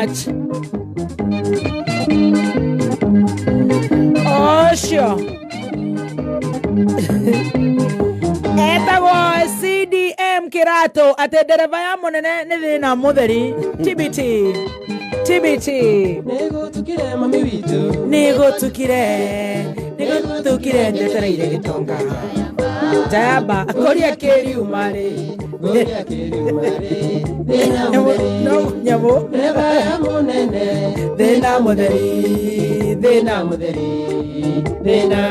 much. Ũcio etagwo CDM Kĩratũ, atĩ ndereba ya mũnene nĩ thĩna mũtheri. TBT, TBT. Nĩgũtukire, mami witũ. Nĩgũtukire, nĩgũtukire, njetereire gĩtonga njayamba kũria kĩriuma rĩ. Ngũria kĩriuma rĩ, thĩna mũtheri. No nyamũ. Ndereba ya mũnene. Thĩna mũtheri, thĩna mũtheri, thĩna.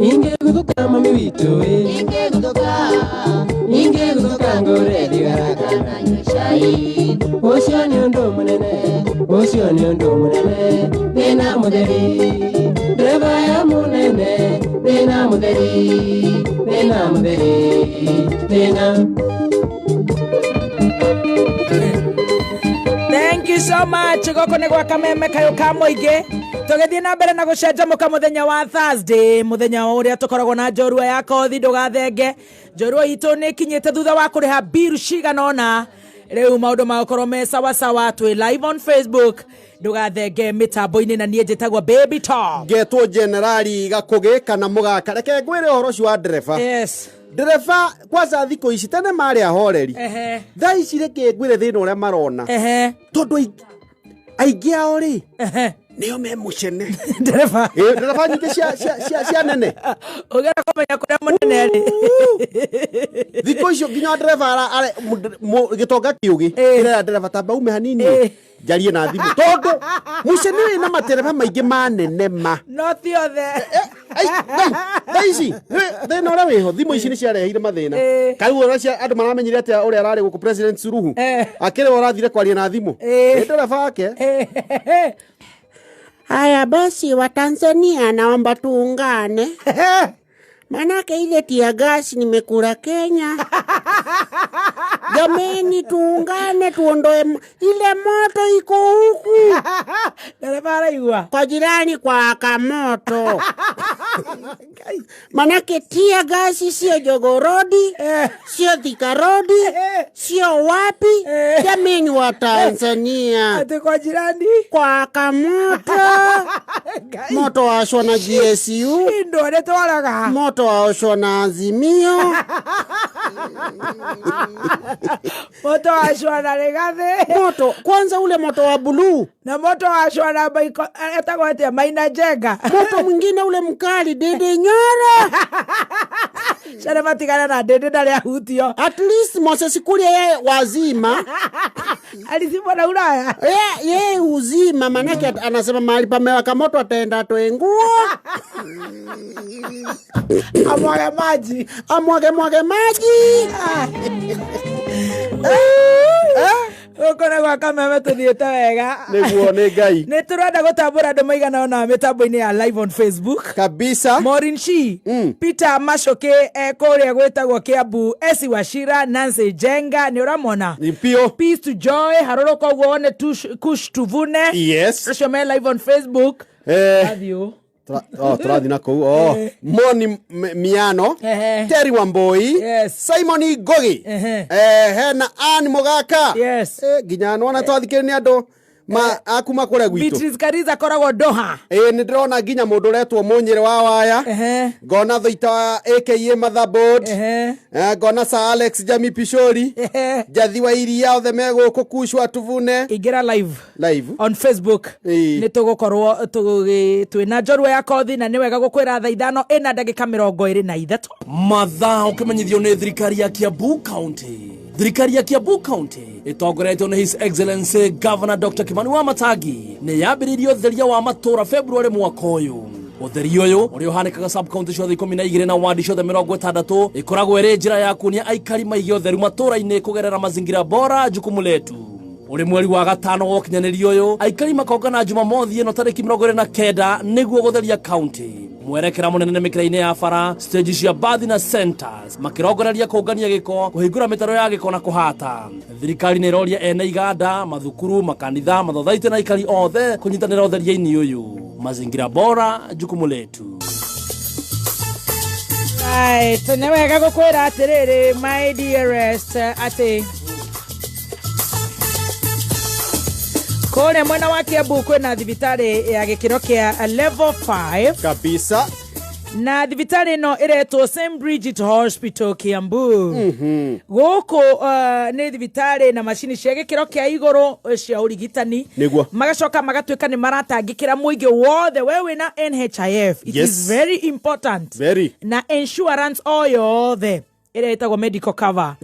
Ingĩguthũka, mami witũ ĩ, Ingĩguthũka, ingĩguthũka ngũre thigara kana nyue cai. Ũcio nĩ ũndũ mũnene, ũcio nĩ ũndũ mũnene, thĩna mũtheri. Ndereba ya mũnene, thĩna mũtheri, thĩna mũtheri, thĩna. Thank you so much. Gũkũ nĩ gwa Kameme Kayũ ka Mũingĩ, tũgĩthiĩ na mbere na gũcanjamũka mũthenya wa Thursday, mũthenya ũrĩa tũkoragwo na njorua ya kothi. Ndũgathenge, njorua itũ nĩ ĩkinyĩte thutha wa kũrĩha biru cigana ũna. Rĩu maũndũ magũkorwo me sawasawa. Twĩ live on Facebook, ndũgathenge mĩtambo-inĩ, na niĩ njĩtagwo Baby Top. Ngetwo Generali Gakũgĩ kana Mũgaka. Reke ngwĩre ũhoro ũcio wa ndereba. Ndereba kwanza thikũ ici, tene marĩ ahoreri. Thaa ici reke ngwĩre thĩna ũrĩa marona, tondũ aingĩ ao rĩ, nĩo me mũcene. Ndereba. Ĩ, ndereba nyingĩ cia nene. Ũgera kũmenya kũrĩa mũnene rĩ. Thikũ icio nginya ndereba gĩtonga kĩũgĩ kĩrera ndereba, tamba ume hanini njarie na thimũ, tondũ mũcene wĩna matereba maingĩ manene ma. No ti othe. Ai, thaa ici thĩna ũrĩa wĩho, thimũ ici nĩ ciareheire mathĩna. Kariu ũrĩa andũ maramenyire atĩa ũrĩa ararĩ gũkũ President Suluhu akĩrĩ ũrathire kwaria na thimũ nĩ ndereba wake. Haya basi, wa Tanzania, naomba tuungane, manake ile tear gas nimekula Kenya. Jameni, tuungane tuondoe ile moto iko huku. Ndereba araigua. Kwa jirani kwa kamoto, manake tear gas sio Jogoo Road, sio Thika Road, sio wapi. Jameni wa Tanzania, Atĩ kwa jirani kwa kamoto, moto washwa na GSU, indo nĩ twaraga. Moto waoshwa na Azimio. Moto wacwa na Rĩgathĩ. Moto kwanza ule moto wa buluu. Na moto wacwa na baiko etagwo atĩa, Maina Njenga. Moto mwingine ule mkali, Ndindi Nyoro. Ciana matigana na Ndindi, ndarĩ ahutio. At least Moses Kuria yeye wazima. Alizimwa na Ulaya. Ye uzima, manake anasema mahali pamewaka moto ataenda atoe nguo. Amwage maji. Amwage mwage maji. Gũkũ nĩ gwa Kameme, tũthiĩte wega. Nĩguo, nĩ Ngai. Nĩ tũrenda gũtambũra andũ maigana ũna mĩtambo-inĩ ya live on Facebook. Kabisa. Maureen Shi, Peter Macoke, kũrĩa gwĩtagwo Kiambu, Esi Wachira, Nancy Jenga, nĩ ũramona? Ni pio. Peace to Joy, harũrũka ũguo wone Kush Tuvune. Acio me live on Facebook. Athiũ. Oh, tũrathiĩ na kũu, oh. Moni Miano. Terry Wamboi. Simon Ngogi. Hena Ann Mũgaka. Nginya nona twathikĩrĩ nĩ andũ ma akuma kũrĩa gwitũ. Beatrice Kariza akoragwo Doha. Ĩ, nĩ ndĩrona nginya mũndũ ũretwo Mũnyĩrĩ wa Waya. Ngona Thoita wa aka Motherboard. Ngona Sir Alex Jami Pishori. Njathi wa Iria, othe me gũkũ Kushwa Tuvune. Ingĩra live live on Facebook. Nĩ tũgũkorwo twĩna njorua ya kothi, na nĩ wega gũkwĩra thaa 5 ĩna ndagĩka 23. Mathaa ũkĩmenyithio nĩ thirikari ya Kiambu County. Thirikari ya Kiambu County ĩtongoretio nĩ His Excellency Governor Dr. Kimani Wamatangi nĩ yambĩrĩirie ũtheria wa matũũra February mwaka ũyũ. Ũtheri ũyũ ũrĩa ũhanĩkaga sub county ciothe 12 na wadi ciothe 60 ĩkoragwo ĩrĩ njĩra ya kuonia aikari maige ũtheru matũũra-inĩ kũgerera Mazingira Bora Jukumu Letu. Ũrĩ mweri wa gatano wa ũkinyanĩria ũyũ, aikari makongana Jumamothi ĩno tarĩki 29 nĩguo gũtheria county. Mwerekera mũnene nĩ mĩkĩra-inĩ ya bara, stage cia bathi na centers, makĩrongoreria kũngania gĩko, kũhingũra mĩtaro ya gĩko na kũhata. Thirikari nĩ ĩroria ene iganda, mathukuru, makanitha, mathothaitĩ na aikari othe kũnyitanĩra ũtheria-inĩ ũyũ. Mazingira bora, jukumu letu. Right, nĩ wega gũkwĩra atĩrĩrĩ my dearest atĩ kũrĩa mwena wa Kiambu kwĩna thibitarĩ ya gĩkĩro kĩa level 5 Kabisa. Na thibitarĩ ĩno ĩretwo St Bridget Hospital Kiambu. Gũkũ nĩ thibitarĩ na macini cia gĩkĩro kĩa igũrũ cia ũrigitani. Nĩguo. Magacoka magatuĩka nĩ maratangĩkĩra mũingĩ wothe we wĩna NHIF. It is very important. Very. Na insurance o yothe ĩrĩa ĩtagwo medical cover.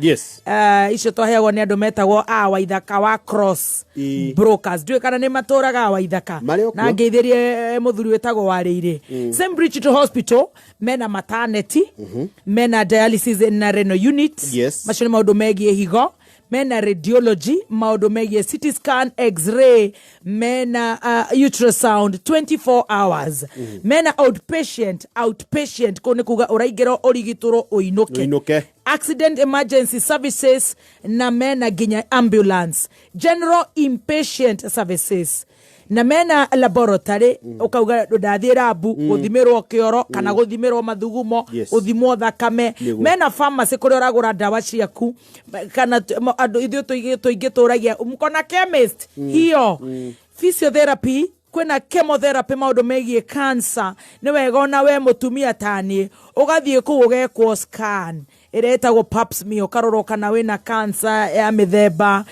Icio twaheagwo nĩ andũ metagwo a Waithaka wa Cross Brokers. Ndiũĩ kana nĩ matũraga a Waithaka. Marĩ o kuo. Na ngeithĩrie mũthuri wĩtagwo Warĩirĩ. St Bridget Hospital mena maternity, mena dialysis na renal unit. Macio nĩ maũndũ megiĩ higo. Mena radiology, maũndũ megiĩ CT scan, x-ray, mena ultrasound 24 hours. Mena outpatient kũu nĩ kuga ũraingĩra ũrigitũrwo ũinũke. Ũinũke. Accident emergency services na mena nginya ambulance, general inpatient services na mena laboratory. Ukauga ndathiĩ rabu gũthimĩrwo kĩoro kana gũthimĩrwo mathugumo, gũthimwo thakame. Mena pharmacy kũrĩa ũragũra ndawa ciaku kana andũ ithuĩ tũingĩ tũragia mkona chemist hiyo. Physiotherapy, kwĩna chemotherapy, maũndũ megiĩ cancer. Nĩ wega ona we mũtumia taniĩ ũgathiĩ kũu ũgekwo scan ĩrĩa ĩtagwo pap smear, ũkarorwo kana wĩna cancer ya mĩthemba,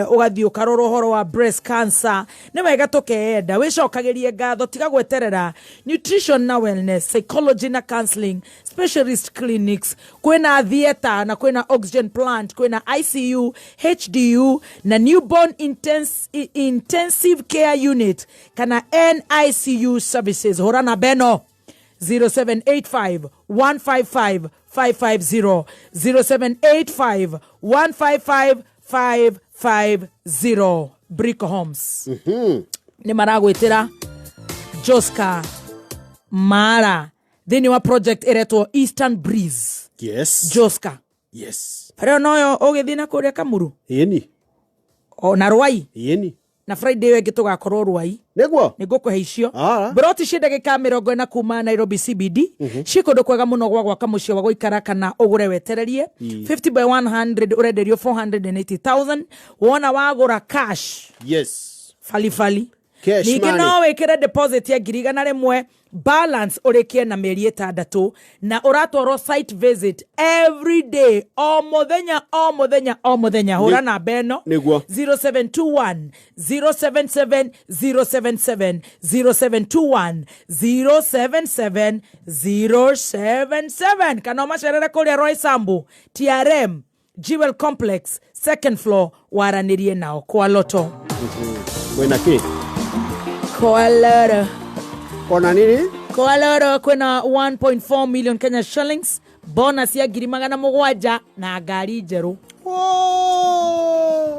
ũgathiĩ ũkarorwo ũhoro wa breast cancer. Nĩ wega tũkeenda wĩcokagĩrie ngatho, tiga gweterera. Nutrition na wellness, psychology na counseling, specialist clinics, kwĩna theatre na kwĩna oxygen plant, kwĩna ICU, HDU na newborn intensive care unit kana NICU services. Hũra namba ĩno 0785 155 550, 0785 155 550. Brick Homes nĩ maragwĩtĩra Joska Mara thĩinĩ wa project ĩretwo Eastern Breeze. Joska, rĩo noyo ũgĩthiĩ na kũrĩa Kamuru Ĩni. O na Rwai. Ĩni. Na Friday ĩyo ĩngĩ tũgakorwo Rwai. Nĩguo. Nĩ ngũkũhe icio. Ah. Broti ciĩ ndagĩka 40 kuma Nairobi CBD, ciĩ kũndũ kwega mũno gwa gwaka mũciĩ wa gũikara kana ũgũre wetererie. 50 by 100 ũrenderio 480,000 wona wagũra cash. Falifali. Cash Ningĩ money. no wĩkĩre deposit ya 100,000, balance ũrĩkie na mĩeri 6, na ũratwarwo site visit every day, o mũthenya o mũthenya o mũthenya. Hũra namba ĩno 0721 077 077, 0721 077 077, kana ũmacerere kũrĩa Roysambu TRM Jewel Complex, second floor, waranĩrie nao kwa loto. Kwĩna kĩ? Kwa loto. Kona nini? Kwa loro kwĩna 1.4 million Kenya shillings bonus ya 700,000 na ngari njerũ.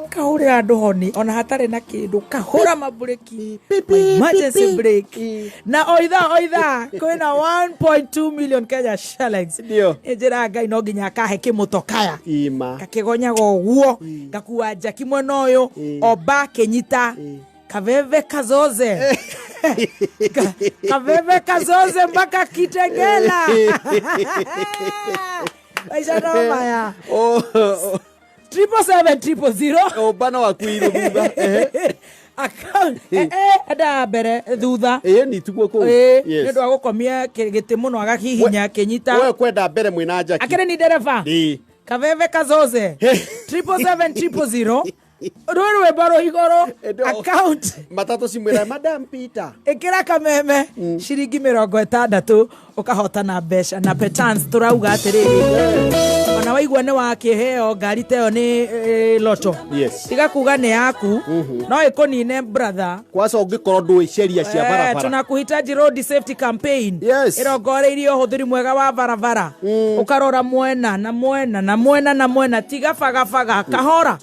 Kahũrĩra andũ honi ona hatarĩ na kĩndũ, kahũra mabureki, emergency brake, na o ithaa o ithaa kwĩna 1.2 million Kenya shillings. Ndio. Njĩra Ngai no nginya akahe kĩmũto kaya Ima. kakĩgonyaga ũguo gakua njaki mwena ũyũ oba kĩnyita kaveve kazoze. Kaveve kazoze mpaka Kitengela. Maisha no maya. 777 000. Ũmbano wakuirwo thutha. Ehe. Account enda mbere thutha. Ĩni tiguo kũu. Ĩ, nĩ ũndũ wa gũkomia gĩtĩ mũno agakihinya kĩnyita. We kwenda mbere mwĩna njaki. Akĩrĩ ni ndereba. Kaveve kazoze, 777 000, rũĩ rwĩmbo rũ igũrũ. Account. Matatũ cimwĩra Madam Peter. Ĩkĩra kameme ciringi 60 ũkahotana mbeca na petans. Tũrauga atĩrĩrĩ, ona waigua nĩ wakĩheo ngari ta ĩyo nĩ loto, tiga kuga nĩ yaku, no ĩkũnine, brother. Kwanza ũngĩkorwo ndũĩ sheria cia barabara. Tunakuhitaji road safety campaign ĩrongoreirie ũhũthĩri mwega wa barabara, ũkarora mwena na mwena na mwena na mwena, tiga bagabaga kahora.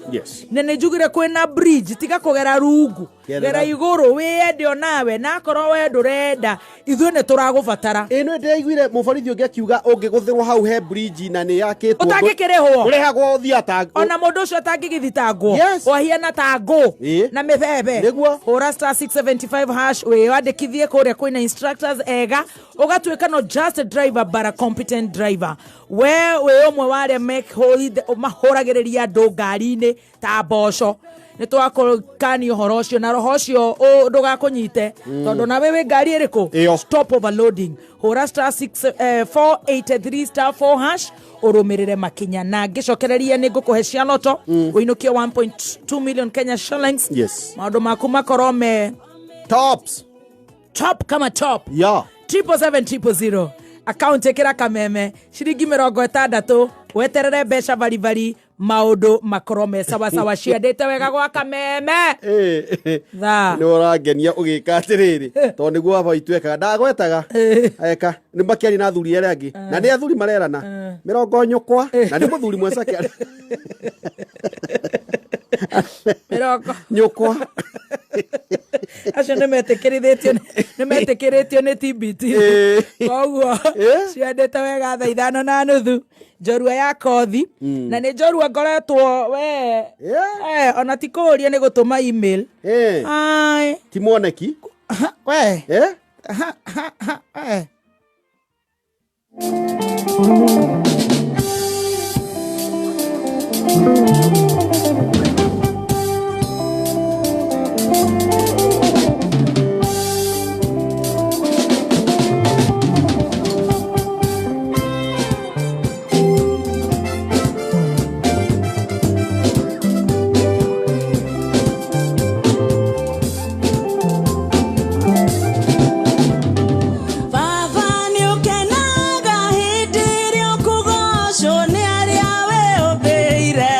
Na nĩ njugire kwĩna bridge, tiga kũgera rungu. Gera igũrũ wĩyende onawe, na akorwo we ndũrenda ithuĩ nĩ tũragũbatara. Ĩ nĩ ndĩraiguire mũborithi ũngĩ akiuga ũngĩgũthĩrwo hau he bridge na nĩ yakĩtwo Ũtangĩkĩrĩhwo. Ũrĩhagwo ũthiĩ ata Ona mũndũ ũcio atangĩgĩthitangwo Yes. wahiana ta ngũ Ĩ. na mĩbebe. Nĩguo. Hũra star 675 hash wĩyandĩkithie kũrĩa kwĩna instructors ega, ũgatuĩka no just a driver but a competent driver. We wĩ ũmwe wa arĩa mahũragĩrĩria andũ ngari-inĩ ta mboco. Nĩ twakũkania ũhoro ũcio na roho ũcio ndũgakũnyite, tondũ nawe wĩ ngari ĩrĩkũ? Ĩyo. Stop overloading. Hũra star 6 483 star 4 hash ũrũmĩrĩre makinya, na ngĩcokereria nĩ ngũkũhe cia loto ũinũkie 1.2 million Kenya shillings. Yes. Maũndũ maku makorwo me Tops. Top kama top. Ya. 777 000 akaunti, ĩkĩra kameme ciringi 60, weterere mbeca baribari, maũndũ makorwo me sawasawa. Ciendete wega gwa kameme. Thaa. Nĩ ũrangenia ũgĩka atĩrĩrĩ, tondũ nĩguo baba witũ ekaga, ndagwetaga eka nĩ makĩaria na athuri arĩa angĩ, na nĩ athuri marerana mĩrongo nyũkwa, na nĩ mũthuri mwecake. Mĩrongo Nyũkwa. Acio nĩ metĩkĩrĩtio nĩ TBT. Koguo ciendete wega thaa 5:30, njorua ya kothi, na nĩ njorua ngoretwo we ona ti kũũria, nĩ gũtũma email. Ai. Ti mwoneki. We. We. Baba nĩ ũkenaga hĩndĩ ĩrĩa ũkũgocwo nĩ arĩa we ũmbĩire.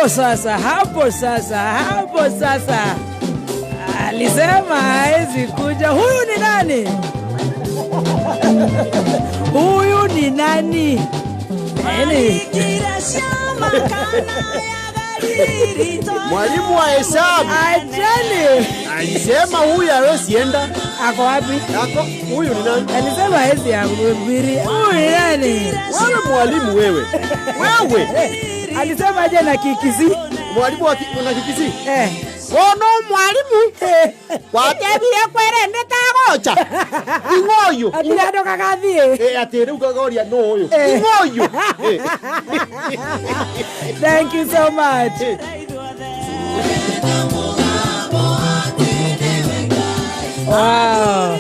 Sasa, hapo sasa, hapo sasa alisema hawezi kuja. Huyu ni nani? Huyu ni nani? Nani? Mwalimu wa hesabu Ajali. Alisema huyu hawezi enda. Ako wapi? Ako, huyu ni nani? Alisema hawezi kuhubiri. Huyu ni nani? Wewe mwalimu wewe. Wewe. Alisema aje na Kikisii? Mwalimu wa na Kikisii? Eh. Ono mwalimu. Watebire kwerende tagocha. Ing'oyo. Atira andũ kagathiĩ. Eh, ati rĩu kagoria no ũyũ. Ing'oyo. Thank you so much. Wow.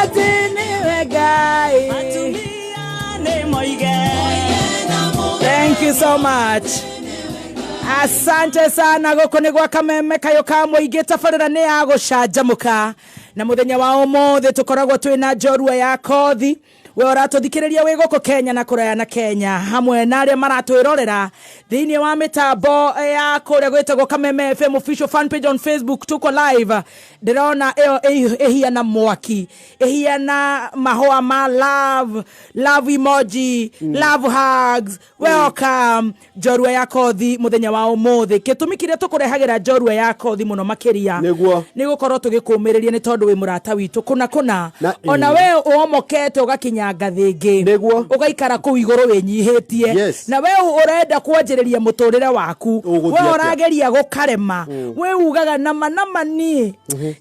Ati nĩwe Ngai. Thank you so much. Asante sana. Gũkũ nĩ gwa Kameme kayũ ka mũingĩ, tabarĩra nĩ ya gũcanjamũka, na mũthenya wa ũmũthĩ tũkoragwo twĩna njorua ya kothi. We ũratũthikĩrĩria wĩ gũkũ Kenya na kũraya na Kenya, hamwe na arĩa maratwĩrorera thĩinĩ wa mĩtambo ya kũrĩa gwĩtagwo Kameme FM official fan page on Facebook, tuko live. Ndĩrona ĩyo ĩhiana mwaki, ĩhiana mahũa ma love, love emoji, love hugs. Welcome njorua ya kothi mũthenya wa ũmũthĩ. Gĩtũmi kĩrĩa tũkũrehagĩra njorua ya kothi mũno makĩria Nĩguo. nĩ gũkorwo tũgĩkũmĩrĩria, nĩ tondũ wĩ mũrata witũ kũna kũna. Na- Ona we ũomokete ũgakinya ngathĩ ĩngĩ. Nĩguo. Ũgaikara kũu igũrũ wĩnyihĩtie. Yes. Na we ũrenda kwanjĩrĩria mũtũrĩre waku, Ũgũthiĩ we atĩa? ũrageria gũkarema, we ugaga nama nama niĩ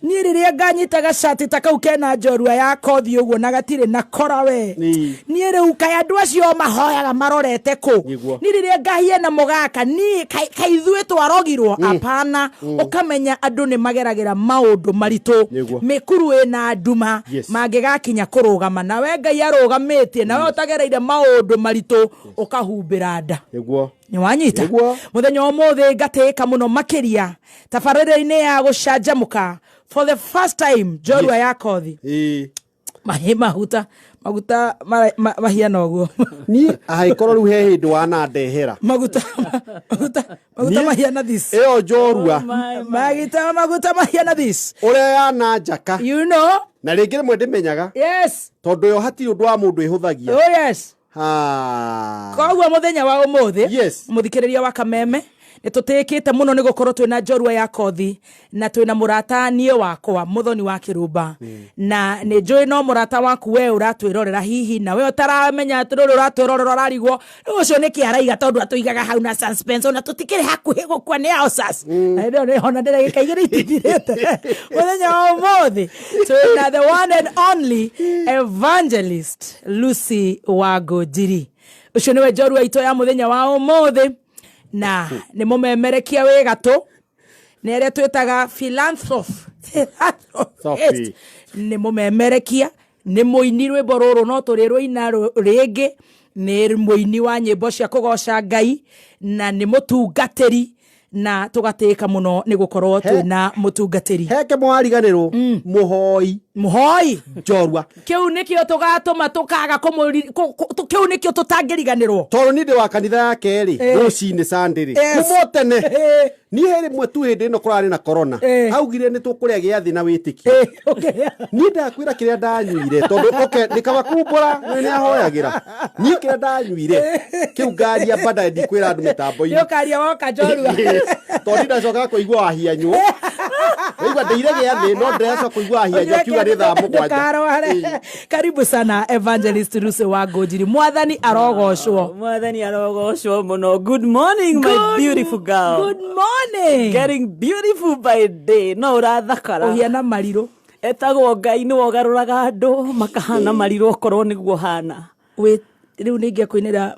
niĩ rĩrĩa nganyita gacati ta kau kena njorua ya kothi ũguo na gatirĩ na kora, we Ĩĩ. niĩ rĩu kaĩ andũ acio mahoyaga marorete kũ? Nĩguo. Niĩ rĩrĩa ngahiana mũgaka niĩ kaĩ ithuĩ twarogirwo? Apana, ũkamenya andũ nĩ mageragĩra maũndũ maritũ. Nĩguo. Mĩkuru ĩna nduma. Yes. Mangĩgakinya kũrũgama nawe Ngai arũgamĩtie nawe ũtagereire maũndũ maritũ, ũkahumbĩra nda. Nĩguo. Nĩ wanyita? Nĩguo. Mũthenya wa ũmũthĩ ngatĩĩka mũno makĩria tabarĩra-inĩ ya gũcanjamũka, for the first time njorua ya kothi. Ĩĩ. Mahi mahuta maguta mahiana ũguo. Niĩ angĩkorwo rĩu he hĩndĩ wanandehera Maguta maguta maguta Niĩ- mahiana this. Ĩyo njorua. Maguta maguta mahiana this. Ũrĩa yananjaka. You know. Na rĩngĩ rĩmwe ndĩmenyaga. Yes. Tondũ ĩyo hatirĩ ũndũ wa mũndũ ĩhũthagia. Oh yes. Ha. Koguo mũthenya wa ũmũthĩ, Yes. mũthikĩrĩria wa Kameme, nĩ tũtĩĩkĩte mũno nĩ gũkorwo twĩna njorua ya kothi na twĩna mũrata niĩ wakwa mũthoni wa kĩrumba, na nĩ njũĩ no mũrata waku we ũratwĩrorera hihi na we ũtaramenya atĩ rũrĩ ũratwĩrorera ũrarigwo rĩu ũcio nĩkĩ araiga, tondũ atũigaga hau na suspense ona tũtikĩrĩ hakuhĩ gũkua nĩ ulcers. Na hĩndĩ ĩyo nĩhona ndĩragĩka igĩrĩ itithirĩte. Mũthenya wa ũmũthĩ twĩna the one and only Evangelist Lucy Wangũnjiri. Ũcio nĩwe njorua itũ ya mũthenya wa ũmũthĩ, na nĩ mũmemerekia wĩ gatũ, nĩ arĩa twĩtaga philanthropist. Sophie. Nĩ mũmemerekia, nĩ mũini, rwĩmbo rũrũ no tũrĩ rũina rĩngĩ, nĩ mũini wa nyĩmbo cia kũgoca Ngai na nĩ mũtungatĩri, na tũgatĩĩka mũno nĩ gũkorwo twĩna mũtungatĩri. Heke mwariganĩrwo mũhoi. Mũhoi. Njorua. Kĩu nĩkĩo tũgatũma tũkaga kĩu nĩkĩo tũtangĩriganĩrwo. Tondũ niĩ ndĩ wa kanitha yake rĩ, rũcinĩ Sunday rĩ, kuma o tene. Niĩ he rĩmwe tu hĩndĩ ĩno kũrarĩ na corona, augire nĩ tũkũrĩa gĩathĩ na wĩtĩkio. Niĩ ndakwĩra kĩrĩa ndanyuire, tondũ okay, nĩ kaba kumbũra nĩ ahoyagĩra. Niĩ kĩrĩa ndanyuire kĩu ngaria baadaye, ndikwĩra andũ mĩtambo-inĩ. Nĩ ũkaria woka njorua. Tondũ ndacokaga kũigua wahianywo, waigua ndeire gĩathĩ, no ndĩracoka kũigua wahianywo akiuga nĩ thaa 7. Ndũkarware. Karibu sana, Evangelist Lucy Wangũnjiri, Mwathani arogocwo. Mwathani arogocwo mũno. Good morning, my beautiful girl. Good morning. Getting beautiful by day. No ũrathakara. Ũhiana marirũ. Etagwo Ngai nĩwe ũgarũraga andũ makahana marirũ okorwo nĩguo hana. Wĩ rĩu nĩ ingĩakũinĩra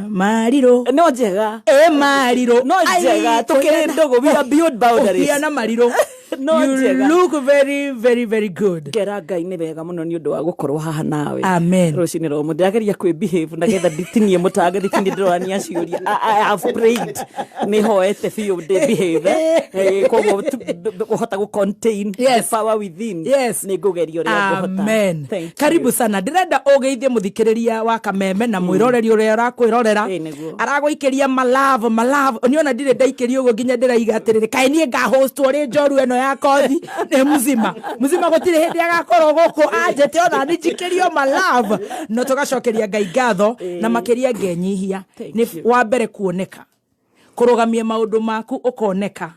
marirũ. No njega. Ĩ marirũ. No njega. Ai, Tũkĩrĩ ndũgũ. We are beyond boundaries. Ũhiana marirũ. No You njega. look very very very good. Ngera Ngai nĩ wega mũno nĩ ũndũ wa gũkorwo haha nawe. Amen. Rũcinĩ rwa ũmũthĩ ndĩrageria kwĩ behave nagetha nditinie mũtangathi tini ndĩrorania ciũria. I have prayed, nĩ hoete biũ ndĩ behave, eh. Koguo ũhota gũ contain Yes. the power within. Yes. Nĩ ngũgeria ũrĩa ngũhota. Amen. Thank you. Karibu sana. Ndĩrenda ũgeithie mũthikĩrĩria wa Kameme na mwĩroreri ũrĩa ũrakwĩrorera. Ĩĩ, nĩguo. Aragũikĩria malove malove. Nĩ ona ndirĩ ndaikĩria ũguo nginya ndĩraiga atĩrĩrĩ, kaĩ niĩ ngahostwo rĩ njorua ĩno ya kothi nĩ mzima mzima, gũtirĩ hĩndĩ agakorwo gũkũ anjĩte ona nĩ njikĩrio malove. No tũgacokeria Ngai ngatho na makĩria ngenyihia Thank nĩ you. wa mbere kuoneka kũrũgamia maũndũ maku ũkoneka,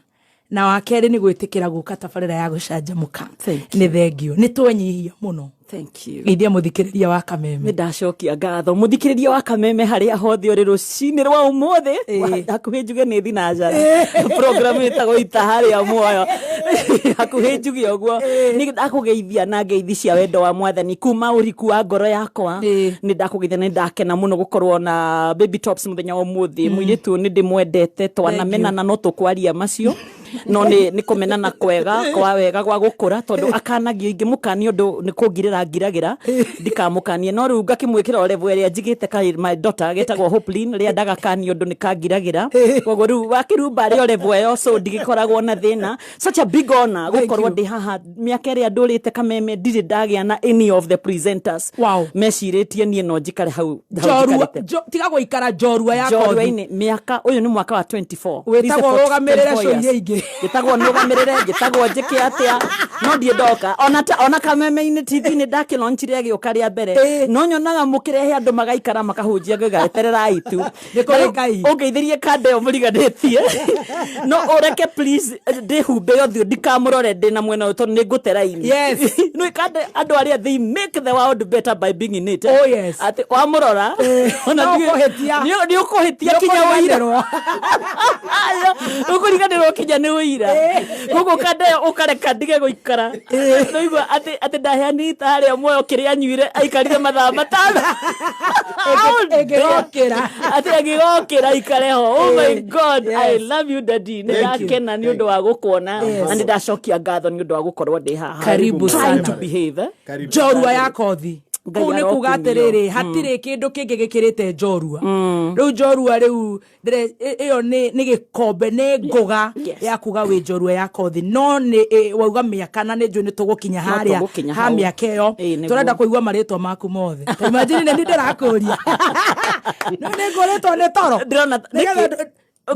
na wa kerĩ nĩ gwĩtĩkĩra gũka tabarĩra ya gũcanjamũka. Thank you. Nĩ thengio, nĩ twenyihia mũno. Thank you. Geithia mũthikĩrĩria wa Kameme. Nĩ ndacokia ngatho mũthikĩrĩria wa Kameme harĩa hothe ũrĩ rũcinĩ rwa ũmũthĩ. Hakuhĩ njuge nĩ thinanjara program ĩtagwo Itaha rĩa Muoyo, hakuhĩ njuge ũguo. Nĩ ndakũgeithia na ngeithi cia wendo wa Mwathani kuma ũriku wa ngoro yakwa. Nĩ ndakũgeithia, nĩ ndakena mũno gũkorwo na Baby Tops mũthenya wa ũmũthĩ. Mũirĩtu ũyũ nĩ ndĩmwendete, twanamenana no tũkwaria macio, no nĩ kũmenana kwega kwa wega gwa gũkũra, tondũ akanagio ingĩmũkania ũndũ nĩ kũngirĩra ngiragĩra ndikamũkanie, no rĩu ngakĩmwĩkĩra o level ĩrĩa njigĩte ka my daughter getagwo Hopeline rĩa ndagakania ũndũ nĩ kangiragĩra. Koguo rĩu wakĩrumba arĩ o level ĩyo, so ndigĩkoragwo na thĩna. Such a big honor gũkorwo you. ndĩ haha. Mĩaka ĩrĩa ndũrĩte Kameme ndirĩ ndagĩa na any of the presenters mecirĩtie niĩ no njikare hau hau Njorua njikarĩte. Tiga gũikara njorua ya kothi. Njorua-inĩ mĩaka ũyũ nĩ mwaka wa 24. Wĩtagwo This is the ũrũgamĩrĩre 24 show years. iria ingĩ. Ngĩtagwo nũgamĩrĩre, ngĩtagwo njĩke atĩa, no ndiĩ ndoka ona ona Kameme-inĩ TV nĩ ndakĩlaunchire agĩũka rĩa mbere, no nyonaga mũkĩrehe andũ magaikara makahunjia, ngauga etererai tu. Nĩ kũrĩ Ngai. Ũngeithĩrie kanda ĩyo mũriganĩtie, no ũreke please ndĩhumbe ũthiũ ndikamũrore ndĩ na mwena ũyũ tondũ nĩ ngũte raini. Nĩ kanda andũ arĩa they make the world better by being in it. Oh, yes. Atĩ wamũrora ona No ũkũhĩtia. Nĩ ũkũhĩtia kinya ũira. Nĩũkũriganĩrwo. Ũkũriganĩrwo kinya nĩ ũira. Koguo kanda ĩyo ũkareka ndige gũikara. Nĩigua atĩ ndaheanire harĩa muoyo kĩrĩa anyuire aikarire mathaa 5. Ĩngĩgokĩra. Atĩ angĩgokĩra aikare ho. Oh my God, I love you, daddy. Nĩ Thank you. ndakena nĩ ũndũ wa gũkuona Yes. na nĩ ndacokia ngatho nĩ ũndũ wa gũkorwo ndĩ haha. Karibu Trying sana. to behave, eh? Njorua ya kothi. Ngai Kũu nĩ kuga arokumio. atĩrĩrĩ, hatirĩ kĩndũ kĩngĩ gĩkĩrĩte njorua. Rĩu njorua rĩu ĩyo nĩ gĩkombe, nĩ ngũga ya kuga wĩ njorua ya kothi. No nĩ wauga mĩaka na nĩ njũĩ nĩ tũgũkinya No harĩa tũgũkinya ha hau. mĩaka ĩyo. Ĩĩ, nĩguo. Tũrenda kũigua marĩtwa maku mothe. Ta imagine nĩ niĩ ndĩrakũria. No nĩ ngũrĩtwo nĩ toro. Ndĩrona Nĩgetha nĩkĩ?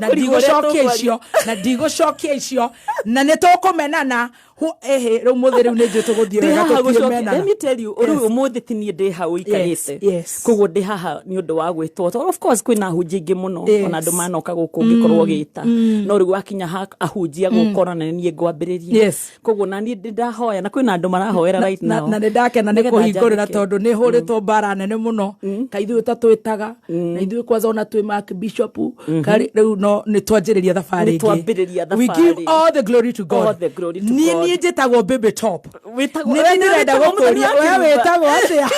na Ũkũrigwo ũrĩa ndigũcokia tũkwaria. icio, na ndigũcokia icio, na nĩ tũkũmenana. Ĩhĩ, rĩu mũthĩ rĩu nĩ njũĩ tũgũthiĩ Ndĩ wega haha gũcokia. tũtiĩmenana. Let me tell you, rĩu ũmũthĩ ti niĩ ndĩ hau ikarĩte. Koguo ndĩ haha nĩ ũndũ wa gwĩtwo, tondũ of course kwĩna ahunjia aingĩ mũno, ona andũ manoka gũkũ ũngĩkorwo ũgĩta, no rĩu wakinya ha ahunjia gũkora na nĩ niĩ ngwambĩrĩria. Koguo na niĩ ndĩ ndahoya na kwĩna andũ marahoera right now. Na nĩ ndakena nĩ Nĩgetha kũhingũrĩra, njandĩke. tondũ nĩ hũrĩtwo mbara nene mũno ka ithuĩ ta twĩtaga na ithuĩ kwanza ona twĩ Archbishop karĩ rĩu, no nĩ twanjĩrĩria thabarĩ Nĩ ĩngĩ. twambĩrĩria We give thabarĩ. all the glory to God. All the glory to Niĩ God. niĩ njĩtagwo Baby Top. Wĩtagwo- Nĩ we niĩ ndĩrenda wĩtagwo gũkũria mũthoni wa we Kĩrumba. wĩtagwo atĩa,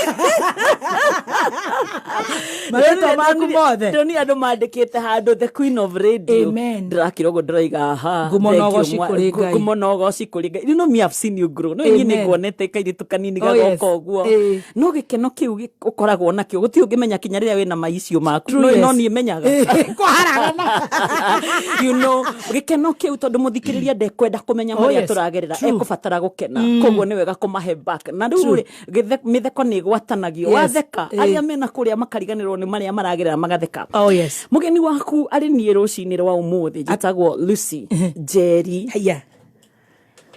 marĩtwa maku mothe. Ndĩronire andũ mandĩkĩte handũ the queen of radio. Amen. Ndĩrakira ũguo ndĩroiga aha. Ngumo na Thank you, ũgoci kũrĩ Ngai. Ngumo na ũgoci kũrĩ Ngai. You know me, I've seen you grow. No niĩ Amen. nĩ nguonete kairĩtu kanini Oh, yes. gagoka ũguo, no gĩkeno kĩu ũkoragwo nakĩo gũtirĩ ũngĩmenya kinya rĩrĩa wĩna maicio maku. True, No yes. no niĩ menyaga. Kũharagana. You know gĩkeno kĩu, tondũ mũthikĩrĩria ndekwenda kũmenya Oh, marĩa yes. tũragerera, True. ekũbatara gũkena. Koguo nĩ wega kũmahe back na rĩu rĩ, mĩtheko nĩ ĩgwatanagio. Watheka, arĩa mena kũrĩa makariganĩrwo nĩ marĩa maragerera magatheka. Oh, yes. Mũgeni waku arĩ niĩ rũcinĩ rwa ũmũthĩ njĩtagwo Lucy Njeri. Haya,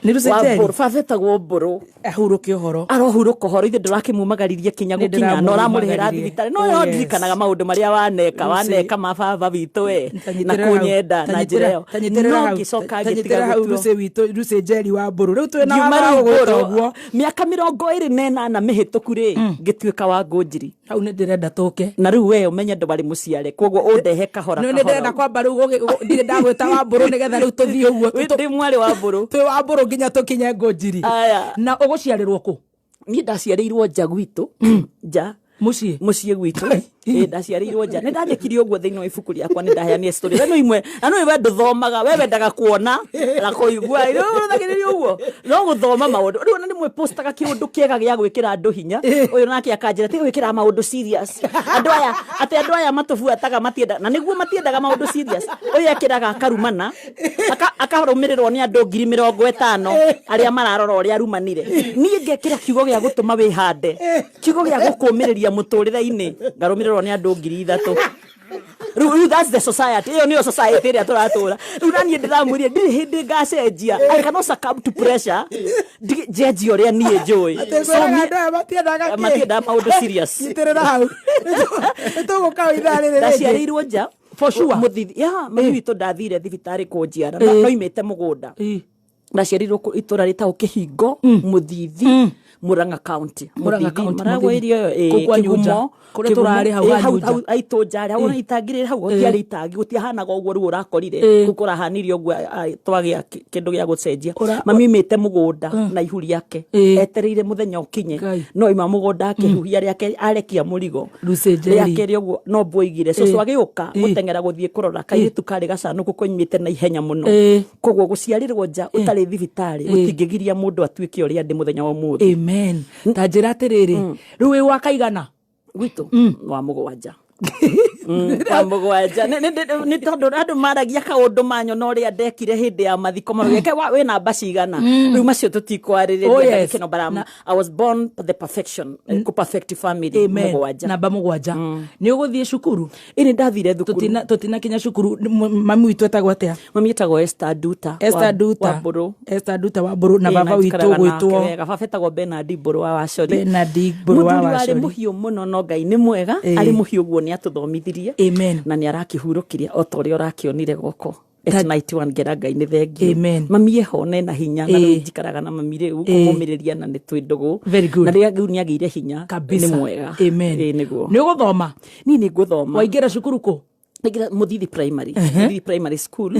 nĩ Lucy Wa Njeri. Mbũrũ. Baba etagwo Mbũrũ. Ahurũke ũhoro. Arohurũka ũhoro. Ithe ndũrakĩmumagaririe kinya Nĩ gũkinya na ũramũrĩhĩra ndĩramumagaririe. thibitarĩ no Oh, yo yes. ndirikanaga maũndũ marĩa waneka Lucy. waneka ma baba witũ we na Tanyitĩrĩra hau. kũnyenda na njĩra ĩyo, Tanyitĩrĩra no hau. ngĩcoka Tanyitĩrĩra ngĩtiga hau. gũtuo. Lucy witũ, Lucy Njeri wa Mbũrũ, rĩu twĩna Ngiuma wa rĩu gũgwĩta Mbũrũ, ũguo. Mĩaka 28 mĩhĩtũku rĩ, ngĩtuĩka wa ngũnjiri. Hau nĩ ndĩrenda tũke. Na rĩu we ũmenye ndwarĩ mũciare, koguo ũndehe kahora. Nĩ ndĩrenda Kahora. kwamba rĩu ndirĩ ndagwĩta wa Mbũrũ nĩgetha rĩu tũthiĩ ũguo. Ndĩ mwarĩ wa Mbũrũ. Twĩ wa Mbũrũ nginya tũkinye ngũnjiri. Aya. Na ũgũciarĩrwo kũ? Niĩ ndaciarĩirwo nja gwitũ, nja Mũciĩ. Mũciĩ gwitũ. Ndaciarĩirwo nja. Nĩ ndandĩkire ũguo thĩinĩ wa ibuku rĩakwa, nĩ ndaheanire story. We no imwe na no we ndũthomaga, we wendaga kuona na kũigua. Rĩu ũthagĩrĩria ũguo no gũthoma maũndũ. Rĩu ona rĩmwe postaga kĩũndũ kĩega gĩa gwĩkĩra andũ hinya, ũyũ nake akanjĩra tiga gwĩkĩra maũndũ serious. Andũ aya atĩ andũ aya matũbuataga matienda, na nĩguo matiendaga maũndũ serious. Ũyũ ekĩraga akarumana, akarũmĩrĩrwo nĩ andũ 50,000 arĩa mararora ũrĩa arumanire. Niĩ ngekĩra kiugo gĩa gũtũma wĩhande, kiugo gĩa gũkũmĩrĩria mũtũrĩre-inĩ, ngarũmĩrĩrwo nĩ andũ 3,000. Rĩu that's the society. Ĩyo nĩyo society ĩrĩa tũratũra rĩu. Na niĩ ndĩramwĩrire ndirĩ hĩndĩ ngacenjia. I cannot succumb to pressure. Njenjie ũrĩa niĩ njũĩ. So andũ aya matiendaga kĩ? Matiendaga maũndũ serious. Nyitĩrĩra hau, nĩtũgũka ithaa rĩrĩ rĩngĩ. Ndaciarĩirwo nja. For sure. Mũthithi ya mami witũ ndathire thibitarĩ kũnjiara, noimĩte mũgũnda. Ndaciarirwo itũra rĩtagwo Kĩhingo, Mũthithi, Murang'a County. Murang'a Mũthithi, County, maragwo Mũthithi. area ĩyo, Kũu kwa Nyunja, Kĩgumo, kũrĩa tũrarĩ hau Kĩgumo, ha Nyunja. hau aitũ njarĩ hau, ona itangi rĩrĩ hau, gũtiarĩ itangi, gũtiahanaga ũguo rĩu ũrakorire. Kũu kũrahanire ũguo, twagĩa kĩndũ gĩa gũcenjia. Mami oimĩte mũgũnda na ihu rĩake, etereire mũthenya ũkinye. Ngai. No ima mũgũnda akĩhuhia rĩake, arekia mũrigo Lucy Njeri. rĩake rĩ ũguo no mbuoigire cũcũ agĩũka gũteng'era gũthiĩ kũrora kairĩtu karĩ gacanũkũ koimĩte na ihenya mũno. Koguo gũciarĩrwo nja ũtarĩ thibitarĩ gũtingĩgiria mũndũ atuĩke ũrĩa ndĩ mũthenya wa ũmũthĩ. Amen. Ta njĩra atĩrĩrĩ, rĩu wĩ wa kaigana? Gwitũ wa mũgwanja. Wa mũgwanja. Nĩ tondũ andũ maragia kaũndũ manyona ũrĩa ndekire hĩndĩ ya mathiko, marugeke wĩ namba cigana. Rĩu macio tũtikwarĩrĩria. Oh, yes. Ndagĩkeno, but I was born the perfection, kũ perfect family. Amen. Mũgwanja. Namba mũgwanja. Nĩ ũgũthiĩ cukuru? Ĩnĩ ndathire thukuru. Tũtinakinya cukuru. Mami witũ etagwo atĩa? Mami etagwo Esther Nduta. Esther Nduta. Wa Mbũrũ. Esther Nduta wa Mbũrũ. Na Ĩĩ, baba witũ njikaraga nake gwĩtwo? wega. Baba etagwo Bernard Mbũrũ wa Wacori. Bernard Mbũrũ wa Mũthuri warĩ Wacori. mũhiũ mũno, no Ngai nĩ mwega. Arĩ mũhiũ ũguo nĩ atũthomithirie. Amen. Na nĩ arakĩhurũkirie o ta ũrĩa ũrakĩonire goko at 91. Ngera Ngai nĩ thengio. Amen. Mami eho na ena hinya, na rĩu njikaraga na mami rĩu kũmũmĩrĩria na nĩ twĩ ndũgũ. Very good. Na rĩrĩa rĩu nĩ agĩire hinya. Kabisa. Nĩ mwega. Amen. Ĩĩ, nĩguo. Nĩ ũgũthoma? Niĩ nĩ ngũthoma. Waingĩra cukuru kũ? Ndaingĩra Mũthithi Primary, Mũthithi Primary School.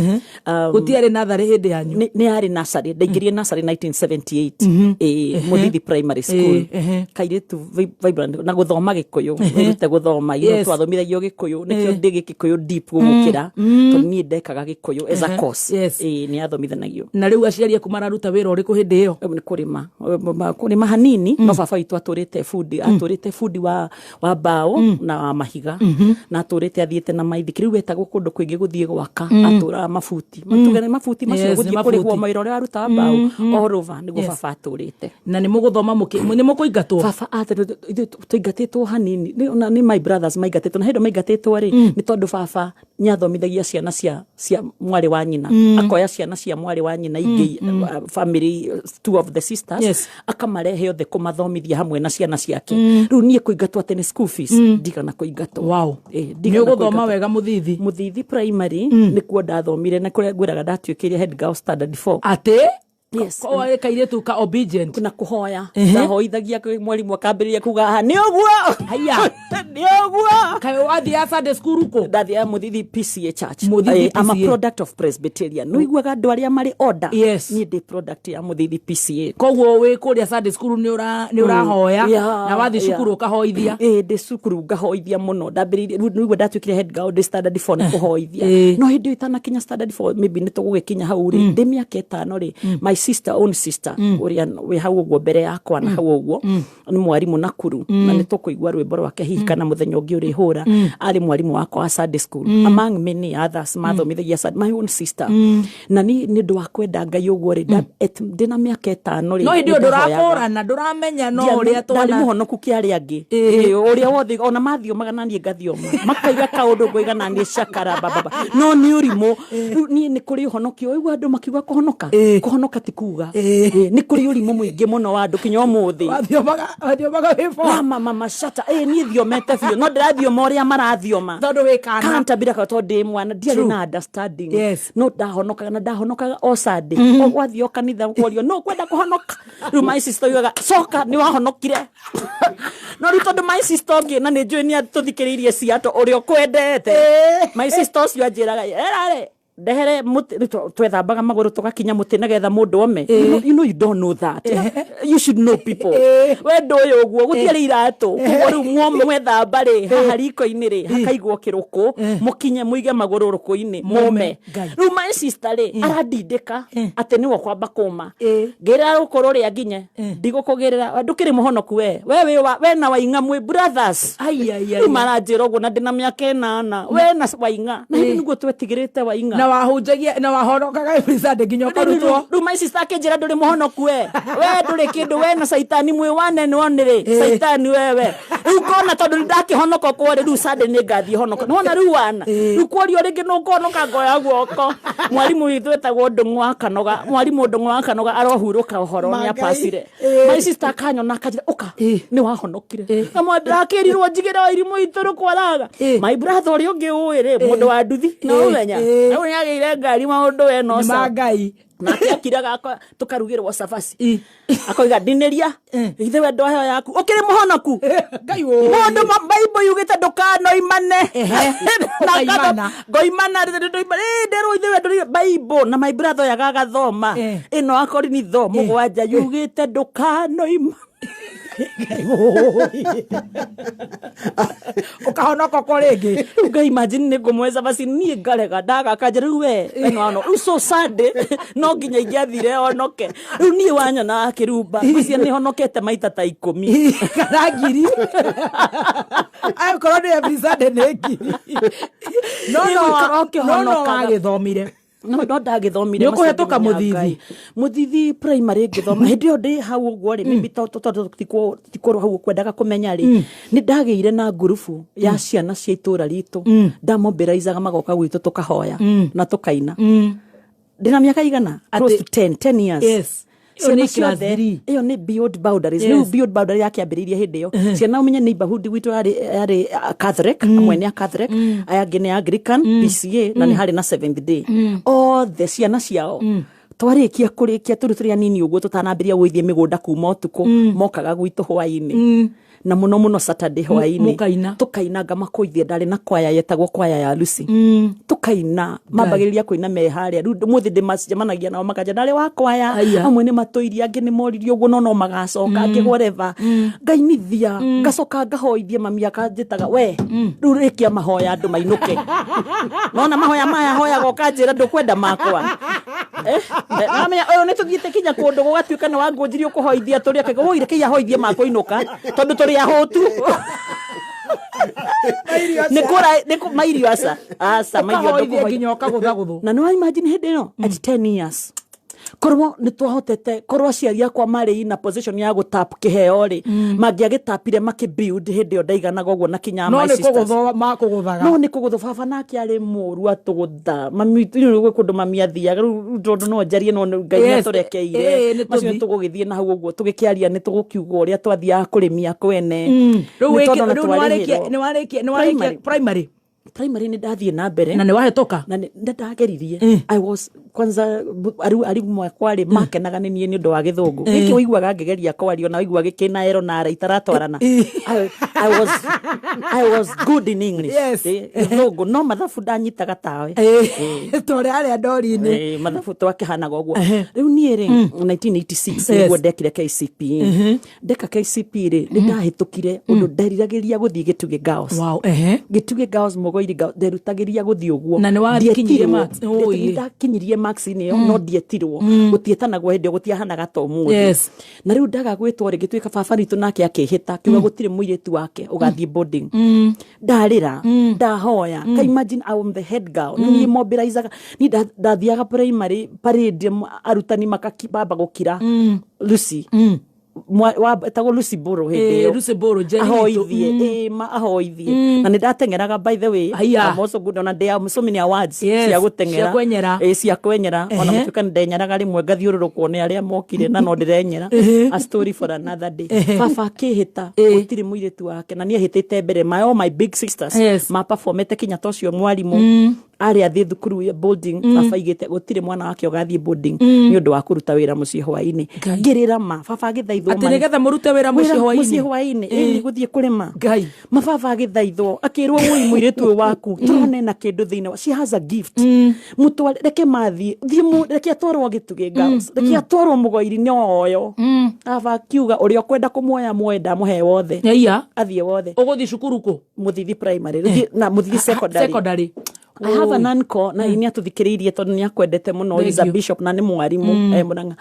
Gũtiarĩ natharĩ hĩndĩ yanyu? Nĩ yarĩ nursery. Ndaingĩrire nursery 1978, ĩ Mũthithi Primary School. Kairĩtu vibrant na gũthoma Gĩkũyũ, wĩrute gũthoma. Twathomithagio Gĩkũyũ, nĩkĩo ndĩ Gĩkũyũ deep gũgũkĩra, tondũ niĩ ndekaga Gĩkũyũ as a course. Ĩ, nĩ yathomithanagio. Na rĩu aciari aku mararuta wĩra ũrĩkũ hĩndĩ ĩyo? Nĩ kũrĩma, kũrĩma hanini, no baba witũ atũrĩte bundi, atũrĩte bundi wa mbaũ na wa mahiga, na atũrĩte athiĩte na maithikiri. Rĩu etagwo kũndũ kũingĩ gũthiĩ gwaka, atũraga mabuti, matuge nĩ mabuti macio. Yes, nĩ gũthiĩ kũrĩhwo mabuti. mawĩra ũrĩa arutaga mbaũ all over, nĩguo baba atũrĩte. Na nĩ mũgũthoma nĩ mũkũingatwo? Baba ithuĩ tũingatĩtwo hanini. Ona nĩ my brothers maingatĩtwo, na hĩndĩ ĩyo maingatĩtwo rĩ, nĩ tondũ baba nĩathomithagia ciana cia mwarĩ wa nyina, akoya ciana cia mwarĩ wa nyina ingĩ, family, two of the sisters, akamarehe othe kũmathomithia hamwe na ciana ciake. Rĩu niĩ kũingatwo atĩ nĩ school fees, ndigana kũingatwo. Wow. Ĩ, Nĩ ndigana ũgũthoma kũingatwo. wega Mũthithi? Mũthithi Primary nĩkuo ndathomire, na kũrĩa ngwĩraga ndatuĩkĩire head girl standard 4. Atĩ? Yes. Warĩ kairĩtu ka obedient. Na kũhoya, ndahoithagia mwarimũ akambĩrĩria kuga haha nĩ ũguo. Haya. Nĩ ũguo. Kaĩ wathiaga Sunday school kũ? Ndathiaga Mũthithi PCA Church. Mũthithi I'm a PCA. product of Presbyterian. Nĩ ũiguaga andũ arĩa marĩ order. Yes. Niĩ ndĩ product ya Mũthithi PCA. Koguo wĩ kũrĩa Sunday school nĩ ũrahoya, na wathiĩ cukuru ũkahoithia? Ĩ, ndĩ cukuru ngahoithia mũno. Ndambĩrĩirie rĩu nĩguo ndatuĩkire head girl ndĩ standard 4 nĩ kũhoithia. No hĩndĩ ĩyo itanakinya standard 4, maybe nĩ tũgũgĩkinya hau rĩ, ndĩ mĩaka 5 rĩ, my sister, own sister, ũrĩa wĩ hau ũguo mbere yakwa na hau ũguo, nĩ mwarimũ Nakuru, na nĩ tũkũigua rwĩmbo rwake hihi kana mũthenya ũngĩ ũrĩhũra. Arĩ mwarimũ wakwa wa Sunday school, among many others mathomithagia my own sister. Na ni nĩ ũndũ wa kwenda Ngai ũguo rĩ, ndĩna mĩaka 5 rĩ, No hĩndĩ ĩyo nĩndahoyaga. ndũrakũrana, ndũramenya no ũrĩa Ndarĩ twana mũhonoku kĩ arĩa angĩ. Ĩ, ũrĩa wothe ona mathiomaga na niĩ ngathioma, makaiga kaũndũ ngoiga na niĩ cakara bababa, no nĩ ũrimũ. Rĩu niĩ nĩ kũrĩ ũhonokio ũigua andũ makiuga kũhonoka. Kũhonoka ti kuga. Ĩ, nĩ kũrĩ ũrimũ mũingĩ mũno wa andũ kinya ũmũthĩ. Wathiomaga wĩ four? Mama mama shata. Ĩ, niĩ thiomete biũ, no ndĩrathioma ũrĩa marathioma. Tondũ wĩ kana. Kantambira ka tondũ ndĩ mwana, ndiarĩ na understanding. No ndahonokaga, na ndahonokaga o Sunday, o gwathiĩ o kanitha kworio no kwenda kũhonoka. Rĩu my sister oigaga coka nĩ wahonokire. No rĩu tondũ my sister ũngĩ, na nĩ njũĩ nĩ atũthikĩrĩirie Seattle, ũrĩa ũkwendete, my sister ũcio anjĩraga erarĩ Ndehere mũtĩ rĩu twethambaga magũrũ tũgakinya mũtĩ nĩgetha mũndũ ome. You know you don't know that. You should know people. We ndũĩ ũguo gũtiarĩ iratũ, koguo rĩu mwethamba rĩ, haha riko-inĩ rĩ hakaigwo kĩrũkũ, mũkinye mũige magũrũ rũkũ-inĩ mũme. Ngai. Rĩu my sister rĩ arandindĩka atĩ nĩwe kwamba kũma. Ngĩra rũkũ rũrĩa nginye ndigũkũgĩrĩra, ndũkĩrĩ mũhonoku we, we wĩ we na Waing'a mwĩ brothers. Ai, ai, ai. Rĩu maranjĩra ũguo na ndĩna mĩaka 8, we na Waing'a, na hĩndĩ nĩguo twetigĩrĩte Waing'a. Na wahunjagia na wahonokaga every Sunday nginya ũkarutwo. Rĩu my sister akĩnjĩra, ndũrĩ mũhonoku we, we ndũrĩ kĩndũ, we na caitani mwĩ wane nĩwone rĩ caitani wewe. Rĩu ngona tondũ nĩ ndakĩhonoka kwa rĩ, rĩu Sunday nĩ ngathiĩ honoka, nĩwona rĩu wana rĩu kworio rĩngĩ nũkũhonoka, ngoya guoko. Mwarimũ witũ etagwo Ndũng'ũ wa Kanoga, mwarimũ Ndũng'ũ wa Kanoga arohurũka ũhoro, nĩ apacire. My sister akanyona akanjĩra, ũka, nĩ wahonokire. Kamwe ndakĩrirwo njigĩre wa irimũ itũ rũkwaraga. My brother ũrĩa ũngĩ ũĩ rĩ, mũndũ wa nduthi na ũmenya rĩu nĩ agĩire ngari, maũndũ we no Nĩ ma sawa. Ngai. Nake akiraga tũkarugĩrwo cabaci, akoiga ndinĩria ithe we ndoheo yaku ũkĩrĩ mũhonoku. Ngai wũ. Mũndũ Bible yugĩte ndũkanoimane. Na Ũkaimana. Ngoimana nderwo ithe we ndũrĩ Bible, na my brother oyaga agathoma ĩno Akorinitho 7 yugĩte ndũkanoimane. Ũkahonoka ko rĩngĩ. Rĩu ngai, imagine nĩ ngũmwe cabaci niĩ ngarega ndagakanja rĩu we ĩno ano rĩu, so Sunday no nginya ingĩathire onoke. Rĩu niĩ wanyona akĩrumba ngwĩciria nĩ honokete maita ta 10. Kana 1000, akorwo nĩ every Sunday nĩ 1000. No Nĩ no gũikara no no ũkĩhonokaga. Wagĩthomire. No ndagĩthomire. Nĩ ũkũhetũka macio ndĩmenya. mũthithi? Ngai. Mũthithi primary ngĩthoma hĩndĩ ĩyo ndĩ hau ũguo rĩ, maybe tondũ tikorwo hau ũkwendaga kũmenya rĩ, nĩ ndagĩire na ngurubu ya ciana cia itũra ritũ, ndamobilaizaga magoka gwitũ tũkahoya na tũkaina. Ndĩna mĩaka igana? Close to 10 years. Yes. Ĩyo Ciana nĩ class ciothe three. Ĩyo nĩ Beyond Boundaries. Rĩu Beyond Boundary yakĩambĩrĩirie hĩndĩ ĩyo. Ciana ũmenye neighborhood gwitũ yarĩ Catholic, amwe nĩ a Catholic, aya angĩ nĩ Anglican, PCA, na nĩ harĩ na Seventh Day. Othe ciana ciao twarĩkia kũrĩkia tũrĩ tũrĩ anini ũguo, tũtanambĩrĩria gũgĩthiĩ mĩgũnda kuma ũtukũ, mokaga gwitũ hwaĩ-inĩ, na mũno mũno Saturday hwaĩ-inĩ. Mũkaina. Tũkaina, ngamakũithia. Ndarĩ na kwaya yetagwo kwaya ya Lucy, tũkaina, mambagĩrĩria kũina me harĩa. Rĩu mũthĩ ndĩmacemanagia nao makanja ndarĩ wa kwaya. Aya. Amwe nĩ matũirie, angĩ nĩ moririe ũguo, no magacoka, angĩ whatever. Ngainithia, ngacoka ngahoithia. Mami akanjĩtaga, we rĩu rĩkia mahoya andũ mainũke. Nona mahoya maya hoyaga, ũkanjĩra ndũkwenda makwa. Namenya ũyũ nĩ tũthiĩte kinya kũndũ gũgatuĩka nĩ wangũnjirie ũkũhoithia tũrĩ ake wũire kĩia hoithie makũinũka tondũ tũrĩ ahũtu. Nĩ kũra nĩ mairio, aca aca, mairio. Ũkahoithia Ndũkũhoithia. Nginya ũkagũthagũthwo. Na nĩ imagine hĩndĩ ĩyo at 10 years, korwo nĩ twahotete, korwo aciari akwa marĩ ina position ya gũtap kĩheo rĩ, mangĩagĩtapire makĩbuild hĩndĩ ĩyo ndaiganaga ũguo na kinya No my nĩ sisters. kũgũthwo makũgũthaga. No nĩ kũgũthwo. Baba nake arĩ mũru, atũgũtha mami. Rĩu gwĩ kũndũ mami athiaga rĩu tondũ no njarie, no Ngai Yes, nĩatũrekeire. nĩ Macio tũthi. tũgũgĩthiĩ na hau ũguo tũgĩkĩaria, nĩ tũgũkiuga ũrĩa twathiaga kũrĩmia kwene. Rĩu Nĩ tondũ ona rĩu nĩ warĩkia twarĩhĩrwo. nĩ warĩkia Primary. primary. Primary nĩ ndathiĩ na mbere. Na nĩ wahĩtũka. Na nĩ ndageririe. I was kwanza arimũ akwa rĩ makenaga nĩ niĩ nĩ ũndũ wa gĩthũngũ gĩkĩ ũiguaga ngĩgeria kwaria, ona ũiguaga gĩkĩna ero na ara itaratwarana. I was good in English. Gĩthũngũ, no mathabu ndanyitaga tawe. Tũrĩ arĩa ndori-inĩ. Mathabu twakĩhanaga ũguo. Rĩu niĩ rĩ, 1986 nĩguo ndekire KCPE. Ndeka KCPE rĩ, nĩ ndahĩtũkire ũndũ nderiragĩria gũthiĩ Gĩtugĩ Girls. Wow, ehe. Gĩtugĩ Girls, Mũgoiri Girls, nderutagĩria gũthiĩ ũguo. Na nĩ wakinyirie Ndietirwo. marks? Oi. Nĩ ndakinyirie marks-inĩ ĩyo, no ndietirwo. Gũtiĩtanagwo hĩndĩ ĩyo, gũtiahanaga ta ũmũthĩ. Na rĩu ndaga gwĩtwo rĩ, ngĩtuĩka baba witũ nake akĩhĩta akiuga gũtirĩ mũirĩtu wake ũgathiĩ boarding. Ndarĩra, ndahoya. Ka imagine, I am the head girl, nĩ niĩ mobilizaga, niĩ ndathiaga primary parade, arutani makamba gũkira Lucy, etagwo Lucy Mbũrũ hĩndĩ ĩyo. Lucy Mbũrũ, Njeri witũ. Ahoithie, ma ahoithie, na nĩ ndateng'eraga, by the way. Aya. I'm also good, ona ndĩ so many awards cia gũteng'era. Cia kwenyera. Cia kwenyera, ona gũtuĩka nĩ ndenyeraga rĩmwe ngathiũrũrũkwo nĩ arĩa mokire, na no ndĩrenyera. A story for another day. Baba akĩhĩta gũtirĩ mũirĩtu wake, na niĩ hĩtĩte mbere my all my big sisters ma performete kinya ta ũcio mwarimũ. Arĩ athiĩ thukuru ya boarding, baba aigĩte gũtirĩ mwana wake ũgathiĩ boarding nĩ ũndũ wa kũruta wĩra mũciĩ hwaĩ-inĩ. Ngai. Ngĩrĩra ma baba agĩthaithwo Atĩ nĩgetha mũrute wĩra mũciĩ hwaĩ-inĩ? Mũciĩ hwaĩ-inĩ, ĩĩ, gũthiĩ kũrĩma. Ngai. Mababa agĩthaithwo, akĩrwo, "Wũi mũirĩtu ũyũ waku, tũrona ena kĩndũ thĩinĩ wa, she has a gift, mũtware, reke mathiĩ thiĩ reke atwarwo Gĩtugĩ Girls, reke atwarwo Mũgoiri nĩ oyo." Baba akiuga, "Ũrĩa ũkwenda kũmuoya muoe, ndamũhe wothe." Ĩia. Athiĩ wothe. Ũgũthiĩ cukuru kũ? Mũthithi Primary. Rĩu na Mũthithi Secondary. Secondary. I have an uncle na nĩ atũthikĩrĩirie tondũ nĩ akwendete mũno. Thank He's a you. bishop na nĩ mwarimũ, Murang'a,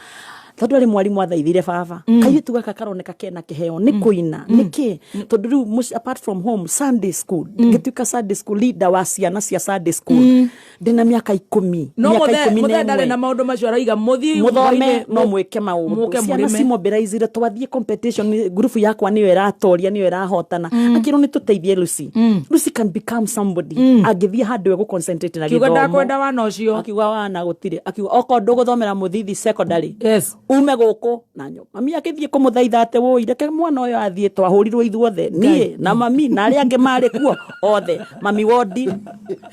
tondũ arĩ mwarimũ athaithire baba, kairĩtu gaka karoneka kena kĩheo nĩ kũina nĩkĩ, tondũ rĩu apart from home, Sunday school, ngĩtuĩka Sunday school leader wa ciana cia Sunday school ndĩna mĩaka 10. No Mĩaka mũthee 11. Mũthee ndarĩ na maũndũ macio, araiga mũthiĩ Muthome hwaĩ-inĩ, no mwĩke maũndũ. Mũke Ciana mũrĩme. cimobilizire, twathiĩ competition, ngurubu yakwa nĩyo ĩratoria, nĩyo ĩrahotana. Akĩrwo nĩ tũteithie Lucy, Lucy can become somebody angĩthiĩ handũ egũ concentrate na Kiuga gĩthomo. ndakwenda wana ũcio. Akiuga wana gũtirĩ, akiuga okorwo ndũgũthomera Mũthithi Secondary, ume gũkũ na nyo. Mami akĩthiĩ kũmũthaitha atĩ, "Wũi, reke mwana ũyũ athiĩ." Twahũrirwo ithuothe, niĩ na mami na arĩa angĩ marĩ kuo othe. Mami wondi,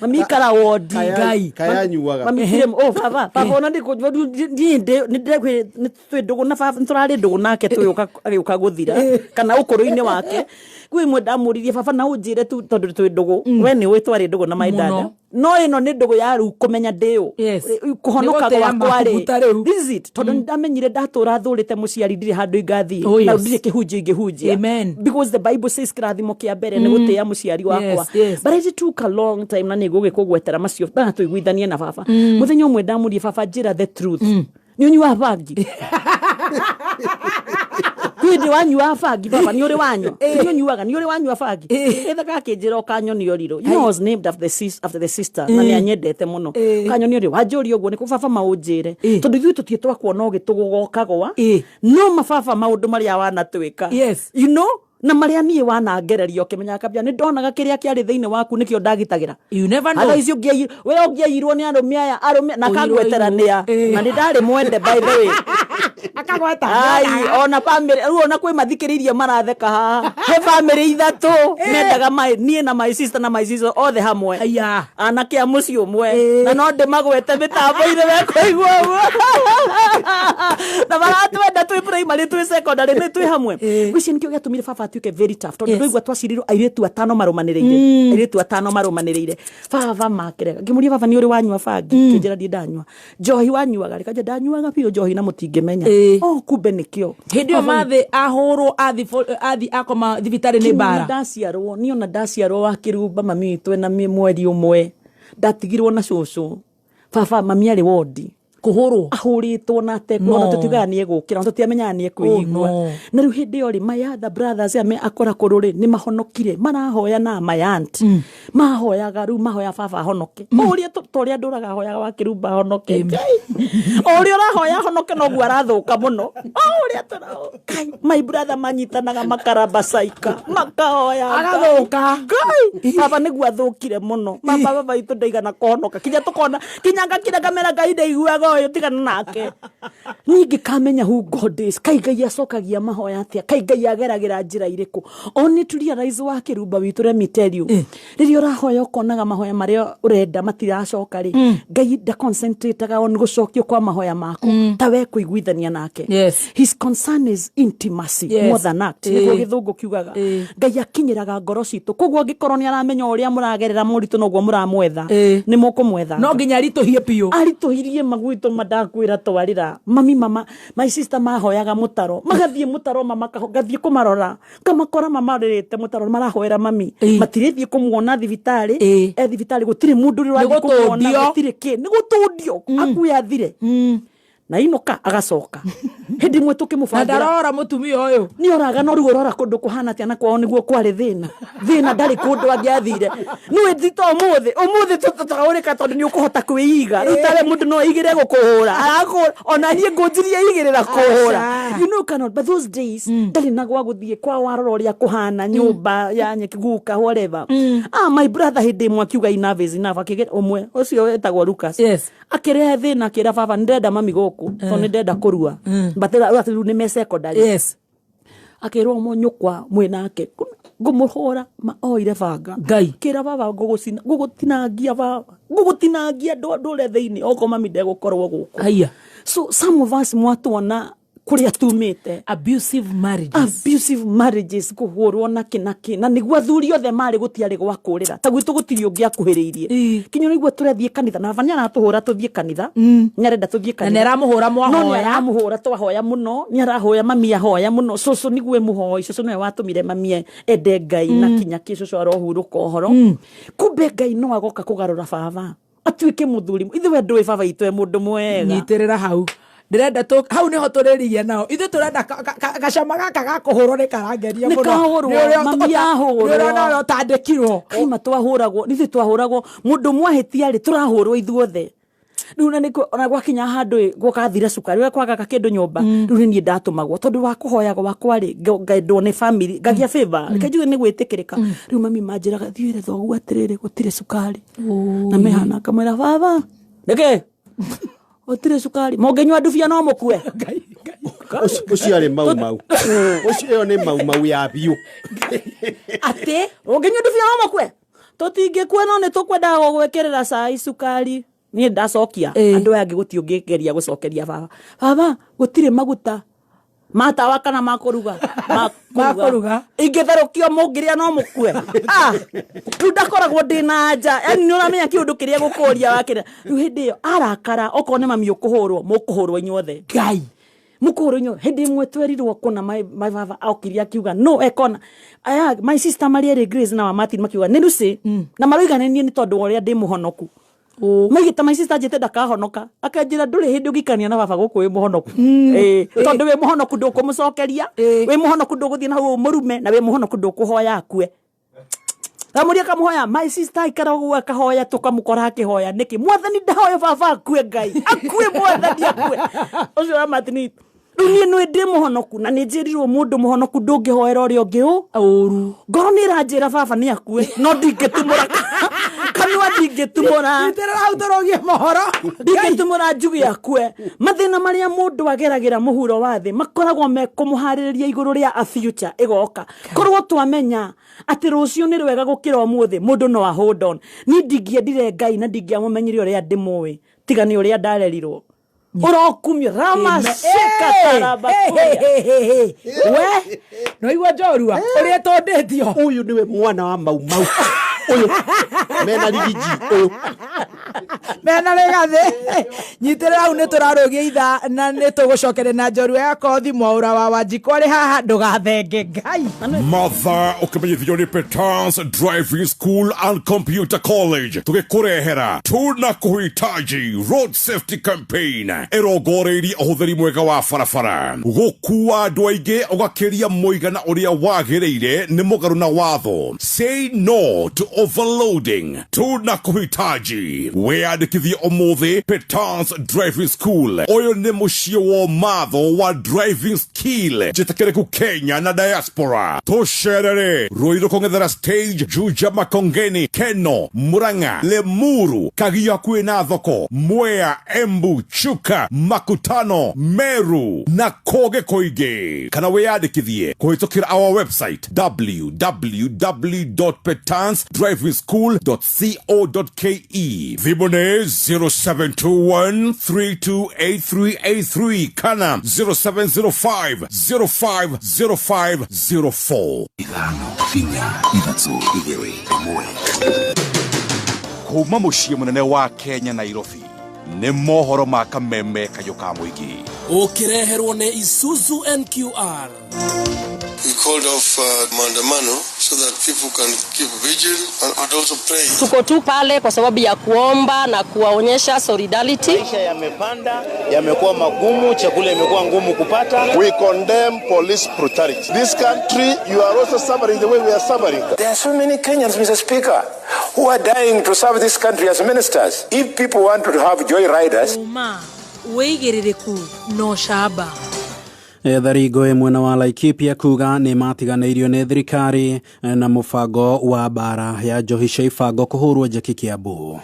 mami ikara wondi. Ngai. Kayanyuaga. Mami tirĩ, oh baba, baba ona ndĩ niĩ nĩ ndĩrakwĩ nĩ twĩ ndũgũ na baba, nĩ tũrarĩ ndũgũ nake twĩũka agĩũka gũthira kana ũkũrũ-inĩ wake. Kwĩ imwe ndamũririe, "Baba, na ũnjĩre tu, tondũ twĩ ndũgũ, we nĩ ũĩ twarĩ ndũgũ na my dad." Mũno. No ĩno nĩ ndũgũ ya rĩu kũmenya ndĩũ kũhonoka Nĩ gũtĩa gwakwa rĩ. maguta rĩu. This is it, tondũ nĩ ndamenyire ndatũra thũrĩte mũciari, ndirĩ handũ ingathiĩ. Oh, yes. Na ndirĩ kĩhunjio ingĩhunjia. Amen. Because the Bible says kĩrathimo kĩa mbere nĩ gũtĩĩa mũciari wakwa. But it took a long time, na nĩ ngũgĩkũgwetera macio na tũiguithanie na baba. Mũthenya ũmwe ndamũrie, "Baba, njĩra the truth, nĩ ũnyuaga bangi? Kwĩ ndĩ wanyuaga bangi? Baba, nĩ ũrĩ wanyua? Nĩ ũnyuaga? Nĩ ũrĩ wanyua bangi?" Ĩthaka akĩnjĩra, "Ũkanyonia ũrirũ." You know, I was named after the, sis, after the sister, na nĩ anyendete mũno. "Ũkanyonia ũrirũ." Wanjũria ũguo nĩkũ, baba? Maũnjĩre, tondũ ithuĩ tũtiĩ twakuona ũgĩtũgũga ũkagwa. No mababa, maũndũ marĩa wanatwĩka, you know, na marĩa niĩ wanangereria ũkĩmenyaga kabia, nĩ ndonaga kĩrĩa kĩarĩ thĩinĩ waku, nĩkĩo ndagitagĩra. You never know. Thaa ici we ũngĩaiyirwo nĩ arũme aya, arũme na Ũirwo kangweterania. Airwo. Na nĩ ndarĩ mwende, by the way. Akagweta. Ai, ona family rĩu, ona kwĩ mathikĩrĩirie maratheka haha, he family ithatũ mendaga my, niĩ na my sister na my sister othe hamwe. Aya. Anake a mũciĩ ũmwe, na no ndĩmagwete mĩtambo-inĩ mekũigua ũguo, na maratwenda twĩ primary, twĩ secondary, nĩ twĩ hamwe. Ngwĩciria nĩkĩo gĩatũmire baba atuĩke very tough, tondũ ndũigua twacirirwo airĩtu atano marũmanĩrĩire, airĩtu atano marũmanĩrĩire. Baba makĩrega. Ngĩmũria, "Baba, nĩ ũrĩ wanyua bangi?" Kĩnjĩra, "Ndiĩ ndanyua." "Njohi wanyuaga rĩ?" Kanja, "Ndanyuaga biũ njohi na mũtingĩmenya." Oh, kumbe nĩkĩo. Hĩndĩ ĩyo mathĩ ahũrwo, athi akoma thibitarĩ nĩ mbara. Ndaciarwo, niĩ ona ndaciarwo wa kĩrumba, mami witũ ena mweri ũmwe, ndatigirwo na cũcũ. Baba, mami arĩ wondi. Kũhũrwo. Ahũrĩtwo na atekwo. No. Ona tũtiugaga nĩ egũkĩra, ona tũtiamenyaga nĩ ekũigua. Oh, no. Na rĩu hĩndĩ ĩyo rĩ, my other brothers aya me akũra kũrũ rĩ, nĩ mahonokire, marahoya na my aunt mahoyaga, rĩu mahoya baba ahonoke, o ũrĩa ta ũrĩa ndũraga hoyaga wa kĩrumba ahonoke. Ngai. O ũrĩa ũrahoya ahonoke, noguo arathũka mũno, o ũrĩa tũra Ngai, my brother manyitanaga makarabacaika makahoya Ngai. Agathũka. Ngai, baba nĩguo athũkire mũno. Baba witũ ndaigana kũhonoka, kinya tũkona kinya ngakira ngamera, "Ngai ndaiguaga ũyũ, tigana nake." Niĩ ngĩkamenya who God is. Kai Ngai acokagia mahoya atĩa? Kai Ngai ageragĩra njĩra irĩkũ? Only to realize wa kĩrumba witũ, let me tell you, rĩrĩa ũrahoya ũkonaga mahoya marĩa ũrenda matiracoka rĩ, Ngai ndaconcentrateaga on gũcokio kwa mahoya maku ta we kũiguithania nake. His concern is intimacy more than act. Nĩguo gĩthũngũ kiugaga. Ngai akinyĩraga ngoro citũ, koguo angĩkorwo nĩ aramenya ũrĩa mũragerera moritũ, noguo mũramwetha, nĩ mũkũmwetha. No nginya aritũhie biũ. Aritũhirie magwitũ mandakwĩra, twarĩra mami, mama, my sister mahoyaga mũtaro, magathiĩ mũtaro, mama ngathiĩ kũmarora, ngamakora mamarĩrĩte mũtaro, marahoera mami. Matirĩthiĩ kũmuona thibitarĩ. E thibitarĩ gũtirĩ mũndũ ũrĩa ũrathiĩ kũmuona. Gũtũndio. Gũtirĩ kĩ, nĩ gũtũndio, akue athire na inũka agacoka hĩndĩ ĩmwe Na tũkĩmũbangĩra. Ndarora mũtumia ũyũ. Nĩ oraga, no rĩu ũrora kũndũ kũhana atĩa? Na kwao nĩguo kwarĩ thĩna, thĩna ndarĩ kũndũ angĩathire. Nĩwĩ ti ta ũmũthĩ, ũmũthĩ tũtaũrĩka tondũ nĩ ũkũhota kwĩiga. Rĩu tarĩ mũndũ no aigĩre gũkũhũra, arakũhũra, ona niĩ ngũnjirie igĩrĩra kũhũra. You know, cannot, but those days ndarĩ na gwa gũthiĩ kwa, warora ũrĩa kũhana nyũmba ya nyeki guka, whatever. Ah, my brother hĩndĩ ĩmwe akiuga enough is enough, akĩgĩra ũmwe ũcio wetagwo Lucas. Akĩrehe thĩna, akĩra baba, "Nĩ ndĩrenda mami gũkũ tondũ nĩ ndĩrenda kũrua." But rĩu nĩ me secondary. Akĩrwo mo nyũkwa mwĩ nake. Ngũmũhũra ma oire banga. Ngai. Kĩra baba ngũgũcina, ngũgũtinangia baba, ngũgũtinangia ndũre thĩinĩ okorwo mami ndegũkorwo gũkũ. Haiya. So some of us mwatuona kũrĩa tumĩte, abusive marriages, abusive marriages, kũhũrwo na kĩ na kĩ, na nĩguo athuri othe marĩ gũtiarĩ gwa kũrĩra ta gwitũ gũtirĩ ũngĩ akuhĩrĩirie. Kinya nĩguo tũrathiĩ kanitha na baba nĩaratũhũra tũthiĩ kanitha, nĩarenda tũthiĩ Na kanitha. nĩaramũhũra No mwahoya. Nĩaramũhũra twahoya mũno, nĩarahoya mami ahoya mũno, cũcũ nĩguo mũhoi, cũcũ nĩwe watũmire mami ende Ngai na kinya kĩ cũcũ arohurũka ũhoro. Kumbe Ngai no agoka kũgarũra baba atuĩke mũthuri. Ithuĩ we ndũĩ baba itũ e mũndũ mwega. Nyitĩrĩra hau, ndĩrenda tu hau nĩho tũrĩrigia nao. Ithuĩ tũrenda gacama gaka ga kũhũrwo nĩ karangeria Nĩ mũno. kahũrwo, Nĩ ũrĩa mami ahũrwo. Nĩ ũrĩa ũrĩa ũtandĩkirwo. Kaima twahũragwo, nithuĩ twahũragwo mũndũ mwahĩtia rĩ, tũrahũrwo ithuothe. Rĩu na nĩkũ ona gwakinya handũ ĩ, gũkathira cukari ũrĩa kwagaga kĩndũ nyũmba, rĩu nĩ niĩ ndatũmagwo tondũ wa kũhoyaga wakwa rĩ, ngaendwo nĩ family, ngagĩa favor, reke njuge nĩ gwĩtĩkĩrĩka. Rĩu mami manjĩraga, thiĩ wĩre thoguo atĩrĩrĩ, gũtirĩ cukari, na mehana ngamwĩra, baba nĩkĩ gũtirĩ cukari, mũngĩnyua ndubia no mũkue. Ũcio arĩ mau mau, ũcio ĩyo nĩ mau mau ya biũ. Atĩ ũngĩnyua ndubia no mũkue, tũtingĩkua no nĩ tũkwendaga gũgwĩkĩrĩra cai cukari. Niĩ ndacokia, andũ aya angĩ gũtirĩ ũngĩgeria gũcokeria baba, baba gũtirĩ maguta matawa kana makũruga. Ma kũruga. Ingĩtherũkio mũngĩrĩa no mũkue. Ah, rĩu ndakoragwo ndĩ na nja, yani nĩ ũramenya kĩũndũ kĩrĩa gũkũria wakĩra. Rĩu hĩndĩ ĩyo arakara, okorwo nĩ mami ũkũhũrwo, mũkũhũrwo inyuothe. Ngai. Mũkũhũrwo inyuothe. Hĩndĩ ĩmwe twerirwo kũna my baba okire akiuga no ekona aya my sister marĩ erĩ, Grace na wa Martin, makiuga nĩ Lucy, na maroiga nĩ niĩ nĩ tondũ wa ũrĩa ndĩ mũhonoku. Maigĩte my sister njĩte ndakahonoka, akanjĩra ndũrĩ hĩndĩ ũngĩikania na baba gũkũ wĩ mũhonoku. Ĩĩ, tondũ wĩ mũhonoku ndũkũmũcokeria, wĩ mũhonoku ndũgũthiĩ na hau mũrume, na wĩ mũhonoku ndũkũhoya akue. Kamũria kamũhoya my sister aikara ũguo akahoya, tũkamũkora akĩhoya, nĩkĩ mwathani ndahoya baba akue, Ngai akue, mwathani akue ũcio wa Martin. Rĩu niĩ nĩ ndĩ mũhonoku na nĩ njĩrirwo mũndũ mũhonoku ndũngĩhoera ũrĩa ũngĩ ũru. Ngoro nĩ ĩranjĩra baba nĩ akue, no ndingĩtumũra kanua, ndingĩtumũra. Nyitĩrĩra hau tũrũgie mohoro. Ndingĩtumũra njuge akue. Mathĩna marĩa mũndũ ageragĩra mũhuro wa thĩ makoragwo me kũmũharĩrĩria igũrũ rĩa a future ĩgoka. Korwo twamenya atĩ rũciũ nĩ rwega gũkĩra ũmũthĩ, mũndũ no a hold on. Niĩ ndingĩendire Ngai na ndingĩamũmenyire ũrĩa ndĩmũĩ tiga nĩ ũrĩa ndarerirwo. Ũrokumio ramashika tarabakuria. We no igua njorua ũrĩa tondĩtio. Ũyũ nĩwe mwana wa mau mau ũyũ mena rigiji ũyũ. Mena rĩgathĩ. Nyitĩrĩra hau, nĩ tũrarũgia ithaa na nĩ tũgũcokeria na njorua ya kothi mwaũra wa Wanjikũ arĩ haha. Ndũgathenge Ngai. Matha ũkĩmenyithio nĩ Petans Driving School and Computer College, tũgĩkũrehera tuna kuhitaji road safety campaign ĩrongoreirie ũhũthĩri mwega wa barabara. Gũkua andũ aingĩ ũgakĩria mũigana ũrĩa wagĩrĩire nĩ mũgarũ na watho. Say no to overloading. Tuna kuhitaji wĩyandĩkithie ũmũthĩ Petans Driving School. Ũyũ nĩ mũciĩ wa matho wa driving skill njĩtĩkĩrĩku Kenya na diaspora. Tũcerere Ruiru kũng'ethera stage, Juja, Makongeni, Keno, Murang'a, Limuru, Kagio hakuhĩ na thoko, Mwea, Embu, Chuka, Makutano, Meru na kũngĩ kũingĩ, kana wĩyandĩkithie kũhĩtũkĩra our website www.petansdrivingschool.co.ke. Thimũ nĩ 0721 328383 kana 0705 050504. 5 4 3 2 1. Kuma mũciĩ mũnene wa Kenya, Nairobi, nĩ mohoro ma Kameme kayũ ka mũingĩ. Ũkĩreherwo nĩ Isuzu NQR. We called off maandamano so that people can keep vigil and also pray. Tuko tu pale kwa sababu ya kuomba na kuwaonyesha solidarity. Maisha yamepanda, yamekuwa magumu, chakula imekuwa ngumu kupata. We condemn police brutality. This country, you are also suffering the way we are suffering. There are so many Kenyans, Mr. Speaker, who are dying to serve this country as ministers. If people want to have joy riders, Ũma, wĩigĩrĩrĩku na ũcamba. Ethari ngũĩ mwena wa Laikipia kuga nĩ matiganĩirio nĩ thirikari na mũbango wa mbara ya njohi cia ibango kũhũrwo njeki Kiambu.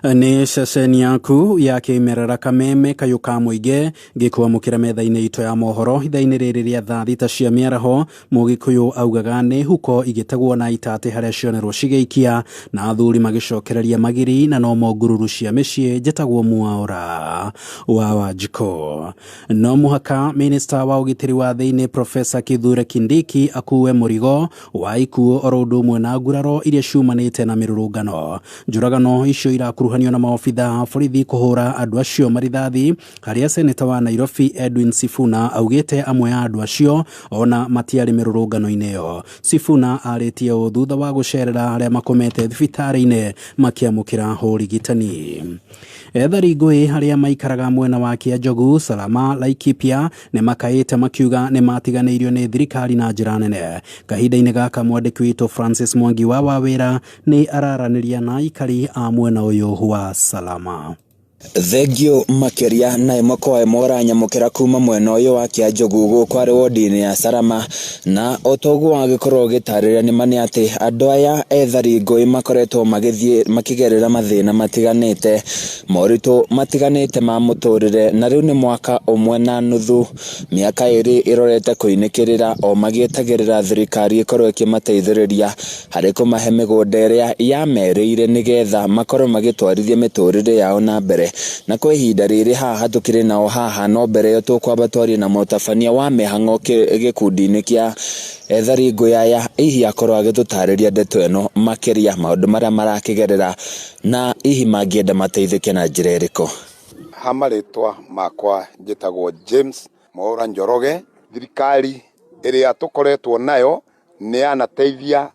Nĩ ceceni yaku ya kĩmerera Kameme kayũ ka mũingĩ gĩkwamũkĩra metha-inĩ itũ ya mohoro ithaa-inĩ rĩrĩ rĩa thaa 6 cia mĩaraho. Mũgĩkũyũ augaga nĩ huko igĩtegwo na itatĩ harĩa cionerwo cigĩikia na athuri magĩcokereria magiri na nomo ngururu cia mĩciĩ. Njĩtagwo Mwaũra wa Wanjikũ. No mũhaka minista wa ũgitĩri wa thĩinĩ Profesa Kithure Kindiki akuue mũrigo wa ikuũ oro ũndũ ũmwe na nguraro iria ciumanĩte na mĩrũrũngano. Njũragano icio irakuruhanio na maobitha a borithi kũhũra andũ acio marithathi, harĩa seneta wa Nairobi Edwin Sifuna augĩte amwe a andũ acio ona matiarĩ mĩrũrũngano-inĩ ĩyo. Sifuna arĩtie ũũ thutha wa gũcerera arĩa makomete thibitarĩ-inĩ makĩamũkĩra ũrigitani. Ethari ngũĩ arĩa maikaraga mwena wa Kĩanjogu, Salama, Laikipia nĩ makaĩte makiuga nĩ matiganĩirio nĩ thirikari na njĩra nene. Kahinda-inĩ gaka mwandĩki witũ Francis Mwangi wa Wawĩra nĩ araranĩria na aikari a mwena ũyũ wa Salama. Thengio makĩria na ĩmwe kwa ĩmwe ũranyamũkĩra kuma mwena ũyũ wa Kĩanjogu gũkũ arĩ wodi-inĩ ya Salama, na o ta ũguo wagĩkorwo ũgĩtarĩria nĩ ma nĩ atĩ andũ aya ethari ngũĩ makoretwo magĩthiĩ makĩgerera mathĩna matiganĩte, moritũ matiganĩte ma mũtũrĩre, na rĩu nĩ mwaka ũmwe na nuthu, mĩaka 2 ĩrorete kũinĩkĩrĩra o magĩetagĩrĩra thirikari ĩkorwo ĩkĩmateithĩrĩria harĩ kũmahe mĩgũnda ĩrĩa yamerĩire nĩgetha makorwo magĩtwarithia mĩtũrĩre yao na mbere. Na kwa ihinda rĩrĩ haha tũkĩrĩ nao haha, no mbere ĩyo tũkwamba twarie na mũtabania wa mĩhang'o gĩkundi-inĩ kĩa ethari ngũĩ aya, hihi akorwo agĩtũtarĩria ndeto ĩno makĩria, maũndũ marĩa marakĩgerera na hihi mangĩenda mateithĩke na njĩra ĩrĩkũ. Ha marĩtwa makwa njĩtagwo James Mwaura Njoroge. Thirikari ĩrĩa tũkoretwo nayo nĩ yanateithia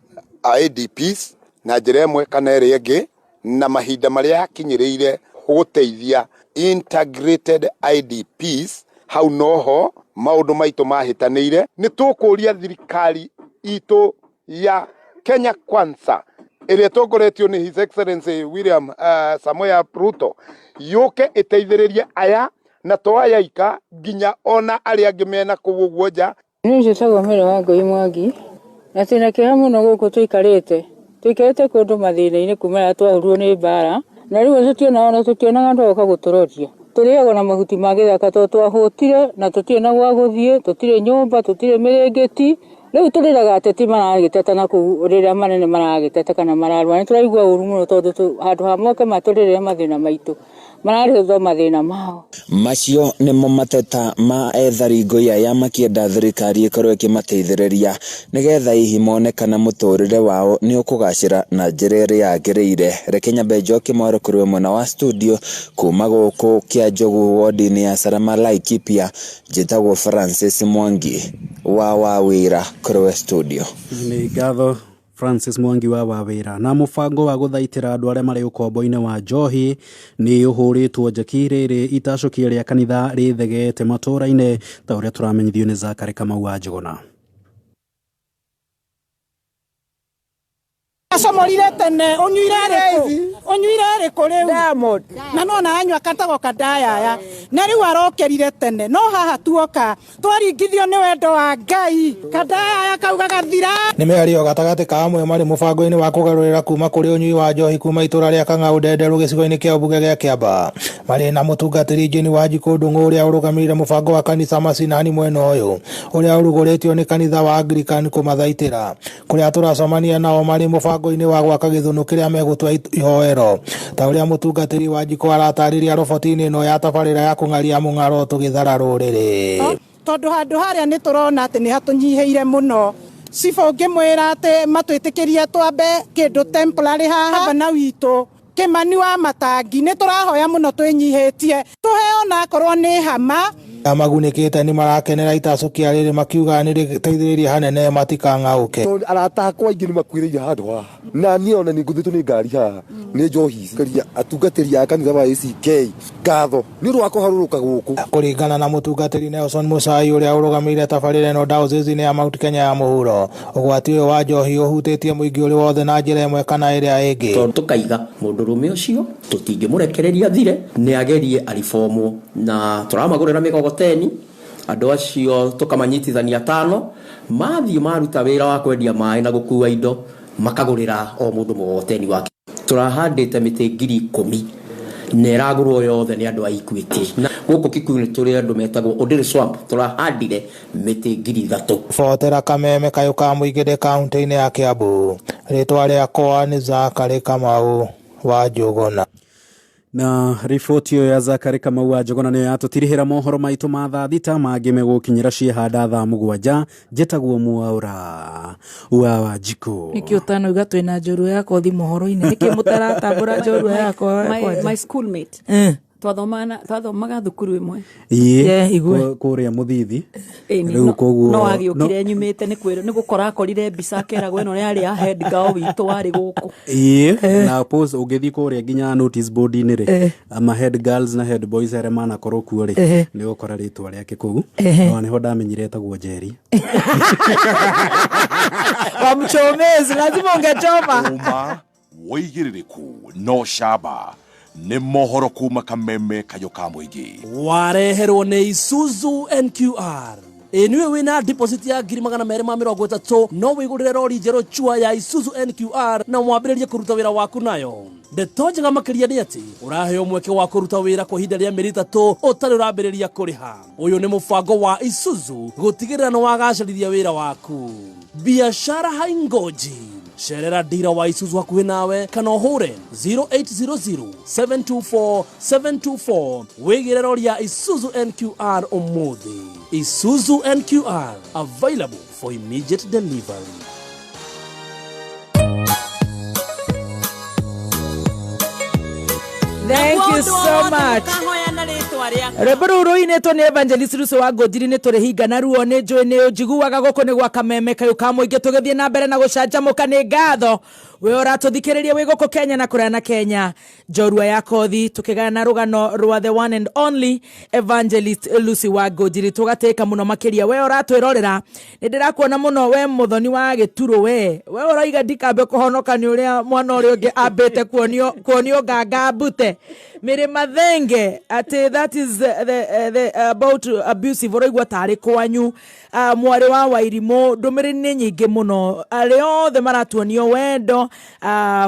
IDPs na njĩra ĩmwe kana ĩrĩa ĩngĩ, na mahinda marĩa yakinyĩrĩire gũteithia integrated IDPs, hau noho maũndũ maitũ mahĩtanĩire. Nĩ tũkũria thirikari itũ ya Kenya Kwanza ĩrĩa ĩtongoretio nĩ His Excellency William Samoei Ruto yũke ĩteithĩrĩrie aya na to aya ika, nginya ona arĩa angĩ mena kũu ũguo nja. Niĩ njĩtagwo Mary Wangũi Mwangi, na twĩna kĩeha mũno gũkũ tũikarĩte. Tũikarĩte kũndũ mathĩna-inĩ kuma rĩrĩa twahũrirwo nĩ mbara, na rĩu tũtionaga andũ a gũka gũtũroria. Tũrĩagwo na mahuti ma gĩthaka tondũ twahũtire na tũtirĩ na gwa gũthiĩ, tũtirĩ nyũmba, tũtirĩ mĩrĩngĩti. Rĩu tũrĩraga ateti maragĩteta na kũu rĩrĩa manene maragĩteta kana mararũa. Nĩ tũraigua ũru mũno tondũ handũ ha moke matũrĩrĩre mathĩna maitũ, mararĩrwo mathĩna mao. Macio nĩmo mateta ma ethari ngũi aya makĩenda thirikari ĩkorwo ĩkĩmateithĩrĩria nĩgetha hihi mone kana mũtũrĩre wao nĩ ũkũgacĩra na njĩra ĩrĩa yagĩrĩire. Reke nyambe njoke mwaro kũrĩ mwena wa studio kuma gũkũ Kĩanjogu wodi-inĩ ya Salama Laikipia. Njĩtagwo Francis Mwangi wa Wawĩra kũrĩ studio. Nĩ ngatho Francis Mwangi wa Wawĩra. Na mũbango wa gũthaitĩra andũ arĩa marĩ ũkombo-inĩ wa njohi nĩ ũhũrĩtwo njeki rĩrĩ itacũkia rĩa kanitha rĩthegete matũũra-inĩ ta ũrĩa tũramenyithio nĩ Zakari Kamau wa Njũgũna. Acomorire tene, ũnyuire rĩkũ rĩu? Diamond. Na no na anyua katagwo kadayaya. Na rĩu arokerire tene. No haha tuoka twaringithio nĩ wendo wa Ngai. Kadayaya kau gagathira. Nĩ mĩario gatagatĩ ka amwe marĩ mũbango-inĩ wa kũgarũrĩra kuma kũrĩ ũnyui wa njohi kuma itũra rĩa Kang'au Ndenderu gĩcigo-inĩ kĩa ũmbunge gĩa Kĩambaa. Marĩ na mũtungatĩri Jane Wanjikũ Ndung'u ũrĩa ũrũgamĩrĩire mũbango wa kanitha macinani mwena ũyũ ũrĩa ũrugũrĩtio nĩ kanitha wa Anglican kũmathaitĩra, kũrĩa tũracemania nao marĩ mũbango-inĩ wa gwaka gĩthũnũ kĩrĩa megũtua ihoero, ta ũrĩa mũtungatĩri Wanjikũ aratarĩria roboti-inĩ ĩno ya tabarĩra ya kũng'aria mũng'aro tũgĩthara rũrĩrĩ. Tondũ handũ harĩa nĩ tũrona atĩ nĩ hatũnyihĩire mũno. Cibũ ngĩmwĩra atĩ matwĩtĩkĩrie twambe kĩndũ temporary haha na witũ Kĩmani wa Matangi, nĩ tũrahoya mũno twĩnyihĩtie tũheo na akorwo nĩ hama. Magunĩkĩte nĩ marakenera itacũkia rĩrĩ makiuga nĩ rĩteithĩrĩrie hanene matikang'aũke. Arata akwa aingĩ nĩ makuĩrĩire handũ haha, na niĩ ona nĩ ngũthĩtwo nĩ ngari haha nĩ njohi. Atungatĩri a kanitha wa ACK ngatho nĩ ũndũ wa kũharũrũka gũkũ. Kũringana na mũtungatĩri Nelson Muchai ũrĩa ũrũgamĩrĩire tabarĩra ĩno diocese-inĩ ya Mount Kenya ya mũhuro, ũgwati ũyũ wa njohi ũhutĩtie mũingĩ ũrĩ wothe na njĩra ĩmwe kana ĩrĩa ĩngĩ. Tondũ tũkaiga mũndũrũme ũcio tũtingĩmũrekereria thire, nĩ agerie aribomwo, na tũramagũrĩra mĩgogoteni andũ acio tũkamanyitithania 5 mathiĩ maruta wĩra wa kwendia maĩ na gũkua indo makagũrĩra o mũndũ mũgogoteni wake. Tũrahandĩte mĩtĩ 10,000 na ĩragũrwo yothe nĩ andũ a Equity. Na gũkũ Kikuyu nĩ tũrĩ andũ metagwo Ondiri Swamp, tũrahandire mĩtĩ 3,000. Botera kameme kayũ ka mũingĩ ndĩ kaunti-inĩ ya Kiambu. Rĩtwa rĩakwa nĩ Zakary Kamau wa Njũgũna. Na riboti ĩyo ya Zakary Kamau wa Njũgũna nĩyo yatũtirihĩra mohoro maitũ ma thaa thita, mangĩ megũkinyĩra ciehanda thaa 7. Njĩtagwo Mwaũra wa Wanjikũ. Nĩkĩ ũtanauga twĩna njorua yakwa thi mohoro-inĩ? Nĩkĩ mũtaratambũra njorua yakwa? My schoolmate. Twathomaga thukuru ĩmwe. Ĩĩ, kũrĩa Mũthithi. Rĩu koguo no agĩũkire nyumĩte nĩ kwĩrwo nĩ gũkora akorire mbica akeragwo ĩno yarĩ ya head girl witũ warĩ gũkũ. Ĩĩ, na post ũngĩthiĩ kũrĩa nginya notice board-inĩ rĩ, ama head girls na head boys arĩa manakorwo kuo rĩ, nĩ ũgũkora rĩtwa rĩake kũu. No nĩho ndamenyire etagwo Njeri. Wamchomezi, lazima ungechoma. Uma wĩigĩrĩrĩku no camba nĩ mohoro kuma kameme kayũ ka mũingĩ. Wareherwo nĩ Isuzu NQR. Ĩ nĩwe wĩna deposit ya 230,000 no wĩgũrĩre rori njerũ chua ya Isuzu NQR na mwambĩrĩrie kũruta wĩra waku nayo. Ndeto njega makĩria nĩ atĩ ũraheo mweke wa kũruta wĩra kwa ihinda rĩa mĩeri 3 ũtarĩ ũrambĩrĩria kũrĩha. Ũyũ nĩ mũbango wa Isuzu gũtigĩrĩra nĩ wagacĩrithia wĩra waku. Biashara haingoji. Cerera dira wa Isuzu hakuhĩ nawe kana ũhũre 0800 724 724 wĩgĩre rori ya Isuzu NQR ũmũthĩ. Isuzu NQR available for immediate delivery. Thank you so much. Rwĩmbo rũu rũinĩtwo nĩ Evangelist Lucy wa Ngũnjiri nĩ tũrĩhinga na ruo nĩ njũĩ nĩ ũnjiguaga gũkũ nĩ gwa kameme kayũ ka mũingĩ tũgĩthiĩ na mbere na gũcanjamũka. Nĩ ngatho we ũratũthikĩrĩria wĩ gũkũ Kenya na kũraya na Kenya. Njorua ya kothi tũkĩgayana rũgano rwa the one and only Evangelist Lucy wa Ngũnjiri, tũgatĩka mũno makĩria. We ũratwĩrorera nĩ ndĩrakuona mũno we mũthoni wa gĩturũ, we ũroiga ndikambe kũhonoka nĩ ũrĩa mwana ũrĩa ũngĩ ambĩte kuonio nganga mbute mĩrĩma thenge atĩ that is the about abusive ũraigua tarĩ kwanyu. Mwarĩ wa Wairimũ, ndũmĩrĩri nĩ nyingĩ mũno, arĩa othe maratuonio wendo,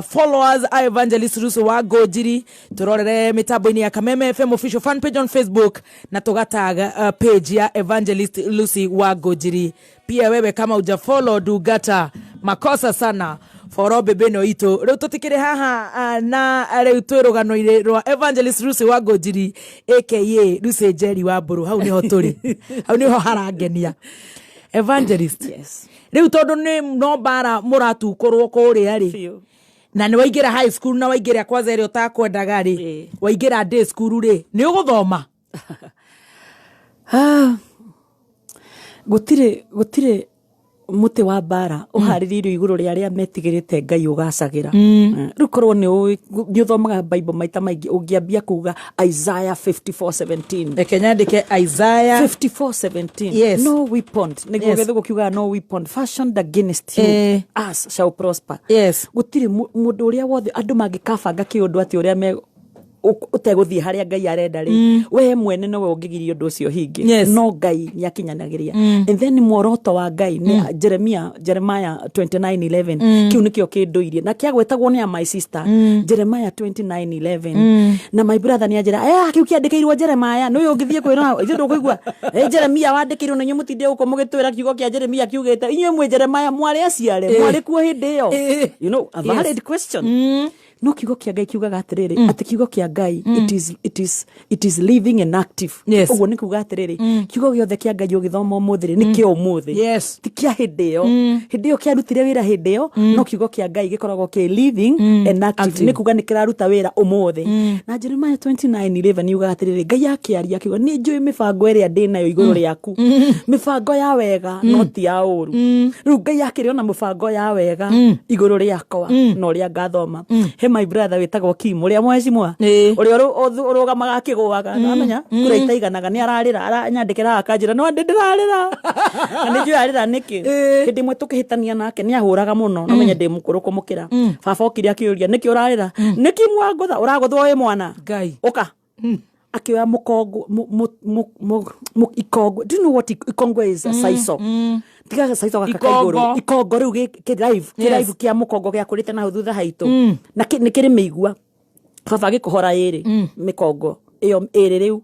followers a Evangelist Lucy wa Ngũnjiri, tũrorere mĩtambo-inĩ ya Kameme FM official fan page on Facebook na tũgatag page ya Evangelist Lucy wa Ngũnjiri. Pia wewe kama hujafollow ndungata, makosa sana foro bebe no itũ. Rĩu tũtikĩrĩ haha na rĩu twĩ rũgano-inĩ rwa Evangelist Lucy wa Ngũnjiri aka Lucy Njeri wa Mbũrũ. Hau nĩho tũrĩ, hau nĩho harangenia. Evangelist, yes. Rĩu tondũ nĩ no mbara mũratukorwo kũrĩa rĩ, na nĩ waingĩra high school na waingĩra kwanza ĩrĩa ũtakwendaga rĩ, waingĩra day school rĩ, nĩ ũgũthoma? Gũtirĩ mũtĩ wa mbara ũharĩrĩirio igũrũ rĩa arĩa metigĩrĩte Ngai ũgacagĩra. Rĩu korwo nĩ ũthomaga Bible maita maingĩ ũngĩambia kuga Isaiah 54:17. Reke nyandĩke Isaiah 54:17. Yes. No weapon. Nĩguo gĩthũngũ kiugaga no weapon fashioned against you us shall prosper. Yes. Gũtirĩ mũndũ ũrĩa wothe andũ mangĩkabanga kĩũndũ atĩ ũrĩa me ũtegũthiĩ harĩa Ngai arenda rĩ, we mwene nowe ũngĩgiria ũndũ ũcio hinge. No Ngai nĩ akinyanagĩria. And then muoroto wa Ngai nĩ Jeremiah 29:11. Kĩu nĩkĩo kĩndũirie na kĩagwetagwo nĩ my sister Jeremiah 29:11. Na my brother nĩ anjĩra kĩu kĩandĩkĩirwo Jeremiah, nĩ ũyũ ũngĩthiĩ kwĩra ithuĩ ndũkũigua Jeremiah wandĩkĩirwo na inyuĩ mũtinde gũkũ mũgĩtwĩra kiugo kĩa Jeremiah kiugĩte inyuĩ mwĩ Jeremiah mwarĩ aciare mwarĩ kuo hĩndĩ ĩyo. You know, a valid question. No kiugo kĩa Ngai kiugaga atĩrĩrĩ, atĩ kiugo kĩa Ngai it is living and active. Ũguo nĩ kuuga atĩrĩrĩ, kiugo gĩothe kĩa Ngai ũgĩthoma ũmũthĩ rĩ, nĩ kĩa ũmũthĩ. Ti kĩa hĩndĩ ĩyo. Hĩndĩ ĩyo kĩarutire wĩra hĩndĩ ĩyo, no kiugo kĩa Ngai gĩkoragwo kĩ living and active. Nĩ kuuga nĩ kĩraruta wĩra ũmũthĩ. Na Jeremiah 29:11 yugaga atĩrĩrĩ, Ngai akĩaria akiuga nĩ njũĩ mĩbango ĩrĩa ndĩ nayo igũrũ rĩaku, mĩbango ya wega no ti ya ũũru. Rĩu Ngai akĩrĩ ona mũbango ya wega igũrũ rĩakwa na ũrĩa ngathoma. He my brother wĩtagwo Kim ũrĩa mwecimwa ũrĩa ũrũgamaga akĩgũaga, nĩwamenya kura itaiganaga nĩ ararĩra, aranyandĩkĩra akanjĩra no ndĩ ndĩrarĩra na nĩ njũĩ arĩra nĩkĩ. Hĩndĩ ĩmwe tũkĩhĩtania nake nĩ ahũraga mũno, no menye ndĩ mũkũrũ kũmũkĩra. Baba okire akĩũria nĩkĩ ũrarĩra, nĩkĩ mwangũtha ũragũthwo wĩ mwana Ngai ũka. Akĩoya mũkongo ikongo. Do you know what ikongo is? A saiso. Tiga saiso gaka Ikongo. kaigũrũ. Ikongo rĩu kĩraivu kĩraivu kĩa mũkongo gĩakũrĩte na hau thutha haitũ. Na nĩ kĩrĩ mĩigua. Baba agĩkũhora ĩrĩ mĩkongo ĩyo ĩrĩ rĩu.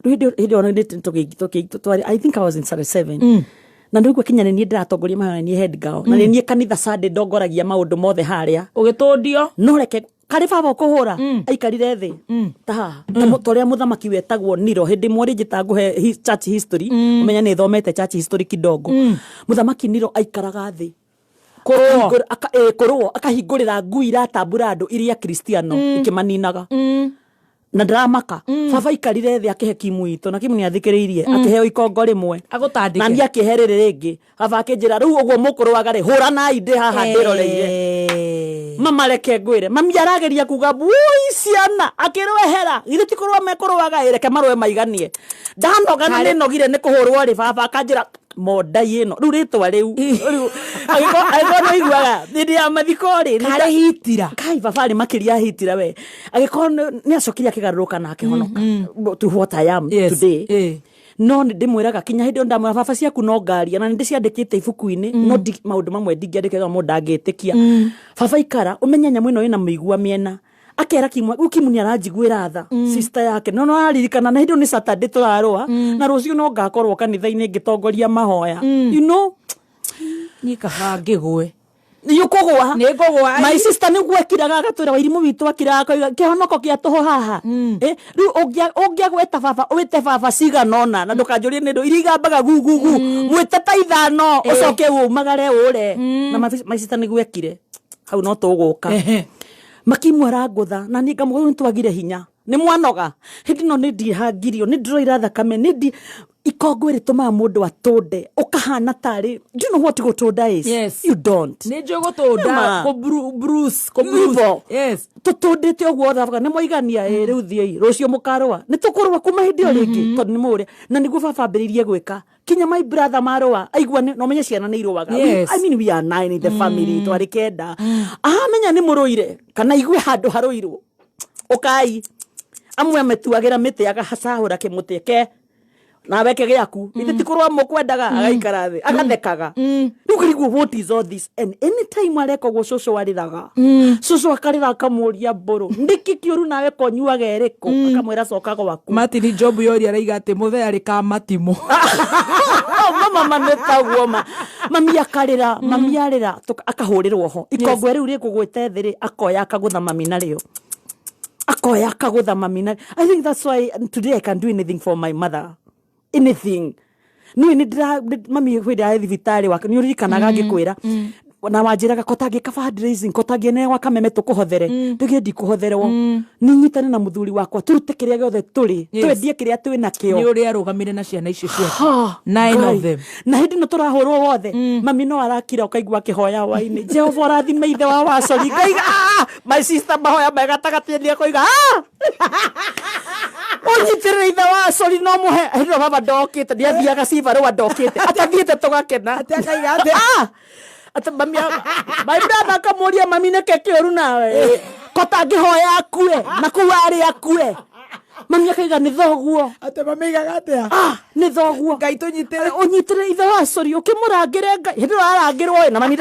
Rĩu hĩndĩ ĩyo nĩ twarĩ, I think I was in standard 7. Na nĩguo kinya nĩ niĩ ndĩratongoria mahoya, nĩ niĩ head girl. Na nĩ niĩ kanitha Sunday ndongoragia maũndũ mothe harĩa. Ũgĩtũndio. No reke karĩ baba ũkũhũra aikarire thĩ ta haha ta ũrĩa mũthamaki wetagwo Niro. Hĩndĩ ĩmwe rĩnjĩta ngũhe church history, ũmenye nĩ thomete church history kidogo. Mũthamaki Niro aikaraga thĩ Kũrũo. Kũrũo, akahingũrĩra ngui iratambura andũ iria kristiano ikĩmaninaga na ndĩramaka. Baba aikarire thĩ akĩhe kimu itũ, na kimu nĩ athikĩrĩirie, akĩheo ikongo rĩmwe Agũtandĩke. na niĩ akĩhe rĩrĩ rĩngĩ. Baba akĩnjĩra, rĩu ũguo mũkũrũaga rĩ, hũranai ndĩ haha ndĩroreire. Mama, reke ngwĩre, mami arageria kuga wui ciana akĩrwehera githĩ ti kũrũa mekũrũaga? Ĩ reke marũe maiganie, ndanoga na nĩnogire nĩ kũhũrwo rĩ. Baba akanjĩra mondai ĩno rĩu rĩtwa rĩu rĩu angĩkorwo nĩ ũiguaga hĩndĩ ya mathiko rĩ Karĩ hitira. Kai baba arĩ makĩria hitira we. Angĩkorwo nĩ acokire akĩgarũrũka na akĩhonoka to what I am today. No nĩ ndĩmwĩraga kinya hĩndĩ ĩyo ndamwĩra, baba, ciaku no ngaria na nĩ ndĩciandĩkĩte ibuku-inĩ, no maũndũ mamwe ndingĩandĩka tondũ mũndũ ndangĩtĩkia. Baba ikara ũmenye nyamũ ĩno ĩna mĩigua mĩena, akera Kimu, rĩu Kimu nĩ aranjiguĩra tha, sister yake, no no araririkana na hĩndĩ ĩyo nĩ Saturday tũrarũa na rũciũ no ngakorwo kanitha-inĩ ngĩtongoria mahoya. Niĩ kaba ngĩgwe. Nĩũkũgwa. Nĩ ngũgwa. My sister, nĩguo ekiraga agatwĩra wairimũ witũ, akiraga akoiga kĩhonoko kĩa tũhũ haha. Rĩu ũngĩagweta baba, wĩte baba cigana ũna na ndũkanjũrie nĩ ndũ iria igambaga gugugu, mwĩte ta ithano, ũcoke umagare ũre na my sister nĩguo ekire hau no tũgũka. Makimu arangũtha na niĩ ngamũgũ nĩ twagire hinya, nĩ mwanoga. Hĩndĩ ĩno nĩ ndihangirio, nĩ ndĩroira thakame, nĩ ndi ikongo ĩrĩtũmaga mũndũ atũnde ũkahana tarĩ. Do you know what gũtũnda is? Yes. You don't. Nĩ njũĩ gũtũnda. Nĩma. Bruise, kũ-bruise. Ivo. Yes. Tũtũndĩte ũguo thabaga nĩ mwaigania. Ĩ rĩu thiĩi, rũciũ mũkarũa, nĩ tũkũrũa kuma hĩndĩ ĩyo rĩngĩ tondũ nĩ mũũrĩa na nĩguo baba ambĩrĩirie gwĩka kinya my brother marũa aigua no menye ciana nĩ irũaga. I mean, we are nine in the family, twarĩ kenda. Amenya nĩ mũrũire kana igue handũ harũirwo, ũkai amwe ametuagĩra mĩtĩ, agacahũra kĩmũtĩ ke nawe ke gĩaku ithe ti kũrũa mũkwendaga, agaikara thĩ agathekaga. Rĩu ngarigwo, what is all this? And anytime areka ũguo, cũcũ arĩraga, cũcũ akarĩra akamũria, mbũrũ ndĩkĩ kĩũru nawe konyuaga ĩrĩkũ? Akamwĩra, coka gwaku. Martin Job yoria araiga atĩ mũthee arĩ ka matimũ. Mama mametaguo ma mami akarĩra, mami arĩra akahũrĩrwo ho ikongwe rĩu rĩkũgwĩte thĩ rĩ, akoya akagũtha mami narĩo, akoya akagũtha mami na. I think that's why today I can do anything for my mother, anything. Niĩ nĩ ndĩra mami hĩndĩ ya thibitarĩ wake nĩ ũririkanaga ngĩkwĩra na wanjĩraga kotangĩka fundraising kotangĩne gwa kameme tũkũhothere, nduge ndikũhotherwo, nĩ nyitane na mũthuri wakwa tũrute kĩrĩa gĩothe tũrĩ, twendie kĩrĩa twĩ nakĩo. Nĩ ũrĩa arũgamire na ciana icio ciake. Ha, Nine Ngai. of them. Na hĩndĩ ĩno tũrahũrwo wothe, mami no arakira, ũkaigua akĩhoya hwainĩ, Jehova ũrathime ithe wa wacori. Ngaiga, "Ah!" My sister, mahoya me gatagatĩ nĩ akoiga, "Ah!" Ũnyitĩrĩre ithe wa acori no mũhe. Hĩndĩ ĩyo baba ndokĩte, ndiathiaga cibarũa, ndokĩte, atathiĩte tũgakena. Atĩ akaiga atĩa? Ah! Atĩ mami my brother akamũria, mami nĩkĩ kĩũru nawe kotangĩhoya akue na kũu arĩ akue? Mami akaiga nĩ thoguo. Atĩ mami aigaga atĩa? Ah, nĩ thoguo. Ngai tũnyitĩre. Ũnyitĩre ithe wa cori ũkĩmũrangĩre Ngai. Hĩndĩ ĩyo arangĩrwo na mami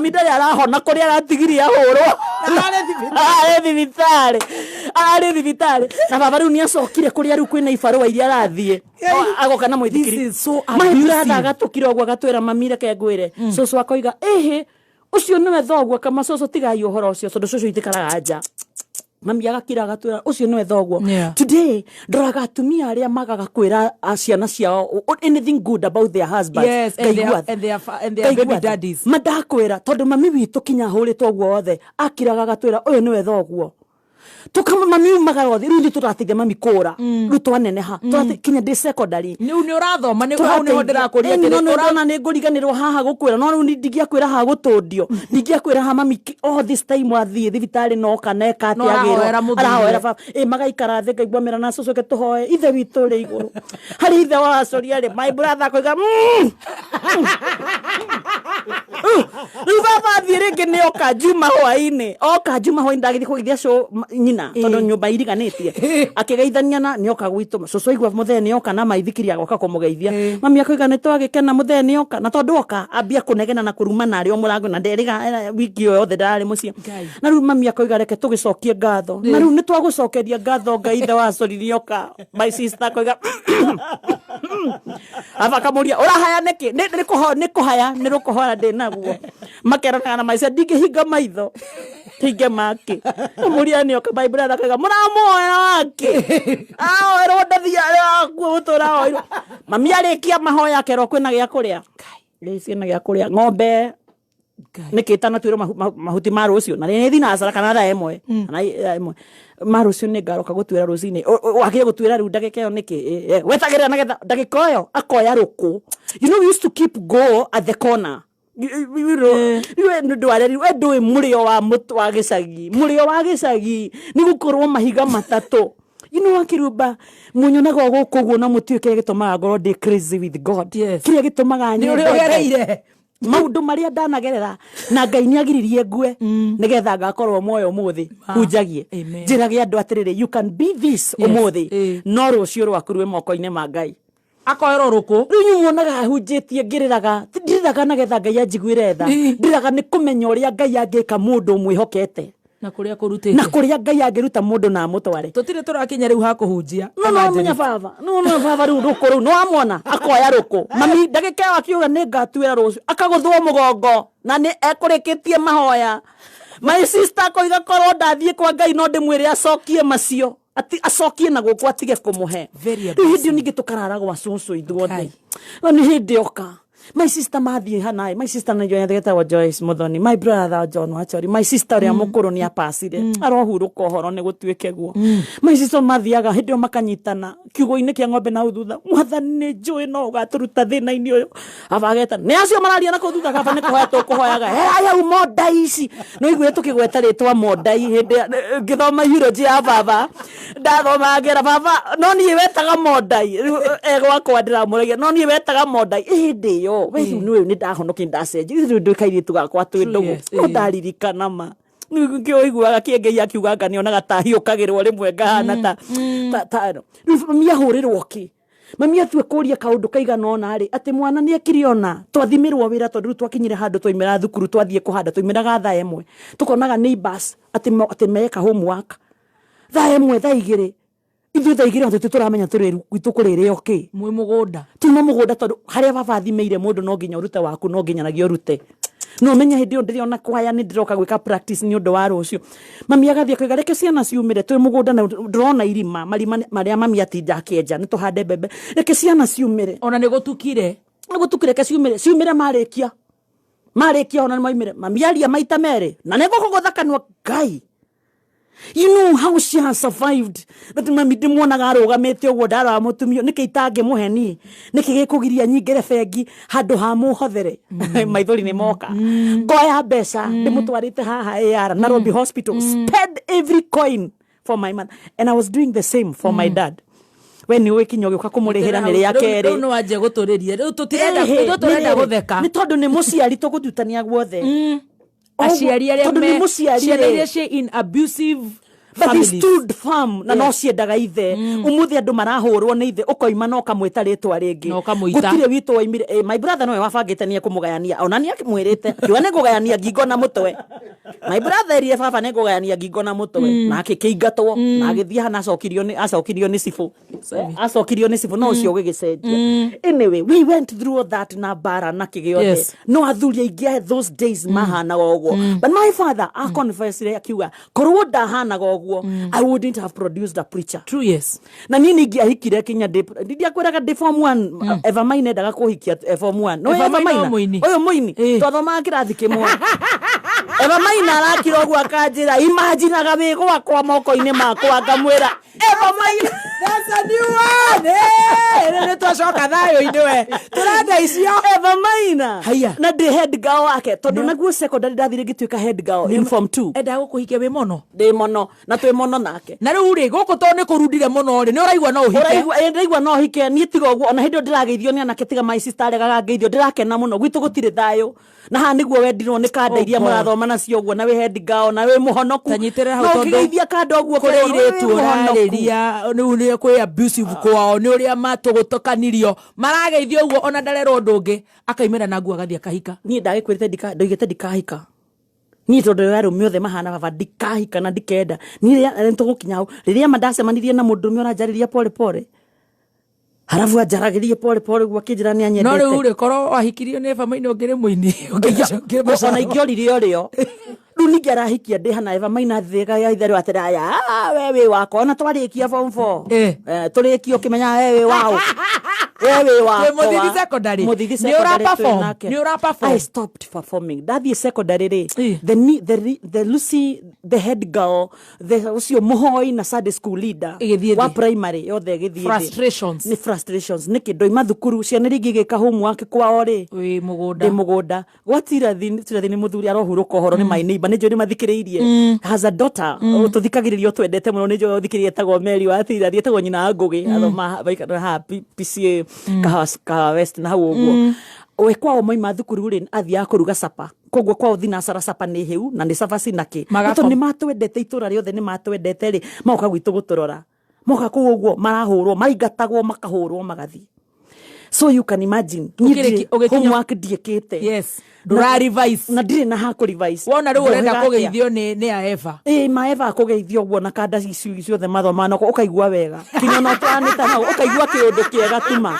ndarĩ arahona kũrĩa aratigirie ahũrwo. Ararĩ thibitarĩ, thibitarĩ, ararĩ thibitarĩ. Na baba rĩu nĩ acokire kũrĩa rĩu kwĩna ibarũa iria arathiĩ agoka na mũithikiri. This is so My abusive. brother agatũkira ũguo agatwĩra, mami reke ngwĩre, cũcũ akoiga ĩhĩ ũcio nĩwe thoguo. Akama cũcũ tigai ũhoro ũcio tondũ cũcũ itikaraga nja. Mami agakira agatwĩra ũcio nĩwe thoguo. Today ndoraga atumia arĩa magaga kwĩra ciana ciao anything good about their husbands. Yes, and Ngaigua and their baby ngaigua tha. daddies. Ma ndakwĩra tondũ mami witũ kinya ahũrĩtwo ũguo wothe akiraga agatwĩra ũyũ nĩwe thoguo. Tukama mami umaga othe, rĩu ithuĩ tũrateithia mami kũra, rĩu twaneneha. Kinya ndĩ secondary. Rĩu nĩ ũrathoma, nĩ hau nĩho ndĩrakũria atĩrĩ atĩrĩ, no ndona nĩ ngũriganĩrwo haha gũkwĩra, no rĩu ndingĩakwĩra haha gũtũndio, ndingĩakwĩra haha mami all this time wathiĩ thibitarĩ no kana eka No atĩa arahoera agĩrwo mũthuriwe. Arahoera baba ĩ magaikara thĩ ngaigua mera na cũcũ ke tũhoe ithe witũ ũrĩ igũrũ harĩ ithe wa acoria rĩ. My brother akoiga, rĩu baba athiĩ Rĩngĩ nĩ oka Juma hwainĩ, oka Juma hwainĩ ndagĩthiĩ kũgeithia cũ nyina tondũ nyũmba iriganĩtie, akĩgeithania na nĩ oka gwitũ. Cũcũ aigua mũthee nĩ oka na maithikiri agoka kũmũgeithia, mami akoiga nĩ twagĩkena mũthee nĩ oka. Na tondũ oka ambia kũnegena na kũrumana arĩ o mũrango, na nderĩga wiki ĩyo yothe ndararĩ mũciĩ. Na rĩu mami akoiga reke tũgĩcokie ngatho, na rĩu nĩ twagũcokeria ngatho Ngai ithe wa Sori nĩ oka. My sister akoiga aba akamũria ũrahaya nĩkĩ? Nĩ kũhaya nĩ rũkũhora ndĩ naguo. Makeranaga na maica, ndingĩhinga maitho hinge make mũria nĩ oka. My brother akauga mũramuoera wake aoerwo ndathia kuo gũtũra oirwo. Mami arĩkia mahoya akerwo kwĩna gĩa kũrĩa, ciĩna gĩa kũrĩa ng'ombe nĩkĩ ĩtanatuĩrwo mahuti ma rũciũ, na nĩ thinacara kana thaa 1 kana thaa 1 ma rũciũ nĩ ngaroka gũtuĩra rũcinĩ. Wagire gũtuĩra rĩu ndagĩka ĩyo nĩkĩ? Wetagĩrĩra nĩgetha ndagĩka ĩyo akoya rũkũ. You know we used to keep go at the corner. You know, ndwareri we ndũĩ mũrĩo wa mũtũ wa gĩcagi, mũrĩo wa gĩcagi nĩ gũkorwo mahiga matatũ. You know, akĩrumba munyonaga o gũkũ ũguo, no mũtiũĩ kĩrĩa gĩtũmaga ngorwo ndĩ crazy with God, kĩrĩa gĩtũmaga Nĩ nyende ũrĩa Ngai. ũgereire. Maũndũ marĩa ndanagerera, na Ngai nĩ agiririe ngue nĩgetha ngakorwo muoyo ũmũthĩ hunjagie. Amen. Njĩrage andũ atĩrĩrĩ, you can be this ũmũthĩ, no rũciũ rwaku rwĩ moko-inĩ ma Ngai. Akoerwo rũkũ. Rĩu inyuĩ muonaga hunjĩtie ngĩrĩraga, ndirĩraga nagetha Ngai anjiguĩre tha, ndĩraga nĩ kũmenya ũrĩa Ngai angĩka mũndũ ũmwĩhokete. Na kũrĩa kũrutĩte. Na kũrĩa Ngai angĩruta mũndũ na amũtware. Tũtirĩ tũrakinya rĩu ha kũhunjia. No no menya baba, no no baba, rĩu rũkũ rĩu no amwona akoya rũkũ. Mami ndagĩka ĩyo akiuga nĩ ngatuĩra rũciũ, akagũthwo mũgongo na nĩ ekũrĩkĩtie mahoya. My sister akoiga korwo ndathiĩ kwa Ngai no ndĩmwĩre acokie macio, ati acokie na gũkũ atige kũmũhe. Very Rĩu hĩndĩ ĩyo ningĩ tũkarara gwa cũcũ ithuothe. No nĩ hĩndĩ oka my sister mathiĩ hanaĩ, my sister nĩ getagwo Joyce Muthoni, my brother John Wachori, my sister ũrĩa mũkũrũ nĩ apacire, arohurũka ũhoro nĩ gũtuĩke guo. My sister mathiaga hĩndĩ ĩyo makanyitana kiugũ-inĩ kĩa ng'ombe na hau thutha, Mwathani nĩ njũĩ no ũgatũruta thĩna-inĩ ũyũ. Aba ageta nĩ acio mararia na kũu thutha, kaba nĩ kũhoya tũkũhoyaga aya u mondai ici no iguire tũkĩgweta rĩtwa mondai hĩndĩ ngĩthoma eulogy ya baba, ndathoma ngera baba no niĩ wetaga mondai. Rĩu, gwakwa ndĩramũragia no niĩ wetaga mondai hĩndĩ ĩyo we. Rĩu nĩ nĩ ndahonokia, ndacenjia rĩu ndĩ kairĩtu gakwa twĩ ndũgũ. No ndaririkana ma kĩũiguaga kĩengei akiuga nga nĩonaga ta hiũkagĩrwo rĩmwe ngahana ta rĩu mami ahũrĩrwo kĩ, mami atue kũria kaũndũ kaigana ũna rĩ, atĩ mwana nĩ ekire ona twathimĩrwo wĩra, tondũ rĩu twakinyire handũ twaimĩra thukuru twathiĩ kũhanda twaimĩraga thaa 1, tũkonaga neighbors atĩ meka homework thaa 1, thaa 2, ithuĩ thaa 2 tũtĩ tũramenya tũrĩ gwitũ kũrĩrĩo kĩ. Mwĩ mũgũnda. Tuma mũgũnda tondũ harĩa baba athimĩire mũndũ no nginya ũrute waku, no nginya ũrute. No menye hĩndĩ ĩyo ndĩrona kwaya nĩ ndĩroka gwĩka practice nĩ ũndũ wa rũciũ. Mami agathiĩ akauga reke ciana ciumĩre, twĩ mũgũnda na ndĩrona irima, marima marĩa mami atinda akĩenja nĩ tũhande mbembe, reke ciana ciumĩre. Ona nĩ gũtukire. Nĩ gũtukire, reke ciumĩre, ciumĩre, marĩkia marĩkia ona nĩ maumĩre. Mami aria maita merĩ na nĩ ngũkũgũtha kanua. Ngai, you know how she has survived that. Mami ndĩmuonaga arũgamĩte ũguo, ndarora mũtumia nĩkĩ itangĩmũhe niĩ, nĩkĩ gĩkũgiria nyingĩre bengi handũ ha mũhothere, maithori nĩ moka, ngoya mbeca ndĩmũtwarĩte haha AR Nairobi Hospital, spend every coin for my mother, and I was doing the same for my dad. We nĩ ũĩ kinya ũgĩũka kũmũrĩhĩra nĩ rĩa kerĩ. Rĩu nĩ wanjia gũtũrĩria, rĩu tũtirenda, Ĩhĩ, ithuĩ tũrenda nĩ rĩrĩ, gũtheka. Nĩ tondũ nĩ mũciari tũgũthutania guothe. Aciari arĩa Tondũ nĩ mũciari ciana rĩ. iria ciĩ in abusive But he families. stood firm na no ciendaga ithe. Umuthi andũ marahũrwo nĩ ithe, ũkoima na ũkamwĩta rĩtwa rĩngĩ. Na ũkamũita. Gũtirĩ witũ waimire. My brother nowe wabangĩte nĩ ekũmũgayania, ona nĩ akĩmwĩrĩte akiuga nĩ ngũgayania ngingo na mũtwe. My brother erire baba nĩ ngũgayania ngingo na mũtwe, na akĩkĩingatwo na agĩthiĩ hana acokirio nĩ cibũ. Acokirio nĩ cibũ no ũcio ũgĩgĩcenjia. Anyway, we went through all that na mbara na kĩgĩothe. No athuri aingĩ a those days mahanaga ũguo, but my father aconfessire akiuga korwo ndahanaga ũguo, I wouldn't have produced a preacher. True, yes. Na niĩ ningĩahikire kinya ndiakwĩraga ndĩ form 1. Eva Maina endaga kũhikia form 1 no Eva Eva Maina Maina o mũini. Ũyũ mũini twathomaga kĩrathi kĩmwe. Eva Maina arakira ũguo akanjĩra imaginaga wĩ gwakwa moko-inĩ makwa, ngamwĩra Eva Maina. That's a new one. Hey, rĩu nĩ twacoka thayũ-inĩ we. Tũrenda icio. Eva Maina. Haya. Na ndĩ head girl wake tondũ naguo secondary ndathire ngĩtuĩka head girl in form 2. Endaga gũkũhikia wĩ mũno. Ndĩ mũno na twĩ mũno nake. Na rĩu rĩ gũkũ tondũ nĩ kũrundire mũno rĩ nĩ ũraigua no ũhike. Ũraigua ĩ, ndĩraigua no hike niĩ tiga ũguo ona hĩndĩ ĩyo ndĩrageithio nĩ anake tiga my sister aregaga ngeithio ndĩrakena mũno gwitũ gũtirĩ thayũ na haha nĩguo wendirwo nĩ kanda Oh iria God. mũrathoma nacio ũguo na wĩ head girl na wĩ mũhonoku Tanyitĩrĩra hau No tondũ ũkĩgeithia kanda ũguo kũrĩ ũkerwo, wĩ airĩtu mũhonoku. ũrarĩria rĩu nĩ kwĩ abusive kwao nĩ ũrĩa matũgũtũkanirio marageithio ũguo ona ndarerwo ũndũ ũngĩ akaimĩra na nguo agathiĩ akahika. Niĩ ndagĩkwĩrĩte ndoigĩte ndikahika niĩ tondũ rĩrĩa arũme othe mahana baba ndikahika na ndikenda niĩ rĩrĩa tũgũkinya hau rĩrĩa ma ndacemanirie na mũndũrũme ũranjarĩria pole pole harabu anjaragĩrie pole pole ũguo akĩnjĩra nĩ No anyendete rĩu rĩ korwo wahikirio nĩ Eva Maina ũngĩrĩ mũini ũngĩrĩ ona ingĩorire ũrĩo rĩu ningĩ arahikia ndĩ hana Eva Maina thĩga ya itherũ atĩrĩ aya "Ah, we wĩ wakwa ona twarĩkia form 4 Eh. Tũrĩkie ũkĩmenya we wĩ waũ we wĩ wakwa Twĩ Mũthithi secondary. Mũthithi Nĩ secondary ũra twĩ perform? nake. Nĩ ũra perform? I stopped performing ndathiĩ secondary rĩ Eh. the Lucy the head girl the ũcio mũhoi na Sunday school leader Ĩgĩthiĩ wa thĩ. primary yothe ĩgĩthiĩ thĩ. Frustrations. Nĩ frustrations nĩkĩ ndoima thukuru ciana iria ingĩ igĩka homework kwao rĩ wĩ mũgũnda ndĩ mũgũnda gwa tirathi tirathi nĩ mũthuri arohurũka ũhoro nĩ my neighbor nĩ njũĩ nĩ mathikĩrĩirie has a daughter tũthikagĩrĩria twendete mũno nĩ njũĩ ũthikĩrĩria etagwo Mary wa tirathi etagwo nyina wa Ngũgĩ athoma baikara haha PCA Kahawa West na hau ũguo we kwao maima thukuru rĩ athiaga kũruga capa koguo kwao thinacara capa nĩ hĩu na nĩ cabaci na kĩ Magakom- tondũ nĩ matwendete itũra rĩothe nĩ matwendete rĩ magoka gwitũ gũtũrora moka kũu ũguo marahũrwo maingatagwo makahũrwo magathiĩ so you can imagine niĩ Ũkĩrĩki- ndirĩ- ũgĩkinya- homework ndiĩkĩte Yes. Ndũra revise. na ndirĩ na ha kũ revise wona rĩu ũrenda Ndohĩga atĩa? kũgeithio nĩ a Eva ĩ maeva akũgeithio ũguo na kanda ici ciothe mathoma nako ũkaigua wega kinya ona ũtwanĩte hau ũkaigua kĩũndũ kĩega tuma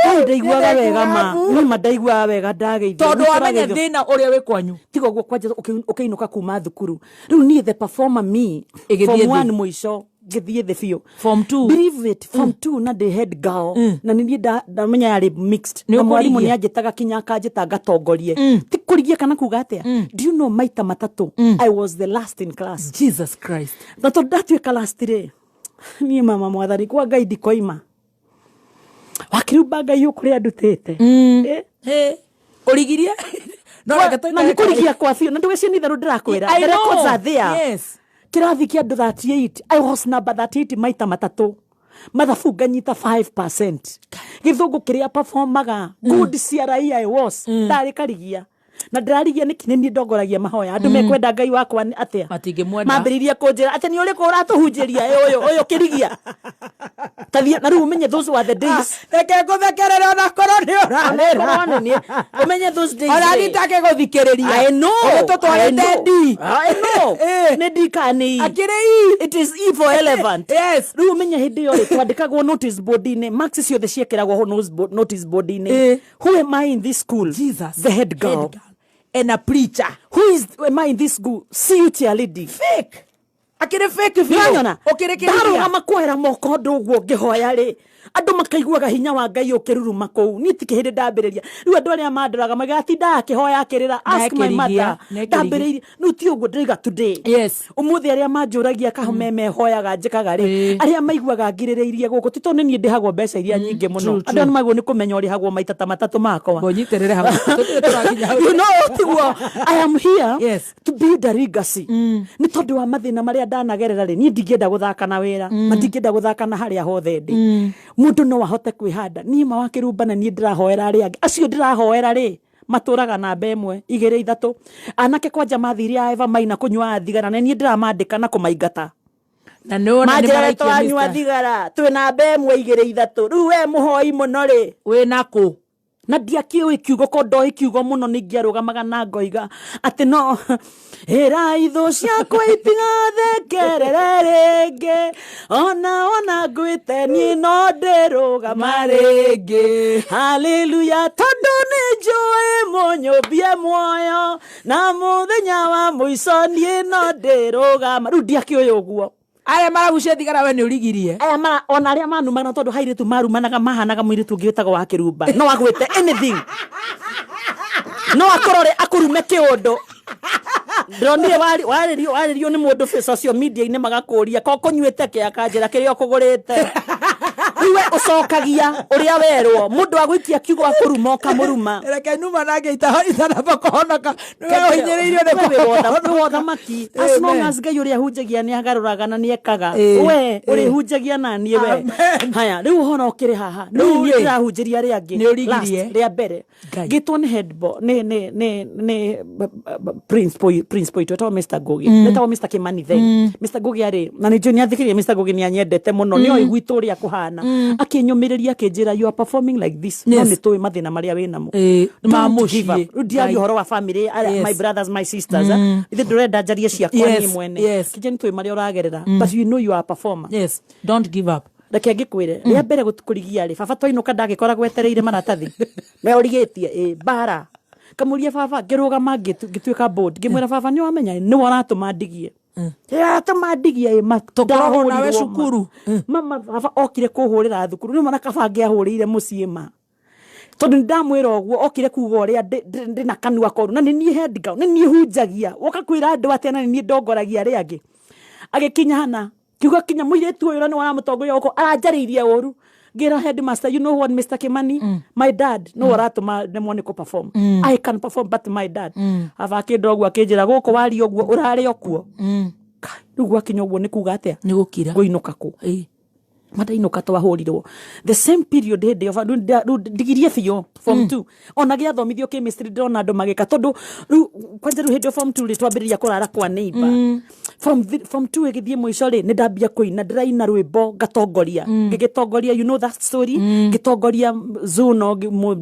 Ai, ndaiguaga wega ma nĩma ndaiguaga wega ndageithio tondũ Nĩ wamenya tũrageithio. thĩna ũrĩa wĩ kwanyu tiga ũguo kwanja ũkĩinũka kuma thukuru rĩu niĩ the performer me Ĩgĩthiĩ form thĩ. one mũico ngĩthiĩ thĩ biũ Form two. Believe it, form two na ndĩ head girl na nĩ niĩ ndamenya yarĩ mixed Nĩ na mwarimũ ũkũrigia? nĩ anjĩtaga kinya akanjĩta ngatongorie ti kũrigia kana kuga atĩa do you know maita matatũ I was the last in class Jesus Christ na tondũ ndatuĩka last rĩ niĩ mama mwathani kwa ngai ndikoima wakĩrumba ngai ũkũrĩa ndutĩte Eh? Hey. ũrigirie no reke na nĩ tũikare kũrigia kwa biũ na ndũgĩcio nĩ itherũ ndĩrakwĩra I The know. records are there. Yes. kĩrathi kĩa andũ 38 I was number 38 maita matatũ mathabu nganyita 5% gĩthũngũ kĩrĩa performaga good CRE I was ndarĩ karigia na ndĩrarigia nĩkĩ nĩ niĩ ndongoragia mahoya andũ mekwenda ngai wakwa nĩ atĩa Matingĩmwenda. mambĩrĩirie kũnjĩra atĩ nĩ ũrĩkũ ũratũhunjĩria ĩ ũyũ ũyũ kĩrigia tathiĩ na rĩu ũmenye those were the days reke ngũthekerere ona korwo nĩ ũrarĩra Onakorwo nĩ niĩ. Ũmenye those days ona rĩ. nitake gũthikĩrĩria I know. Ũgĩtũtwarĩte I know. D. I know. Eh. Nĩ D kana nĩ E? Akĩrĩ E. It is E for elephant. Yes. Rĩu ũmenye hĩndĩ ĩyo rĩ twandĩkagwo notice board-inĩ marks ciothe ciekĩragwo ho notice board-inĩ. Eh. Who am I in this school? Jesus. The head girl. Head girl. And a preacher. Who is am I in this school? See you cheerleading. Fake. Akĩrĩ fake biũ. Nĩwanyona? Ũkĩrĩ kĩrigia. Ndarũgama kwehera moko ũndũ ũguo ngĩhoya rĩ andũ makaiguaga hinya wa ngai ũkĩruruma kũu niĩ tikĩ hĩndĩ ndambĩrĩria rĩu andũ arĩa mandoraga maugaga atindaga akĩhoya akĩrĩra ask my Nekĩrigia, mother nekĩrigia. ndambĩrĩirie rĩu ti ũguo ndĩroiga today Yes. ũmũthĩ arĩa manjũragia kahome mehoyaga njĩkaga rĩ Ĩĩ. arĩa maiguaga ngirĩrĩirie gũkũ ti tondũ nĩ niĩ ndĩhagwo mbeca iria nyingĩ mũno true, andũ arĩa nĩmagwo nĩ kũmenya ũrĩhagwo maita ta matatũ makwa Ngũnyitĩrĩre hau. Tũtirĩ tũrakinya hau. you know tiguo I am here Yes. to build a legacy nĩ tondũ wa mathĩna marĩa ndanagerera rĩ niĩ ndingĩenda gũthaka na wĩra na ndingĩenda gũthaka na harĩa hothe ndĩ mũndũ no ahote kwĩhanda niĩ ma wa kĩrumba na niĩ ndĩrahoera arĩa angĩ acio ndĩrahoera rĩ matũraga namba ĩmwe igĩrĩ ithatũ anake kwanja mathire a Eva Maina kũnyua thigara na niĩ ndĩramandĩka na kũmaingata Na nĩ wona nĩ manjĩra maraikia twanyua Mr. thigara twĩ namba ĩmwe igĩrĩ ithatũ rĩu we mũhoi mũno rĩ Wĩ nakũ? na ndiakĩũĩ kiugo ko ndoĩ kiugo mũno nĩ ingĩarũgamaga na ngoiga atĩ no ĩra ithũ ciakwa itigathekerere rĩngĩ ona ona ngwĩte niĩ no ndĩrũgama rĩngĩ haleluya tondũ nĩ njũĩ mũnyũmbie muoyo na mũthenya wa mũico niĩ no ndĩrũgama rĩu ndiakĩũĩ ũguo Arĩa maragucia thigara we nĩ ũrigirie. Aya mara ona arĩa manumana tondũ hairĩtu marumanaga mahanaga mũirĩtu ũngĩ wĩtagwo wa kĩrumba no agwĩte anything no akũrore akũrume kĩũndũ Ndĩronire warĩrio nĩ mũndũ social media-inĩ magakũria ko kũnyuĩte kĩ, akanjĩra kĩrĩa ũkũgũrĩte. Rĩu we ũcokagia ũrĩa werwo, mũndũ agũikia kiugo akũruma ũkamũruma. Reke numa nake itanamba kũhonoka, nĩwe ũhinyĩrĩirio nĩ kũhonoka. Wĩ thamaki as long as Ngai ũrĩa hunjagia nĩ agarũraga na nĩ ekaga. We ũrĩhunjagia na niĩ we. Haya, rĩu ũhoro ũkĩrĩ haha, rĩu niĩ rĩ, ndĩrahunjĩria arĩa angĩ. Nĩ ũrigirie. Last, rĩa mbere ngĩtwo nĩ head boy, nĩ principal witũ etagwo Mr. Ngugi. Etagwo Mr. Kimani then. Mr. Ngugi arĩ na nĩ njũĩ nĩ athikĩrĩria. Mr. Ngugi nĩ anyendete mũno, nĩ oĩ gwitũ ũrĩa kũhana. Akĩnyũmĩrĩria, akĩnjĩra, "You are performing like this, no nĩ tũĩ mathĩna marĩa wĩ namo." Ma Don't mũciĩ. give up. Rĩu ndiaria ũhoro wa family, my brothers, my sisters, ithe ndũrenda njarie ciakwa niĩ mwene. Kĩnje nĩ tũĩ marĩa ũragerera, but you know you are a performer. Yes, don't give up. Reke ngĩkwĩre, rĩa mbere kũrigia rĩ, baba twainũka ndagĩkoragwo etereire maratathi meorigĩtie ĩ mbara. Kamũria baba, ngĩrũgama, ngĩtuĩka bold, ngĩmwĩra, "Baba, nĩ wamenya nĩwe ũratũma ndigie, ũratũma ndigie ĩ ma." Tũkoragwo nawe Ndahũrirwo ma. cukuru. Mama, baba okire kũhũrĩra thukuru, nĩ mwana kaba angĩahũrĩire mũciĩ ma, tondũ nĩ ndamwĩra ũguo okire kuga ũrĩa ndĩ na kanua koru, na nĩ niĩ head girl, nĩ niĩ hunjagia, woka kwĩra andũ atĩa, na nĩ niĩ ndongoragia arĩa angĩ. Agĩkinya hana kiuga kinya mũirĩtu ũyũ, na nĩ waramũtongoria gũkũ, aranjarĩirie ũru. Ngĩra headmaster, "You know what, Mr. Kimani, my dad no aratũma nemwo nĩ kũ-perform. I can perform, but my dad." Aba akĩndora ũguo, akĩnjĩra, "Gũkũ waria ũguo ũrarĩ o kuo." Kai, rĩu gwakinya ũguo nĩ kuga atĩa? Nĩ gũkira. Ngũinũka kũ? Mandainũka twahũrirwo the same period hĩndĩ ĩyo. Rĩu ndigirie biũ form 2, ona gĩathomithio chemistry ndĩrona andũ magĩka, tondũ rĩu kwanja rĩu hĩndĩ ĩyo form 2 rĩ, twambĩrĩria kũrara kwa neighbor. Form 2 ĩgĩthiĩ mũico rĩ, nĩ ndambia kũina, ndĩraina rwĩmbo ngatongoria, ngĩgĩtongoria, you know that story, ngĩtongoria zuno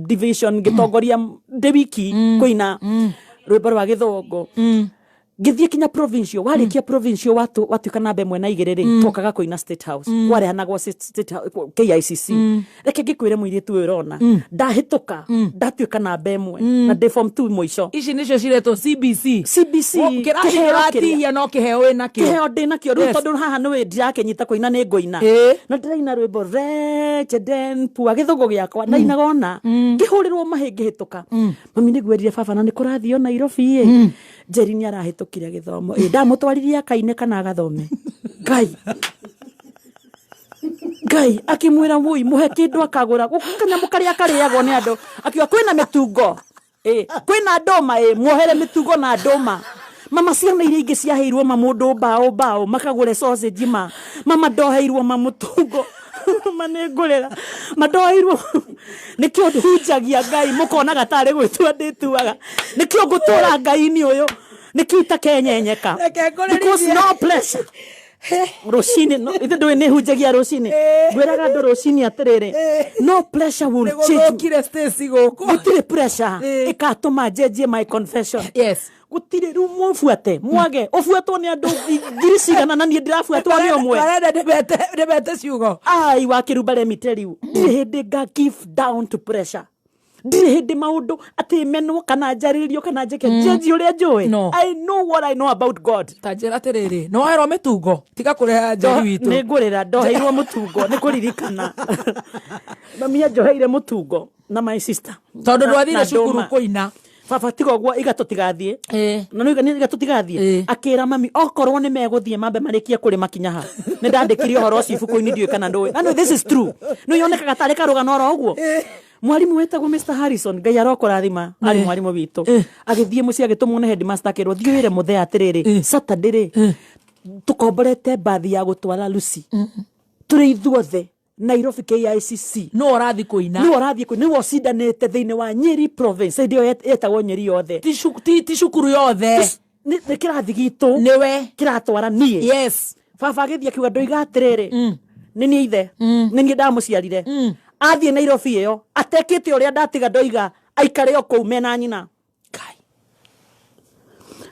division, ngĩtongoria ndĩ wiki kũina rwĩmbo rwa gĩthũngũ, ngĩthiĩ kinya provincial. Warĩkia provincial, watuĩka namba ĩmwe na igĩrĩ rĩ, twokaga kũina State House, kwarehanagwo State House, KICC. Reke ngĩkwĩre, mũirĩtu ũyũ ũrona ndahĩtũka, ndatuĩka namba ĩmwe na ndĩ form 2 mũico. Ici nicio ciretwo CBC. CBC. Kĩrathi Kĩheo. Kĩratihia no kĩheo wĩna kĩo. Kĩheo ndĩ nakĩo rĩu. Tondũ haha nĩwĩ ndirakĩnyita kũina, nĩ ngũina na ndĩraina rwĩmbo Wretched Poor, gĩthũngũ gĩakwa ndainaga, ona ngĩhũrĩrwo mahĩ ngĩhĩtũka. Mami nĩ ngwerire baba na nĩ kũrathiĩ o Nairobi ĩ, Njeri nĩ arahĩtũkire gĩthomo ĩ, ndamũtwaririe akaine kana agathome. Ngai, Ngai akĩmwĩra, "Wũi, mũhe kĩndũ akagũra gũkũ kanyamũ karĩa karĩagwo nĩ andũ." Akiuga, "Kwĩna mĩtungo ĩ, kwĩna ndũma ĩ, muohere mĩtungo na ndũma." Mama, ciana iria ingĩ ciaheirwo ma mũndũ mbaũ mbaũ makagũre sausage, ma mama ndoheirwo ma mũtungo. Ma nĩ ngũrĩra, ma ndoheirwo. Nĩkĩo hunjagia Ngai, mũkonaga tarĩ gwĩtua ndĩtuaga. Nĩkĩo ngũtũra Ngai-inĩ ũyũ, nĩkĩo itakenyenyeka. Reke ngũrĩrithie. Because no pressure rũcinĩ no, ithe ndũĩ nĩ hunjagia rũcinĩ, ngwĩraga andũ rũcinĩ atĩrĩrĩ, no pressure will change. Nĩgũthũkire Stacy gũkũ. Gũtirĩ pressure ĩkatũma njenjie my confession. Gũtirĩ. Rĩu mũbuate mwage ũbuatwo nĩ andũ ngiri cigana, na niĩ ndĩrabuatwo nĩ ũmwe. Marenda ndĩmete ciugo. Ai wa kĩrumba, let me tell you, ndirĩ hĩndĩ nga give down to pressure, ndirĩ hĩndĩ maũndũ atĩ menwo kana njarĩrio kana njĩke njenji ũrĩa njũĩ. No. I know what I know about God. Ta njĩra atĩrĩrĩ, nĩ waherwo mĩtungo? Tiga kũreha Njeri witũ. Nĩ ngũrĩra, ndoheirwo mũtungo nĩ kũririkana mami anjoheire mũtungo na my sister. Tondũ ndwathire Na cukuru ndũma. kũina. Baba, tiga ũguo, iga tũtigathiĩ na nĩ iga tũtigathiĩ. Akĩra mami okorwo nĩ megũthiĩ mambe marĩkie kũrĩma kinya ha. Nĩ ndandĩkire ũhoro ũcio ibuku-inĩ, ndiũĩ kana ndũĩ. Na no, this is true, nĩ yonekaga tarĩ karũgano oro ũguo. Mwarimu wetagwo Mr Harrison, Ngai arokũrathima, arĩ mwarimũ witũ, agĩthiĩ mũciĩ, agĩtũmwo nĩ headmaster, akĩrwo, "Thiĩ wĩre mũthee atĩrĩrĩ, Saturday rĩ, tũkomborete mbathi ya gũtwara Lucy tũrĩ ithuothe Nairobi KICC." No ũrathiĩ kũina. Nĩwe ũrathiĩ kũina, nĩwe ũcindanĩte thĩinĩ wa Nyeri province, hĩndĩ ĩyo yetagwo Nyeri yothe. Ti cukuru yothe. Nĩ kĩrathi gitũ. Nĩwe. Kĩratwara niĩ. Baba agĩthiĩ akiuga, "Ndoiga atĩrĩrĩ, nĩ niĩ ithe, nĩ niĩ ndamũciarire, athiĩ Nairobi ĩyo atekĩte ũrĩa ndatiga ndoiga, aikare o kũu mena nyina."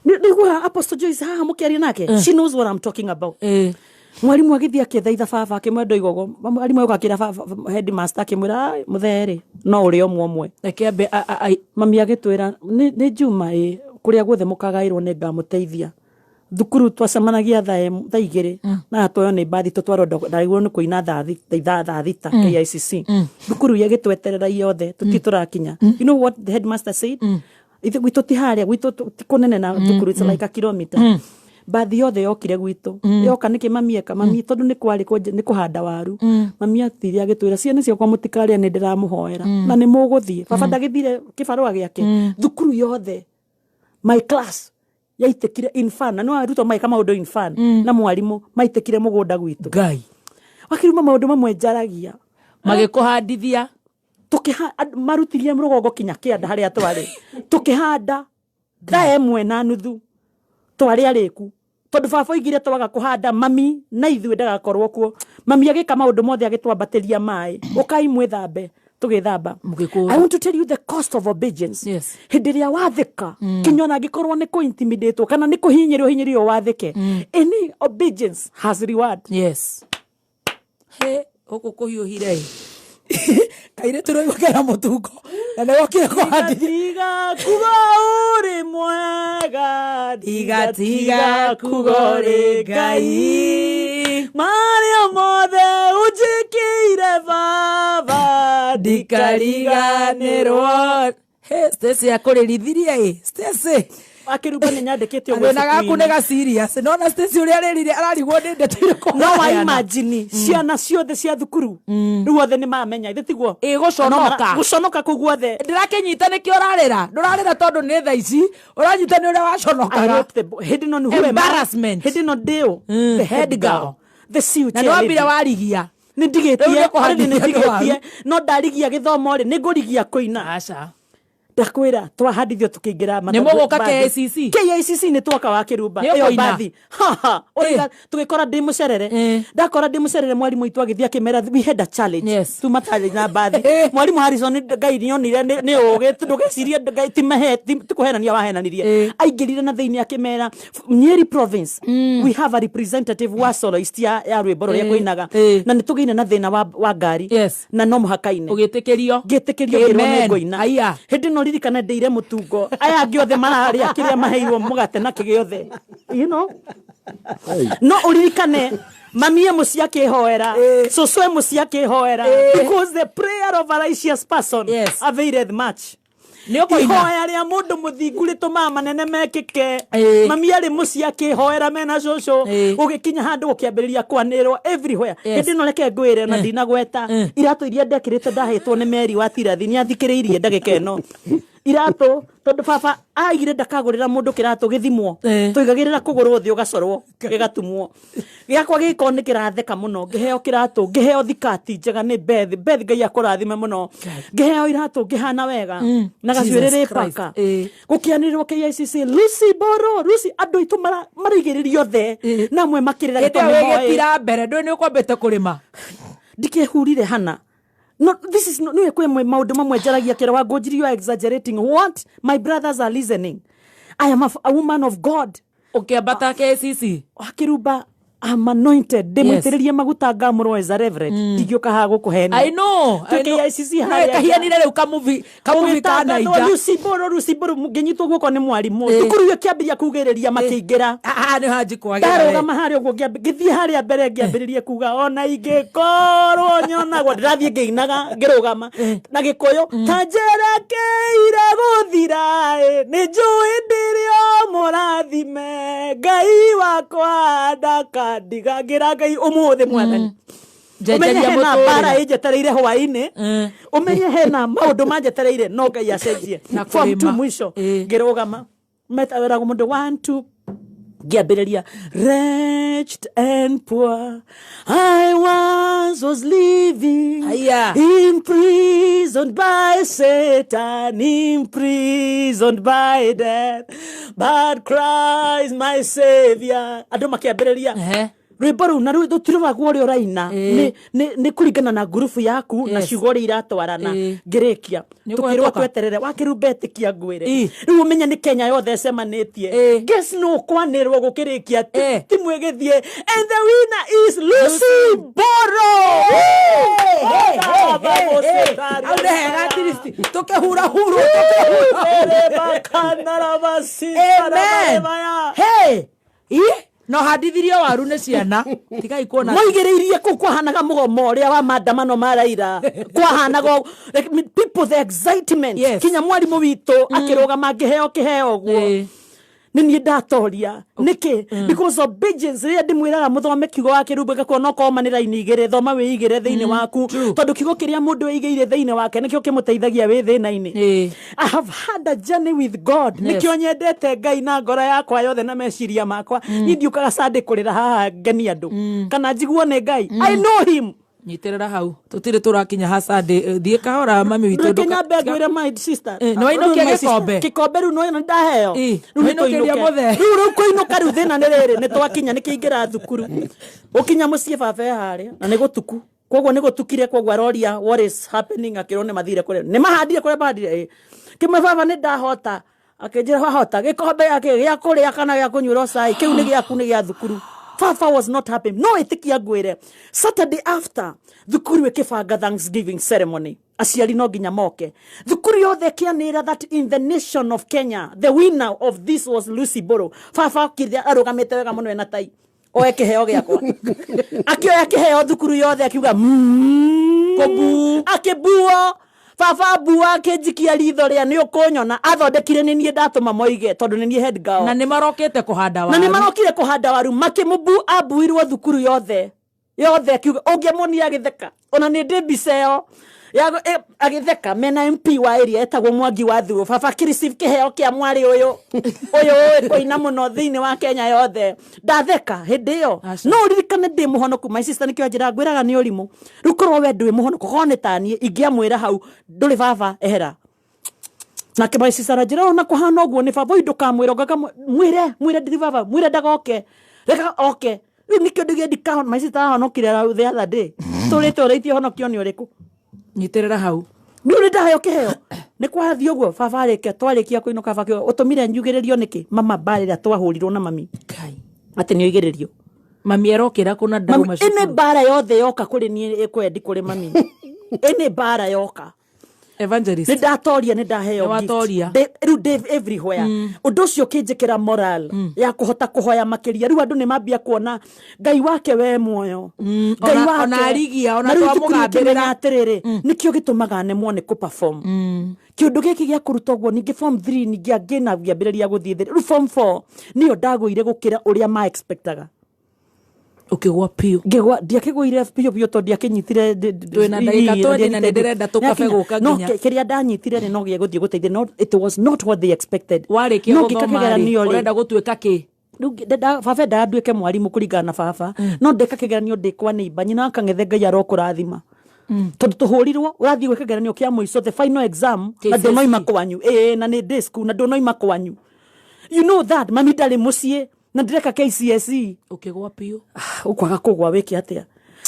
Nĩguo Apostle Joyce haha mũkĩaria nake, she knows what I'm talking about. Mwarimu agĩthiĩ akĩthaitha baba, akĩmwenda igogo. Mwarimũ agĩũka akĩra baba, headmaster akĩmwĩra, "Ai, mũthee rĩ, no ũrĩ ũmwe ũmwe." Reke ambe Mami agĩtwĩra, nĩ Juma ĩ, kũrĩa guothe mũkagaĩrwo nĩ ngamũteithia. Thukuru twacemanagia thaa 2 na tuoyo nĩ mbathi tũtwarwo, ndarigwo nĩ kũina thaa 6 KICC. Thukuru ĩgĩtweterera yothe, tũti tũrakinya. You know what the headmaster said? Ithe gwitũ ti harĩa gwitũ ti kũnene na thukuru, it's like a kilometer. Mbathi yothe yokire gwitũ. Yoka nĩkĩ mami eka? Mami tondũ nĩ kwarĩ nĩ kũhanda waru, mami atire agĩtwĩra, "Ciana ciakwa, mũtikarĩa, nĩ ndĩramũhoera na nĩ mũgũthiĩ." Baba ndagĩthire kĩbarũa gĩake. Thukuru yothe, my class yaitĩkire in fun, na no arutwo magĩka maũndũ in fun na mwarimũ, maitĩkire mũgũnda gwitũ. Ngai. Wakĩruma maũndũ mamwe njaragia. Magĩkũhandithia. Marutirie rũgongo kinya kĩanda harĩa twarĩ, tũkĩhanda thaa 1:30, twarĩ arĩku, tondũ baba oigire twaga kũhanda mami na ithuĩ ndagakorwo kuo. Mami agĩka maũndũ mothe, agĩtwambatĩria maĩ, ũkai mwĩthambe, tũgĩthamba. Mũgĩkũra. I want to tell you the cost of obedience. Hĩndĩ ĩrĩa wathĩka, kinya ona angĩkorwo nĩ kũ-intimidate kana nĩ kũhinyĩrĩrio hinyĩrĩrio, wathĩke, any obedience has reward. Yes. He gũkũ kũhiũhire ĩ, kairĩtu rũigua kena mũtungo na nĩ wokire kũhandithia. Tiga kuga ũrĩ mwega, Tiga kuga ũrĩ Ngai. Marĩa mothe ũnjĩkĩire baba, Ndikariganĩrwo. He Stacy akũrĩrithirie ĩ, Stacy. Akĩruga nĩ nyandĩkĩte ũguo Gathĩna gaku ibuku-inĩ. nĩ ga serious, nona Stacy ũrĩa arĩrire, ararigwo nĩ ndeto irĩkũ No wa ũraheana. imagine ciana ciothe cia thukuru rĩu othe nĩ mamenya, ithe tiguo? Ĩ, gũconoka. No gũconoka kũu guothe. Ndĩrakĩnyita nĩkĩo ũrarĩra. Ndũrarĩra tondũ nĩ thaa ici ũranyita nĩ ũrĩa I waconokaga. wrote the hĩndĩ ĩno nĩ who am I? Embarrassment. Hĩndĩ ĩno ndĩũ the head girl, the CEO Na nĩ wambire warigia. Nĩ Rĩu ndigĩtie. nĩ Already nĩ kũhandithia ndigĩtie, no ndarigia gĩthomo rĩ, nĩ ngũrigia kũina. Aca. Ndakwĩra twahandithio tũkĩingĩra. Nĩ mũgũka KICC? KICC nĩ twoka wa kĩrumba. Nĩ Ĩyo ũkũina? mbathi. Ha, ha. Tũgĩkora ndĩ mũcerere, ndakora ndĩ mũcerere, mwarimũ witũ agĩthiĩ akĩmera we had a challenge. Tuma challenge na mbathi. Mwarimũ Harrison, Ngai nĩonire nĩ ũgĩ, ndũgecirie Ngai ti mahe ti kũhenania wahenanirie, aingĩrire na thĩinĩ akĩmera, Nyeri province, we have a representative wa soloist ya rwĩmbo rũrĩa kũinaga, na nĩ tũgĩire na thĩna wa ngari na no mũhaka ine. Ũgĩtĩkĩrio. Ngĩtĩkĩrio, ngĩrwo nĩ Amen. ngũina. Aya. Hĩndĩ ĩno ririkana ndĩire mũtungo, aya angĩ othe mararĩa kĩrĩa maheirwo, mũgate na kĩgĩothe, no ũririkane mami e mũciĩ akĩhoera, cũcũ e mũciĩ akĩhoera, because the prayer of a righteous person availeth much. Nĩ ũkũina? Ihoya rĩa mũndũ mũthingu rĩtũmaga manene mekĩke. Mami arĩ mũciĩ akĩhoera mena cũcũ, gũgĩkinya handũ gũkĩambĩrĩria kwanĩrwo everywhere. Hĩndĩ ĩno reke ngwĩre na ndinagweta iratũ iria ndekĩrĩte, ndahĩtwo nĩ Meri wa Tirathi, nĩ athikĩrĩirie ndagĩka ĩno. Iratũ, tondũ baba aigire ndakagũrĩra mũndũ kĩratũ gĩthimwo, tũigagĩrĩra kũgũrũ thĩ ũgacorwo gĩgatumwo, gĩakwa gĩkorwo nĩ kĩratheka mũno. Ngĩheo kĩratũ, ngĩheo thikati njega nĩ Beth. Beth, Ngai akũrathime mũno. Ngĩheo iratũ, ngĩhana wega na gacuĩrĩ Jesus rĩ Christ. paka. Gũkĩanĩrĩrwo KICC, Lucy Boro, Lucy, andũ aitũ maraigĩrĩrio the na amwe makĩrĩra. Hĩndĩ ĩyo wĩgĩtira mbere ndũĩ nĩ ũkwambĩte kũrĩma. Ndikehurire hana. No, this is no, niwe kwĩ maũndũ mamwe njaragia kĩra wa Ngũnjiri, you are exaggerating. What? My brothers are listening. I am a woman of God. Ũkĩambata KCC. Akĩrumba, I'm anointed, ndĩmũitĩrĩrie maguta, ngamũrwo as a reverend, ndingĩũka haha gũkũhenia. I know, I know. Twĩ KICC No, harĩa. ĩkahianire rĩu kamuvi ka Ũgĩtangathwo, Naija. Lucy Mbũrũ, Lucy Mbũrũ, ngĩnyitwo guoko nĩ mwarimũ. Thukuru ĩyo ĩkĩambĩrĩria kugĩrĩria makĩingĩra. Haha nĩ hanji kwagĩra. Ndarũgama harĩa ũguo, ngĩthiĩ harĩa mbere, ngĩambĩrĩria kuga, ona ingĩkorwo nyonagwo, ndĩrathiĩ ngĩinaga, ngĩrũgama na Gĩkũyũ ta njerekeire gũthira ĩ, nĩ njũĩ ndĩrĩ o mũrathime, Ngai wakwa ndakandiga. Ngĩra Ngai, ũmũthĩ Mwathani, ũmenye Njenjeria hena mũtũrĩre. mbara ĩnjetereire hwaĩ-inĩ, ũmenye hena maũndũ manjetereire, no Ngai acenjie. Na Form two kũrĩma. mũico ngĩrũgama, metawĩragwo mũndũ one two, ngĩambĩrĩria, "Wretched and poor I once was living, Aya. imprisoned by Satan, imprisoned by death, but Christ my Savior." Andũ makĩambĩrĩria rwĩmbo rũu, na rĩu tũtiroragwo ũrĩa ũraina, nĩ kũringana na ngurubu yaku na ciugo ũrĩa iratwarana. Ngĩrĩkia, Nĩ tũkĩrwo ũkũhetũka? tweterere wakĩrumba ĩtĩkia ngwĩre rĩu ũmenye nĩ Kenya yothe ĩcemanĩtie. Guess no kwanĩrwo gũkĩrĩkia, timu ĩgĩthiĩ, "And the winner is Lucy Boro." Hau nĩ hega at least tũkĩhurahurwo. Amen. Hey. Ĩ? No handithirio waru nĩ ciana tigai kuona. Moigĩrĩirie kũu kwahanaga mũgomo ũrĩa wa maandamano ma Raila, kwahanaga like, people the excitement. Yes. Kinya mwarimũ witũ akĩrũgama ngĩheo kĩheo ũguo. Nĩ niĩ ndatoria nĩkĩ? Because obedience. Rĩrĩa ndĩmwĩraga mũthome kiugo wa kĩrumbu gĩgakorwo no koma nĩ raini igĩrĩ, thoma wĩigĩre thĩinĩ waku, tondũ kiugo kĩrĩa mũndũ ĩigĩire thĩinĩ wake nĩkĩo kĩmũteithagia wĩ thĩna-inĩ. I have had a journey with God. Nĩkĩo nyendete Ngai na ngoro yakwa yothe na meciria makwa. Niĩ ndiũkaga Sunday kũrĩra haha ngenie andũ kana njiguo nĩ Ngai. I know him. Nyitĩrĩra hau, tũtirĩ tũrakinya ha Sunday. Thiĩ kahora, mami witũ. Reke nyambe ngwĩre, my sister. Nĩ wainũkia Rĩu my sister, gĩkombe? Gĩkombe rĩu no ndaheo. Rĩu nĩ Wainũkĩria tũinũke. mũthee. Rĩu kũinũka, rĩu thĩna nĩ rĩrĩ, nĩ twakinya, nĩ kĩingĩra thukuru, gũkinya mũciĩ baba e harĩa na nĩ gũtuku, koguo nĩ gũtukire, koguo aroria what is happening, akĩrwo nĩ mathire kũrĩa nĩ mahandire, kũrĩa mahandire. Kĩmwe, baba, nĩ ndahota. Akĩnjĩra, wahota gĩkombe gĩakĩ gĩa kũrĩa kana gĩa kũnyuĩrwo cai? Kĩu nĩ gĩaku, nĩ gĩa thukuru. Baba was not happy. No ĩtĩkia ngwĩre, Saturday after, thukuru ĩkĩbanga thanksgiving ceremony, aciari no nginya moke. Thukuru yothe ĩkĩanĩrĩra that in the nation of Kenya the winner of this was Lucy Boro. Baba okire arũgamĩte wega mũno ena tai oe kĩheo gĩakwa, akĩoya kĩheo thukuru yothe akiuga Kũbu. Akĩbuo baba mbua, akĩnjikia ritho rĩa nĩ ũkũnyona athondekire nĩ niĩ ndatũma moige, tondũ nĩ niĩ head girl. Na nĩ marokĩte kũhanda Na nĩ waru. Marokire kũhanda waru, makĩmũbu, ambuirwo thukuru yothe yothe, akiuga ũngĩamuonire agĩtheka, ona nĩ ndĩ mbica ĩyo agĩtheka mena MP wa area etagwo Mwangi wa Thuo. Baba akĩreceive kĩheo kĩa mwarĩ ũyũ ũyũ ũĩ kũina mũno thĩinĩ wa Kenya yothe. Ndatheka hĩndĩ ĩyo, no ũririkane ndĩ mũhonoku, my sister. Nĩkĩo njĩra ngwĩraga nĩ ũrimũ rĩu korwo we ndwĩ mũhonoku, korwo nĩ taniĩ ingĩamwĩra hau ndũrĩ baba ehera. Nake my sister anjĩra ona kũhana ũguo nĩ baba ũyũ, ndũkamwĩra ũngaka mwĩre, mwĩre ndiri baba, mwĩre ndagoke, reka oke. Rĩu nĩkĩo ndĩgĩe ndikahona. My sister ahonokire the other day, tũrĩte ũrĩtie honokio nĩ ũrĩkũ. Nyitĩrĩra hau. Rĩu nĩ ndaheo kĩheo, nĩ kwathiĩ ũguo. Baba arĩkia, twarĩkia kũinũka, baba akiuga, ũtũmire njugĩrĩrio nĩkĩ mama? Mbarĩ ĩrĩa twahũrirwo na mami atĩ nĩ oigĩrĩrio. Mami arokĩra kũna ndauma Mami, ĩnĩ mbara yothe yoka kũrĩ niĩ ĩkwendi kũrĩ mami, ĩnĩ mbara yoka. Evangelist. Nĩ ndatoria, nĩ ndaheo Nĩ watoria. gift. Rĩu ndĩ everywhere. Ũndũ ũcio ũkĩnjĩkĩra moral ya kũhota kũhoya makĩria. Rĩu andũ nĩ mambia kuona Ngai wake we muoyo, Ngai wake. Ona arigia, ona Na rĩu thukuru twamũgambĩrĩra. ĩkĩmenya atĩrĩrĩ, nĩkĩo gĩtũmaga nemwo nĩ kũ-perform kĩũndũ gĩkĩ gĩa kũruta ũguo. Ningĩ form 3 ningĩ angĩ na ngĩambĩrĩria gũthiĩ thĩ. Rĩu form 4 nĩyo ndagũire gũkĩra ũrĩa ma expectaga. Ũkĩgwa piũ? Ngĩgwa, ndiakĩgũire biũ biũ tondũ ndiakĩnyitire. Twĩna ndagĩka 20 na nĩndĩrenda tũkabe gũka No nginya. kĩrĩa ndanyitire rĩ, no gĩa gũthiĩ gũteithia, no it was not what they expected. Warĩkia No ngĩka gũthoma rĩ, kĩgeranio rĩ, ũrenda gũtuĩka kĩ? Rĩu baba endaga nduĩke mwarimũ kũringana na baba, no ndeka kĩgeranio ndĩ kwa neighbor, nyina wa Kang'ethe, Ngai arokũrathima, tondũ tũhũrirwo ũrathiĩ gwĩka kĩgeranio kĩa mũico, the final exam, na KCSE. ndũnoima kwanyu. Ĩĩ, na nĩ ndĩ school na ndũnoima kwanyu, you know that mami ndarĩ mũciĩ na ndĩreka KCSE. Ũkĩgwa piũ? Ũkwaga kũgwa wĩke atĩa?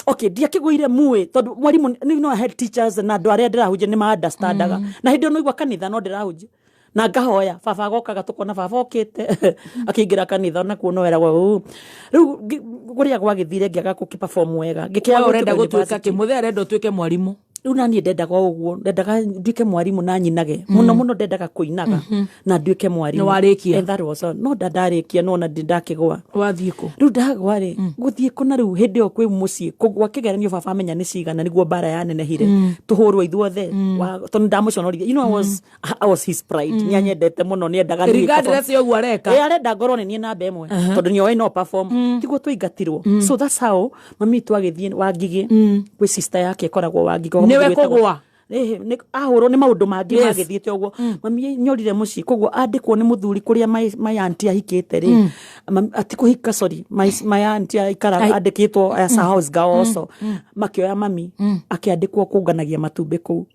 Okay, ndiakĩgũire muĩ tondũ mwarimũ nĩ no head teachers na andũ arĩa ndĩrahunjia nĩ ma-understandaga. Na hĩndĩ ĩyo noigua kanitha no ndĩrahunjia na ngahoya, baba agokaga, tũkona baba okĩte akĩingĩra kanitha, onakuo no eragwo ũũ. Rĩu kũrĩa gwagĩthire ngĩaga gũkĩ-perform wega, ngĩkĩaga We ũrenda gũtuĩka gũtuĩka university. kĩ? Mũthee arenda ũtuĩke mwarimũ. Rĩu naniĩ ndendaga o ũguo, ndendaga nduĩke mwarimũ na nyinage mũno mũno, ndendaga kũinaga na nduĩke mwarimũ. Nĩ warĩkia? And that was all. No ndandarĩkia, no ona ndakĩgwa. Wathiĩ kũ? Rĩu ndagwa rĩ, gũthiĩ kũna rĩu hĩndĩ ĩyo kwĩ mũciĩ kũgwa kĩgeranio, baba amenya nĩ cigana, nĩguo mbara yanenehire. Tũhũrwo ithuothe. Tondũ ndamũconorithia, you know, I was his pride. Nĩ anyendete mũno, nĩ endaga niĩ Regardless ya ũguo areka. Ĩ, arenda ngorwo nĩ niĩ namba ĩmwe, tondũ nĩ oĩ no perform, tiguo tũingatirwo. So that's how mami witũ agĩthiĩ Wangigĩ gwĩ sister yake ĩkoragwo Wangigĩ. Nĩwe Wĩtagwo- kũgwa? Ahũrwo nĩ maũndũ mangĩ magĩthiĩte ũguo, mami nyorire mũciĩ, koguo andĩkwo nĩ mũthuri kũrĩa my auntie ahikĩte rĩ. Ati kũhika, sorry, my auntie aikara andĩkĩtwo as a house girl also. Makĩoya mami akĩandĩkwo kũnganagia matumbĩ kũu.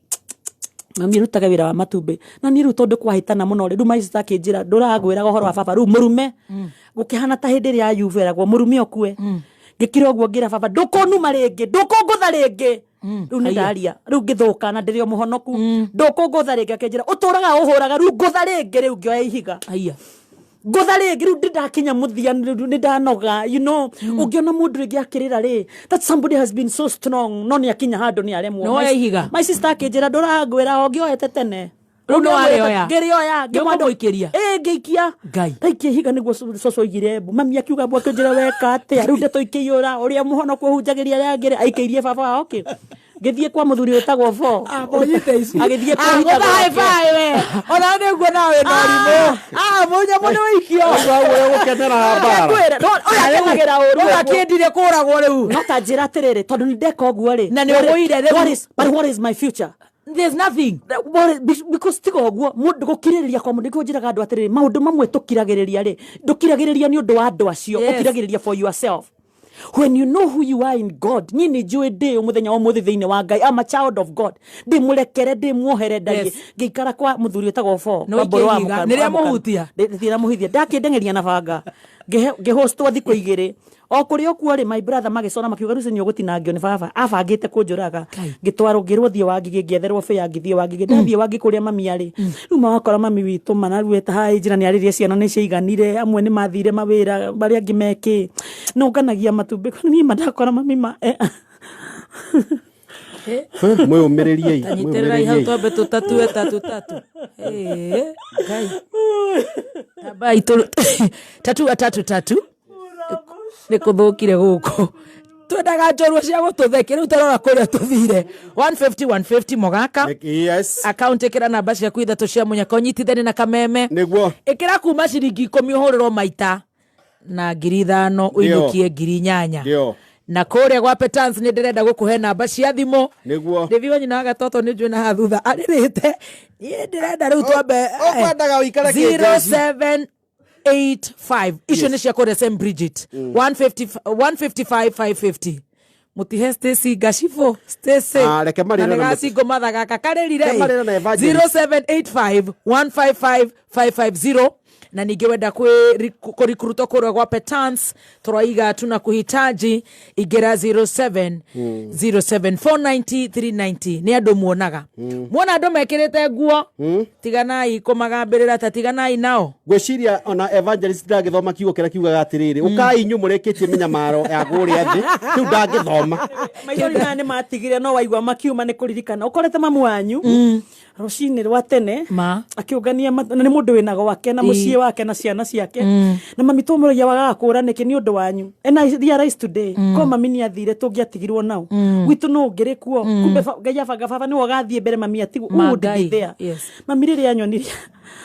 Mami arutaga wĩra wa matumbĩ na niĩ rĩu tondũ kwahĩtana mũno rĩ, rĩu my sister akĩnjĩra, ndũragwĩraga ũhoro wa baba rĩu mũrume, gũkĩhana ta hĩndĩ ĩrĩa ya Ayubu eragwo mũrume ũkue. Ngĩkira ũguo ngĩra baba, ndũkũnuma rĩngĩ, ndũkũngũtha rĩngĩ. Rĩu nĩ ndaria, rĩu ngĩthũka na ndĩrĩ o mũhonoku, ndũkũngũtha rĩngĩ. Akĩnjĩra, ũtũraga ũhũraga, rĩu ngũtha rĩngĩ. Rĩu ngĩoya ihiga. Aya. Ngũtha rĩngĩ. Rĩu ndĩndakinya mũthia, rĩu nĩ ndanoga. Ũngĩona mũndũ rĩngĩ akĩrĩra rĩ, that somebody has been so strong, no nĩ akinya handũ nĩ aremwo. Nĩ woya ihiga? My sister akĩnjĩra, ndũrangwĩra ũngĩoete tene. Rĩu nĩ warĩoya? Ngĩrĩoya. Nĩũkũmũikĩria? Ĩ, ngĩikia. Ngai. Ndaikia ihiga nĩguo cũcũ oigire mbu. Mami akiuga mbu, akĩnjĩra weka atĩa rĩu ndeto ikĩiyũra ũrĩa mũhonoku ũhunjagĩria arĩa angĩ rĩ, aikĩirie baba wao kĩ. Ngĩthiĩ kwa mũthuri wĩtagwo bo. Agĩthiĩ Ah, kũhitha gũtha high gwake. five we. Ona nĩ nguona wĩ na ũrimũ. Ah, mũnyamũ nĩ wĩikio. Gũkenera mbara. Ngwĩre, no, ũyũ akenagĩra ũru. Rĩu akĩendire kũragwo rĩu. No ta njĩra atĩrĩrĩ, tondũ nĩ ndeka ũguo rĩ. Na nĩ ũgũire rĩu. But what is my future? There's nothing. Because tiga ũguo mũndũ gũkirĩrĩria kwa mũndũ, nĩkĩo njĩraga andũ atĩrĩrĩ, maũndũ mamwe tũkiragĩrĩria rĩ, ndũkiragĩrĩria nĩ ũndũ wa andũ acio, ũkiragĩrĩria for yourself. When you know who you are in God, niĩ nĩ njũĩ ndĩ ũ mũthenya wa ũmũthĩ thĩinĩ wa Ngai. I'm a child of God. Ndĩ mũrekere, ndĩ muohere, ndariĩ. Ngĩikara kwa mũthuri wĩtagwo Bo, Nĩ kwa Mbũrũ wa ũikia ihiga. Mũka- Nĩ rĩa wa Mũka- mũhutia? Ndĩramũhithia. Ndakĩndengeria na banga. Ngĩhostwo thikũ igĩrĩ. O kũrĩ o kuo rĩ, my brother magĩcora makiuga rĩu nĩ ũgũtinangio nĩ baba. Abangĩte kũnjũraga. Ngĩtwarwo, ngĩrwo thiĩ wa Ngigĩ, ngĩetherwo bĩa, ngĩthiĩ wa Ngigĩ. Ndathiĩ wa Ngigĩ kũrĩa mami arĩ. Rĩu mawakora mami witũ manaruĩte haĩ njĩra nĩ arĩrie ciana nĩ ciaiganire, amwe nĩ mathire mawĩra, marĩa angĩ mekĩ. No nganagia matumbĩ, niĩ ma ndakora mami ma. Mwĩyũmĩrĩriei. Tanyitĩrĩrai hau twambe tũtatue tatu tatu. Ĩĩ, Ngai. Tambai tatua tatu tatu. Nĩ kũthũkire gũkũ. Twendaga njorua cia gũtũthekia, rĩu tarora kũrĩa tũthire. 150 150 mũgaka. Yes. Akaunti ĩkĩra namba ciaku ithatũ cia mũnyaka, ũnyitithanie na kameme. Nĩguo. Ĩkĩra kuma ciringi 10 ũhũrĩrwo maita na 5,000 ũinũkie 8,000. Ndio. Na kũrĩa gwa Petans nĩ ndĩrenda gũkũhe namba cia thimũ. Nĩguo. Ndĩvi wa nyina wa gatoto nĩ njũĩ na haha thutha arĩrĩte. Niĩ ndĩrenda rĩu twambe Ũkwendaga ũikare kĩnjeshi. 0785 icio nĩ cia kũrĩa St Bridget. 150 155 550. Mũtihe Stacy Ngacibũ, Stacy. Ah, reke marĩre Na nĩ na gacingo matha gaka karĩrire. Reke marĩre na evangelist. 0785 155 550. Na ningĩ wenda kũrikurutwo kũrĩa gwa Petans, tũraiga tuna kuhitaji ingĩra 07 07 490 390. Nĩ andũ muonaga. Muona andũ mekĩrĩte nguo, tiganai kũmagambĩrĩra, ta tiganai nao. Ngwĩciria ona evangelist ndangĩthoma kiugo kĩrĩa kiugaga atĩrĩrĩ, ũkai inyuĩ mũrĩkĩtie mĩnyamaro ya kũrĩa thĩ, rĩu ndangĩthoma. Maithori maya nĩ matigire, no waigua makiuma nĩ kũririkana ũkorete mamu wanyu rũcinĩ rwa tene akĩũngania na nĩ mũndũ wĩna gwake na mũciĩ wake na ciana ciake, na mami tũmũragia wagaga kũra nĩkĩ nĩ ũndũ wanyu. And I realize today, ko mami nĩ athire tũngĩatigirwo nao gwitũ no ũngĩrĩ kuo. Kumbe Ngai abanga baba nĩwe ũgathiĩ mbere, mami atigwo. Who would be Ngai, there? Yes. Mami rĩrĩa anyonire,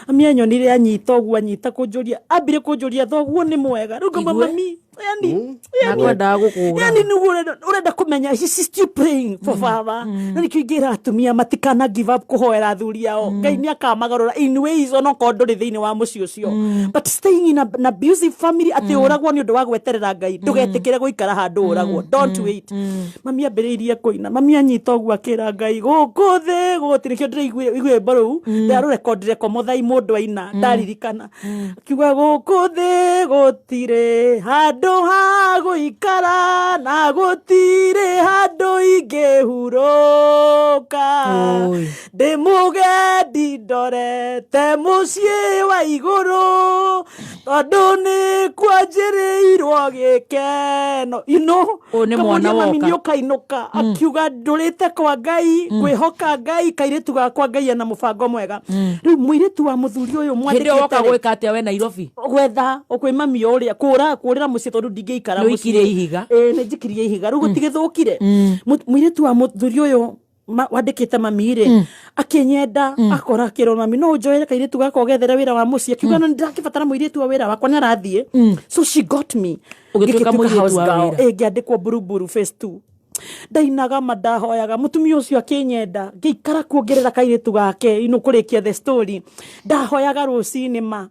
mami anyonire anyita ũguo, anyita kũnjũria, ambire kũnjũria thoguo nĩ mwega. Rĩu ngoma Igue. mami yani, Nakwendaga gũkũra. yani nĩguo ũrenda kũmenya she's still praying for baba. Na nĩkĩo ingĩra atumia matikana give up kũhoera athuri ao. Ngai nĩ akamagarũra in ways onokorwo ndũrĩ thĩinĩ wa mũciĩ ũcio. But staying in an abusive family atĩ ũragwo nĩ ũndũ wa gweterera Ngai, ndũgetĩkĩre gũikara handũ ũragwo. Don't wait. Mami ambĩrĩirie kũina, mami anyita ũguo akĩra Ngai gũkũ thĩ gũtirĩ kĩo ndĩraiguire rwĩmbo rũu, ndarũrekondire kwa mũthai mũndũ aina, ndaririkana akiuga gũkũ thĩ gũtirĩ handũ ha gũikara na gũtirĩ handũ ingĩhurũka, ndĩ mũgendi ndorete mũciĩ wa igũrũ tondũ nĩ kwanjĩrĩirwo gĩkeno. You know, Ũyũ nĩ mwana Kamũria mami woka. nĩ ũkainũka akiuga ndũrĩte kwa Ngai, ngwĩhoka Ngai, kairĩtu gakwa Ngai ena mũbango mwega. Rĩu mũirĩtu wa mũthuri ũyũ Hĩndĩ ĩyo woka mwandĩkĩte rĩ, gwĩka atĩa we Nairobi? Gwetha kwĩ mami ũrĩa kũra kũrĩra mũciĩ tondũ ndingĩikara Nĩ mũciĩ. ũikirie ihiga? Ĩĩ, nĩ njikirie ihiga rĩu gũtigĩthũkire. Mũirĩtu wa mũthuri ũyũ wandĩkĩte mami rĩ, akĩnyenda akora akĩrwo mami no ũnjoere kairĩtu gakwa ũgethere wĩra wa mũciĩ, akiuga no nĩndĩrakĩbatara mũirĩtu wa wĩra wakwa nĩarathiĩ. So she got me. Ũgĩtuĩka Ngĩtuĩka mũirĩtu house wa girl. wĩra. Ĩĩ, ngĩandĩkwo Buruburu phase 2. Ndainaga ma ndahoyaga mũtumia ũcio akĩnyenda, ngĩikara kuongerera kairĩtu gake ino kũrĩkia the story. Ndahoyaga rũcinĩ ma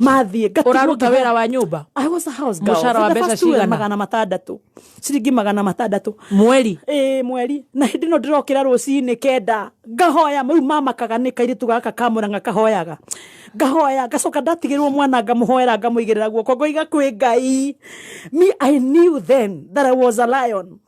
mathiĩ ngatigwo Ũraruta ngĩhoya. wĩra wa nyũmba? I was a house girl. Mũcara wa For the mbeca first 2 years, cigana? 600, ciringi 600 mweri. Ĩĩ, mweri. Na hĩndĩ ĩno ndĩrokĩra rũcinĩ 9 ngahoya, rĩu mamakaga nĩ kairĩtu gaka ka Mũrang'a kahoyaga, ngahoya ngacoka ndatigĩrwo mwana ngamũhoera ngamũigĩrĩra guoko ngoiga kwĩ Ngai. Me, I knew then that I was a lion.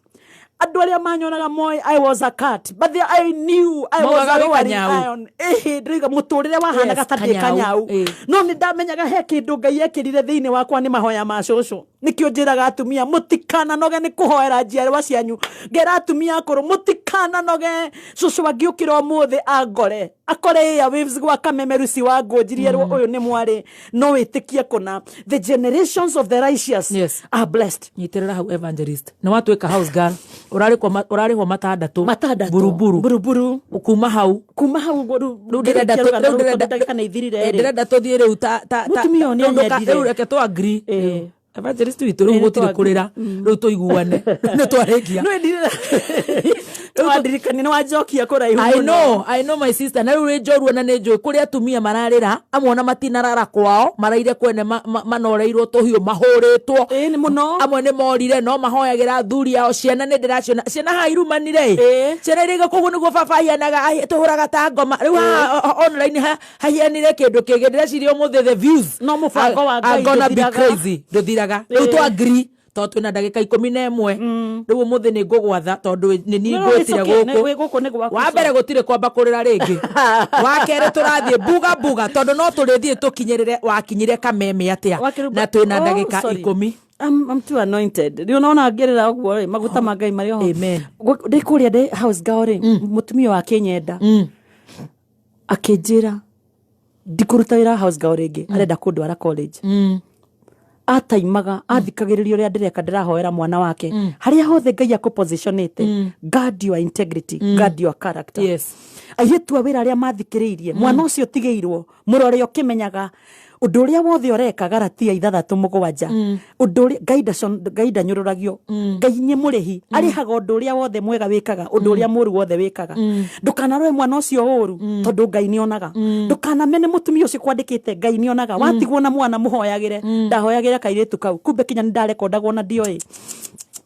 Andũ arĩa manyonaga moĩ I was a cat, but I knew I was Maugaga a wĩ roaring kanyau. lion. Ĩhĩ, ndĩroiga mũtũrĩre wahanaga Yes, ta ndĩ kanyau. kanyau. No nĩ ndamenyaga he kĩndũ Ngai ekĩrire thĩinĩ wakwa nĩ mahoya ma cũcũ. Nĩkĩo njĩraga atumia mũtikananoge nĩ kũhoera njiarwa cianyu. Ngera atumia akũrũ mũtikananoge. Cũcũ angĩũkĩra ũmũthĩ angore akore airwaves gwa Kameme Lucy wa Ngũnjiri erwo ũyũ nĩ mwarĩ, no wĩtĩkie kũna the generations of the righteous are blessed. Nyitĩrĩra hau evangelist, nĩ watuĩka house girl, ũrarĩhwo matandatũ matandatũ buruburu buruburu. Kuma hau kuma hau ũguo rĩu rĩu ndĩrenda ngĩrĩkia rũgano rĩu rũu ndĩrenda tondũ ndagĩka nĩ ithirire rĩ. Ndĩrenda tũthiĩ rĩu ta Mũtumia ũyũ nĩ rĩu anyendire. Rĩu reke tũ agree. Evangelist witũ rĩu Ĩĩ, gũtirĩ tũ agree. kũrĩra, rĩu tũiguane nĩ twarĩkia. No nĩwandirikania, nĩ wanjokia kũraihu I mũno. know, I know my sister. Na rĩu rĩ njorua na nĩ njũĩ kũrĩ atumia mararĩra amwe ona matinarara kwao, maraire kwene manoreirwo tũhiũ mahũrĩtwo mũno. Amwe nĩ morire no mahoyagĩra athuri ao. Ciana nĩ ndĩraciona ciana haha irumanire ĩ ciana iria koguo nĩguo baba ahianaga tũhũraga ta ngoma rĩu haha online hahianire kĩndũ kĩngĩ. Ndĩreciria ũmũthĩ the views no mũbango wa are Ngai gonna be ndũthiraga. crazy. Ndũthiraga. Rĩu tũ agree tondũ twĩna ndagĩka 11. Rĩu ũmũthĩ nĩ ngũgwatha tondũ nĩ niĩ No, no, it's ngwĩtire okay. gũkũ. Wĩ gũkũ nĩ gwaku. Wa mbere gũtirĩ kwamba kũrĩra rĩngĩ. Wa kerĩ tũrathiĩ buga buga tondũ no tũrĩthiĩ tũkinyĩrĩre wakinyire Kameme atĩa na twĩna Oh, ndagĩka sorry. 10. I'm too anointed. Rĩu nona ngĩrĩra ũguo rĩ, maguta ma Ngai marĩ oho. Amen. Ndĩ kũrĩa ndĩ house girl rĩ, mũtumia wa akĩnyenda. Akĩnjĩra ndikũruta wĩra wa house girl rĩngĩ, arenda kũndwara college. Ataimaga athikagĩrĩria ũrĩa ndĩreka, ndĩrahoera mwana wake. Harĩa hothe Ngai akũpositionĩte, guard your integrity, guard your character. Airĩtu a wĩra arĩa mathikĩrĩirie, mwana ũcio ũtigĩirwo mũrore ũkĩmenyaga ũndũ ũrĩa wothe ũreka. Garatia 6:7, ũndũ ũrĩa Ngai Ngai ndanyũrũragio. Ngai nĩ mũrĩhi, arĩhaga ũndũ ũrĩa wothe mwega wĩkaga, ũndũ ũrĩa mũũru wothe wĩkaga. Ndũkanarore mwana ũcio ũru tondũ Ngai nĩonaga. Ndũkanamene mũtumia ũcio kwandĩkĩte, Ngai nĩonaga. Watigwo na mwana mũhoyagĩre. Ndahoyagĩre kairĩtu kau, kumbe kinya nĩ ndarekondagwo na ndioĩ.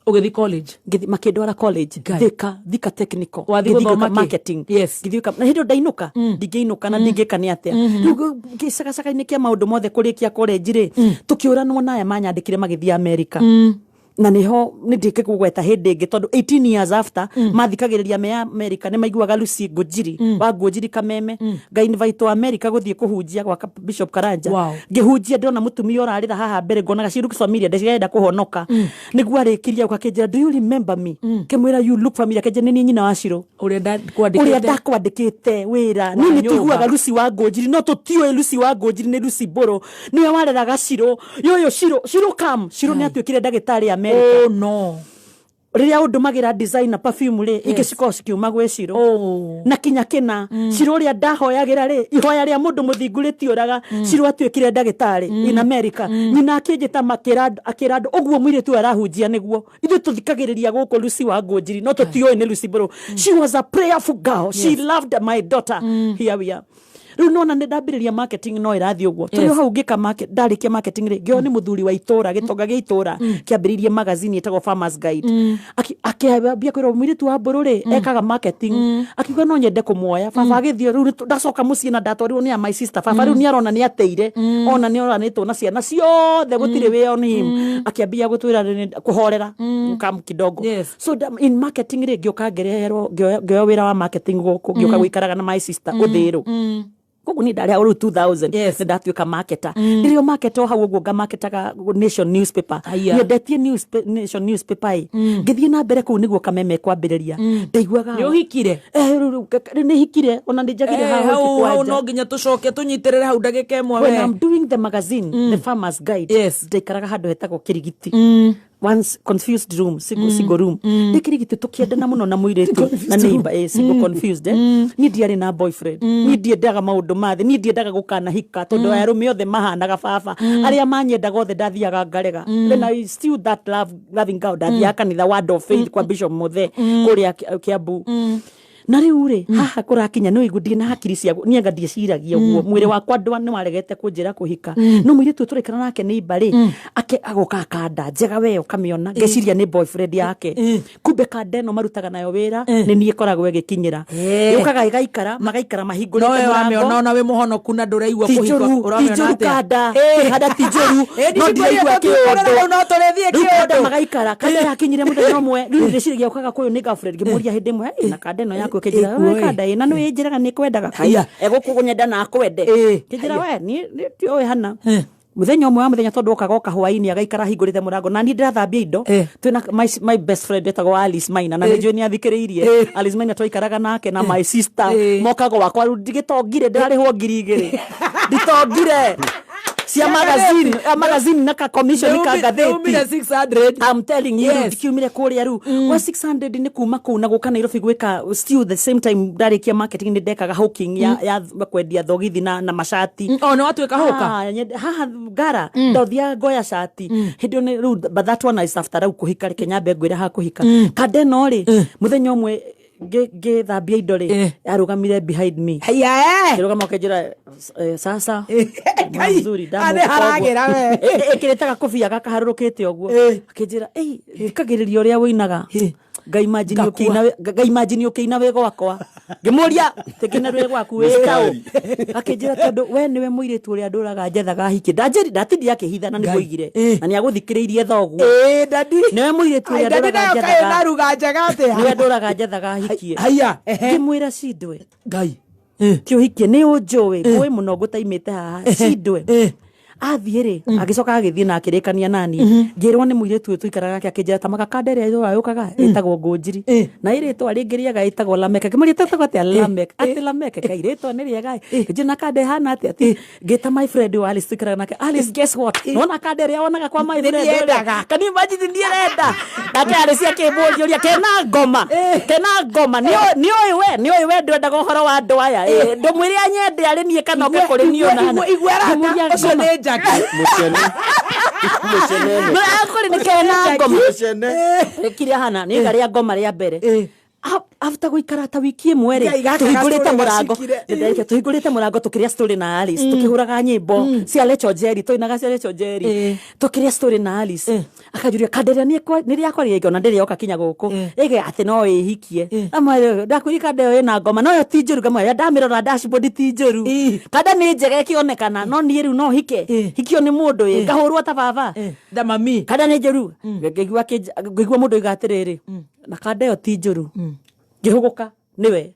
Ũgĩthiĩ college? Ngĩthiĩ, makĩndwara college. Thika, Thika Technical. Wathiĩ Ngĩthiĩ gũthoma gwĩka kĩ? marketing. Ngĩthiĩ gwĩka, na hĩndĩ ĩyo ndainũka, ndingĩinũka na ndingĩka nĩ atĩa. Rĩu gĩcagacagainĩ kĩa maũndũ mothe kũrĩkia college rĩ, tũkĩũranwo na aya manyandĩkire magĩthiĩ America. Na nĩho nĩ ndĩke kũgweta hĩndĩ ĩngĩ tondũ 18 years after mathikagĩrĩria me America nĩ maiguaga Lucy Ngũnjiri wa Ngũnjiri Kameme ngainvite America gũthiĩ kũhunjia gwa Bishop Karanja. Ngĩhunjia ndĩrona mũtumia ũrarĩra haha mbere, ngonaga she looks familiar, ndĩrenda kũhonoka. Nĩguo arĩkirie akĩnjĩra, "Do you remember me?" Ngĩmwĩra, "You look familiar." Akĩnjĩra, "Nĩ niĩ nyina wa Ciro ũrĩa ndakwandĩkĩte." Ũrĩa ndakwandĩkĩte wĩra. Wa Niĩ nĩ nyũmba. tũiguaga Lucy wa Ngũnjiri no tũtiũĩ Lucy wa Ngũnjiri nĩ Lucy Mbũrũ, nĩwe wareraga Ciro yũyũ. Ciro, Ciro kam Ciro nĩ atuĩkire ndagĩtarĩ America. Oh no. Rĩrĩa ũndũmagĩra designer perfume rĩ, ingĩ cikoragwo cikiuma gwĩ Ciro na kinya kĩna. Ciro ũrĩa ndahoyagĩra rĩ, ihoya rĩa mũndũ mũthingu rĩtiũraga. Ciro atuĩkire ndagĩtarĩ in America. Nyina akĩnjĩta makĩra akĩra andũ ũguo mũirĩtu ũyũ arahunjia nĩguo ithuĩ tũthikagĩrĩria gũkũ Lucy wa Ngũnjiri no tũtiũĩ nĩ Lucy Mbũrũ. She was a prayerful girl. She loved my daughter. Here we are. Rĩu nona nĩ ndambĩrĩria marketing no ĩrathiĩ ũguo tũrĩ o hau ngĩka ndarĩkia marketing rĩ, ngĩo nĩ mũthuri wa itũra gĩtonga gĩa itũra kĩambĩrĩirie magazine ĩtagwo Farmers Guide. Akĩambia kwĩrwo mũirĩtu wa Mbũrũ rĩ ekaga marketing, akiuga no nyende kũmuoya. Baba agĩthiĩ rĩu ndacoka mũciĩ na ndatwarirwo nĩ a my sister. Baba rĩu nĩ arona nĩ ateire ona nĩ oranĩtwo na ciana ciothe gũtirĩ wĩ on him. Akĩambia gũtwĩra kũhorera kam kidogo. So in marketing rĩ, ngĩũka ngĩreherwo ngĩoya wĩra wa marketing gũkũ, ngĩũka gũikaraga na my sister ũthĩrũ. Koguo niĩ ndarĩ hau rĩu 2000 nĩ ndatuĩka marketer. Ndĩrĩ o marketer o hau ũguo ngamarketaga Nation newspaper. Nyendetie Nation newspaper ĩ. Ngĩthiĩ na mbere kũu nĩguo Kameme kwambĩrĩria ndaiguaga. Nĩ ũhikire? Eh, rĩu nĩ hikire ona nĩ njagire haha Hau ũhiki hau kwanja. No nginya tũcoke tũnyitĩrĩre hau ndagĩka 1. When We. I'm doing the magazine, the Farmers Guide, ndaikaraga handũ hetagwo Kirigiti. Once confused room, single, single room. Ndĩ Kirigiti tũkĩendana mũno na mũirĩtu na neighbor, single confused. Niĩ ndiarĩ na boyfriend. Niĩ ndiendaga maũndũ ma thĩ. Niĩ ndiendaga gũkanahika tondũ arũme othe mahanaga baba. Arĩa manyendaga othe ndathiaga ngarega. Then I still that love, loving God. Ndathiaga kanitha Word of Faith kwa Bishop Muthe kũrĩa Kiambu. Na rĩu rĩ haha kũrakinya nĩ ũigu ndirĩ na hakiri cia niĩ anga ndieciragia ũguo. Mwĩrĩ wakwa ndwa nĩ waregete kũnjĩra kũhika no mũirĩtu ũyũ tũraikara nake nĩ imba rĩ ake agoka akanda njega we ũkamĩona ngeciria nĩ boyfriend yake, kumbe kanda ĩno marutaga nayo wĩra nĩ niĩ ĩkoragwo ĩgĩkinyĩra. Yũkaga ĩgaikara magaikara mahingũrĩte Nowe wamĩona mũrango. Ona wĩ mũhonoku na ndũraigua Ti kũhika njũru, ti ũramĩona njũru atĩa? kanda. Kanda ti njũru, no ndiraigua kĩũndũ kĩũndũ. No tũrĩthiĩ Rĩu kanda kĩũndũ. magaikara kanda yakinyire mũthenya ũmwe rĩu ndĩciragia ũkaga kũyũ nĩ girlfriend. Ngĩmũria hĩndĩ ĩmwe, "Hey, na kanda ĩno yaku?" Ĩkĩnjĩra, Ĩkuo, "We kanda ĩ na nĩ ĩnjĩraga nĩ kwendaga." Haiya. Egũkũnyenda na akwende. Ngĩnjĩra, "We niĩ ndiũĩ hana." Muthenya ũmwe wa mũthenya tondũ okaga oka hwainĩ agaikara ahingũrĩte mũrango na niĩ ndĩrathambia indo twĩna my best friend etagwo Alice Maina na nĩnjũĩ nĩ athikĩrĩirie. Alice Maina twaikaraga nake na my sister moka gwakwa rĩu ndigĩtongire ndĩrarĩhwo 2000 nditongire cia magazine ya magazine na ka commission ka ngathĩti. Nĩumire 600. I'm telling you. Yes. Ndikiumire kũrĩa rĩu wa 600 nĩ kuma kũu na gũka Nairobi gwĩka still the same time ndarĩkia marketing nĩ ndekaga hawking ya kwendia thogithi na macati. O nĩ watuĩka hũka? Ah, haha ngara ndothiaga ngoya cati hĩndĩ ĩyo nĩ rĩu, but that one is after rĩu kũhika. Reke nyambe ngwĩre ha kũhika kande no rĩ mũthenya ũmwe ngĩthambia indo rĩ arũgamire behind me. Haya, eh. Kĩrũgama ũkĩnjĩra, sasa Ngai, mzuri arĩ haragĩra we. ĩkĩrĩte gakobia gakaharũrũkĩte ũguo akĩnjĩra, "Ei, thikagĩrĩria ũrĩa wĩinaga ngaimagine ũkĩina wĩ gwakwa." Ngĩmũria, "Tĩkĩna wĩ gwaku wĩkaũ?" Akĩnjĩra, "Tondũ we nĩwe mũirĩtu ũrĩa ndũraga njethaga hiki." Ndanjĩri ndatindire akĩhitha na nĩguo na nĩagũthikĩrĩirie thoguo. Ĩĩ, dadi. Nĩwe mũirĩtu ũrĩa Ai, dadi ndũraga nayo kaĩ njethaga na ruga njega atĩa? Nĩwe ndũraga njethaga hikie. Haya, ehe. Ngĩmwĩra, "Cindwe Ngai ti ũhikie nĩ ũnjũĩ ngũĩ mũno ngũtaimĩte haha." Cindwe athiĩ rĩ agĩcoka agĩthiĩ na akĩrĩkania nani ngĩrwo nĩ mũirĩtu ũyũ tũikaraga nake akĩnjĩra ta makakanda ĩrĩa ĩrĩa yũkaga ĩtagwo Ngũnjiri na ĩrĩtwa rĩngĩ rĩega ĩtagwo Lameke. Ngĩmũria, "Ĩtagwo atĩa?" "Lamek." Atĩ Lameke, kai rĩtwa nĩ rĩega. Ngĩnjĩra, "Na kanda ĩhana atĩa?" Ati ngĩta my friend wa Alice tũikaraga nake, "Alice, guess what, nona kanda ĩrĩa wonaga kwa my friend ũrĩa?" Nĩendaga. Can you imagine niĩ renda nake Alice akĩmbũria ũria kena ngoma kena ngoma nĩũĩ we nĩũĩ we ndwendaga ũhoro wa andũ aya. Ndũmwĩre anyende arĩ niĩ kana oke kũrĩ niĩ ona Igua igua arata Ngĩmũria ũcio ngoma. nĩ Jackie. Mũcene. Mũcene. No, akũrĩ nĩ kena ngoma. Mũcene. Kĩrĩa hana nĩ iga rĩa ngoma rĩa mbere after gũikara ta wiki ĩmwe rĩ Ngai, gaka tũhingũrĩte gastory mũrango gacikire. Ndereke, tũhingũrĩte mũrango tũkĩrĩa story na Alice tũkĩhũraga nyĩmbo cia Lecho Jerry tũinaga cia Lecho Jerry tũkĩrĩa story na Alice akanjũria kanda ĩrĩa nĩ rĩakwa rĩngĩ ona ndĩrĩ yoka kinya gũkũ ĩge atĩ no ĩhikie ndakwĩria kanda ĩyo ĩna ngoma no yo ti njũru ngamwĩra ndamĩrora dashboard ti njũru kanda nĩ njega ĩkĩonekana no niĩ rĩu no hike hikio nĩ mũndũ ĩ ngahũrwo ta baba Da mami. Kanda nĩ njũru. Ngĩigua mũndũ oiga atĩrĩrĩ, "Na kanda ĩyo ti njũru." Ngĩhũgũka nĩwe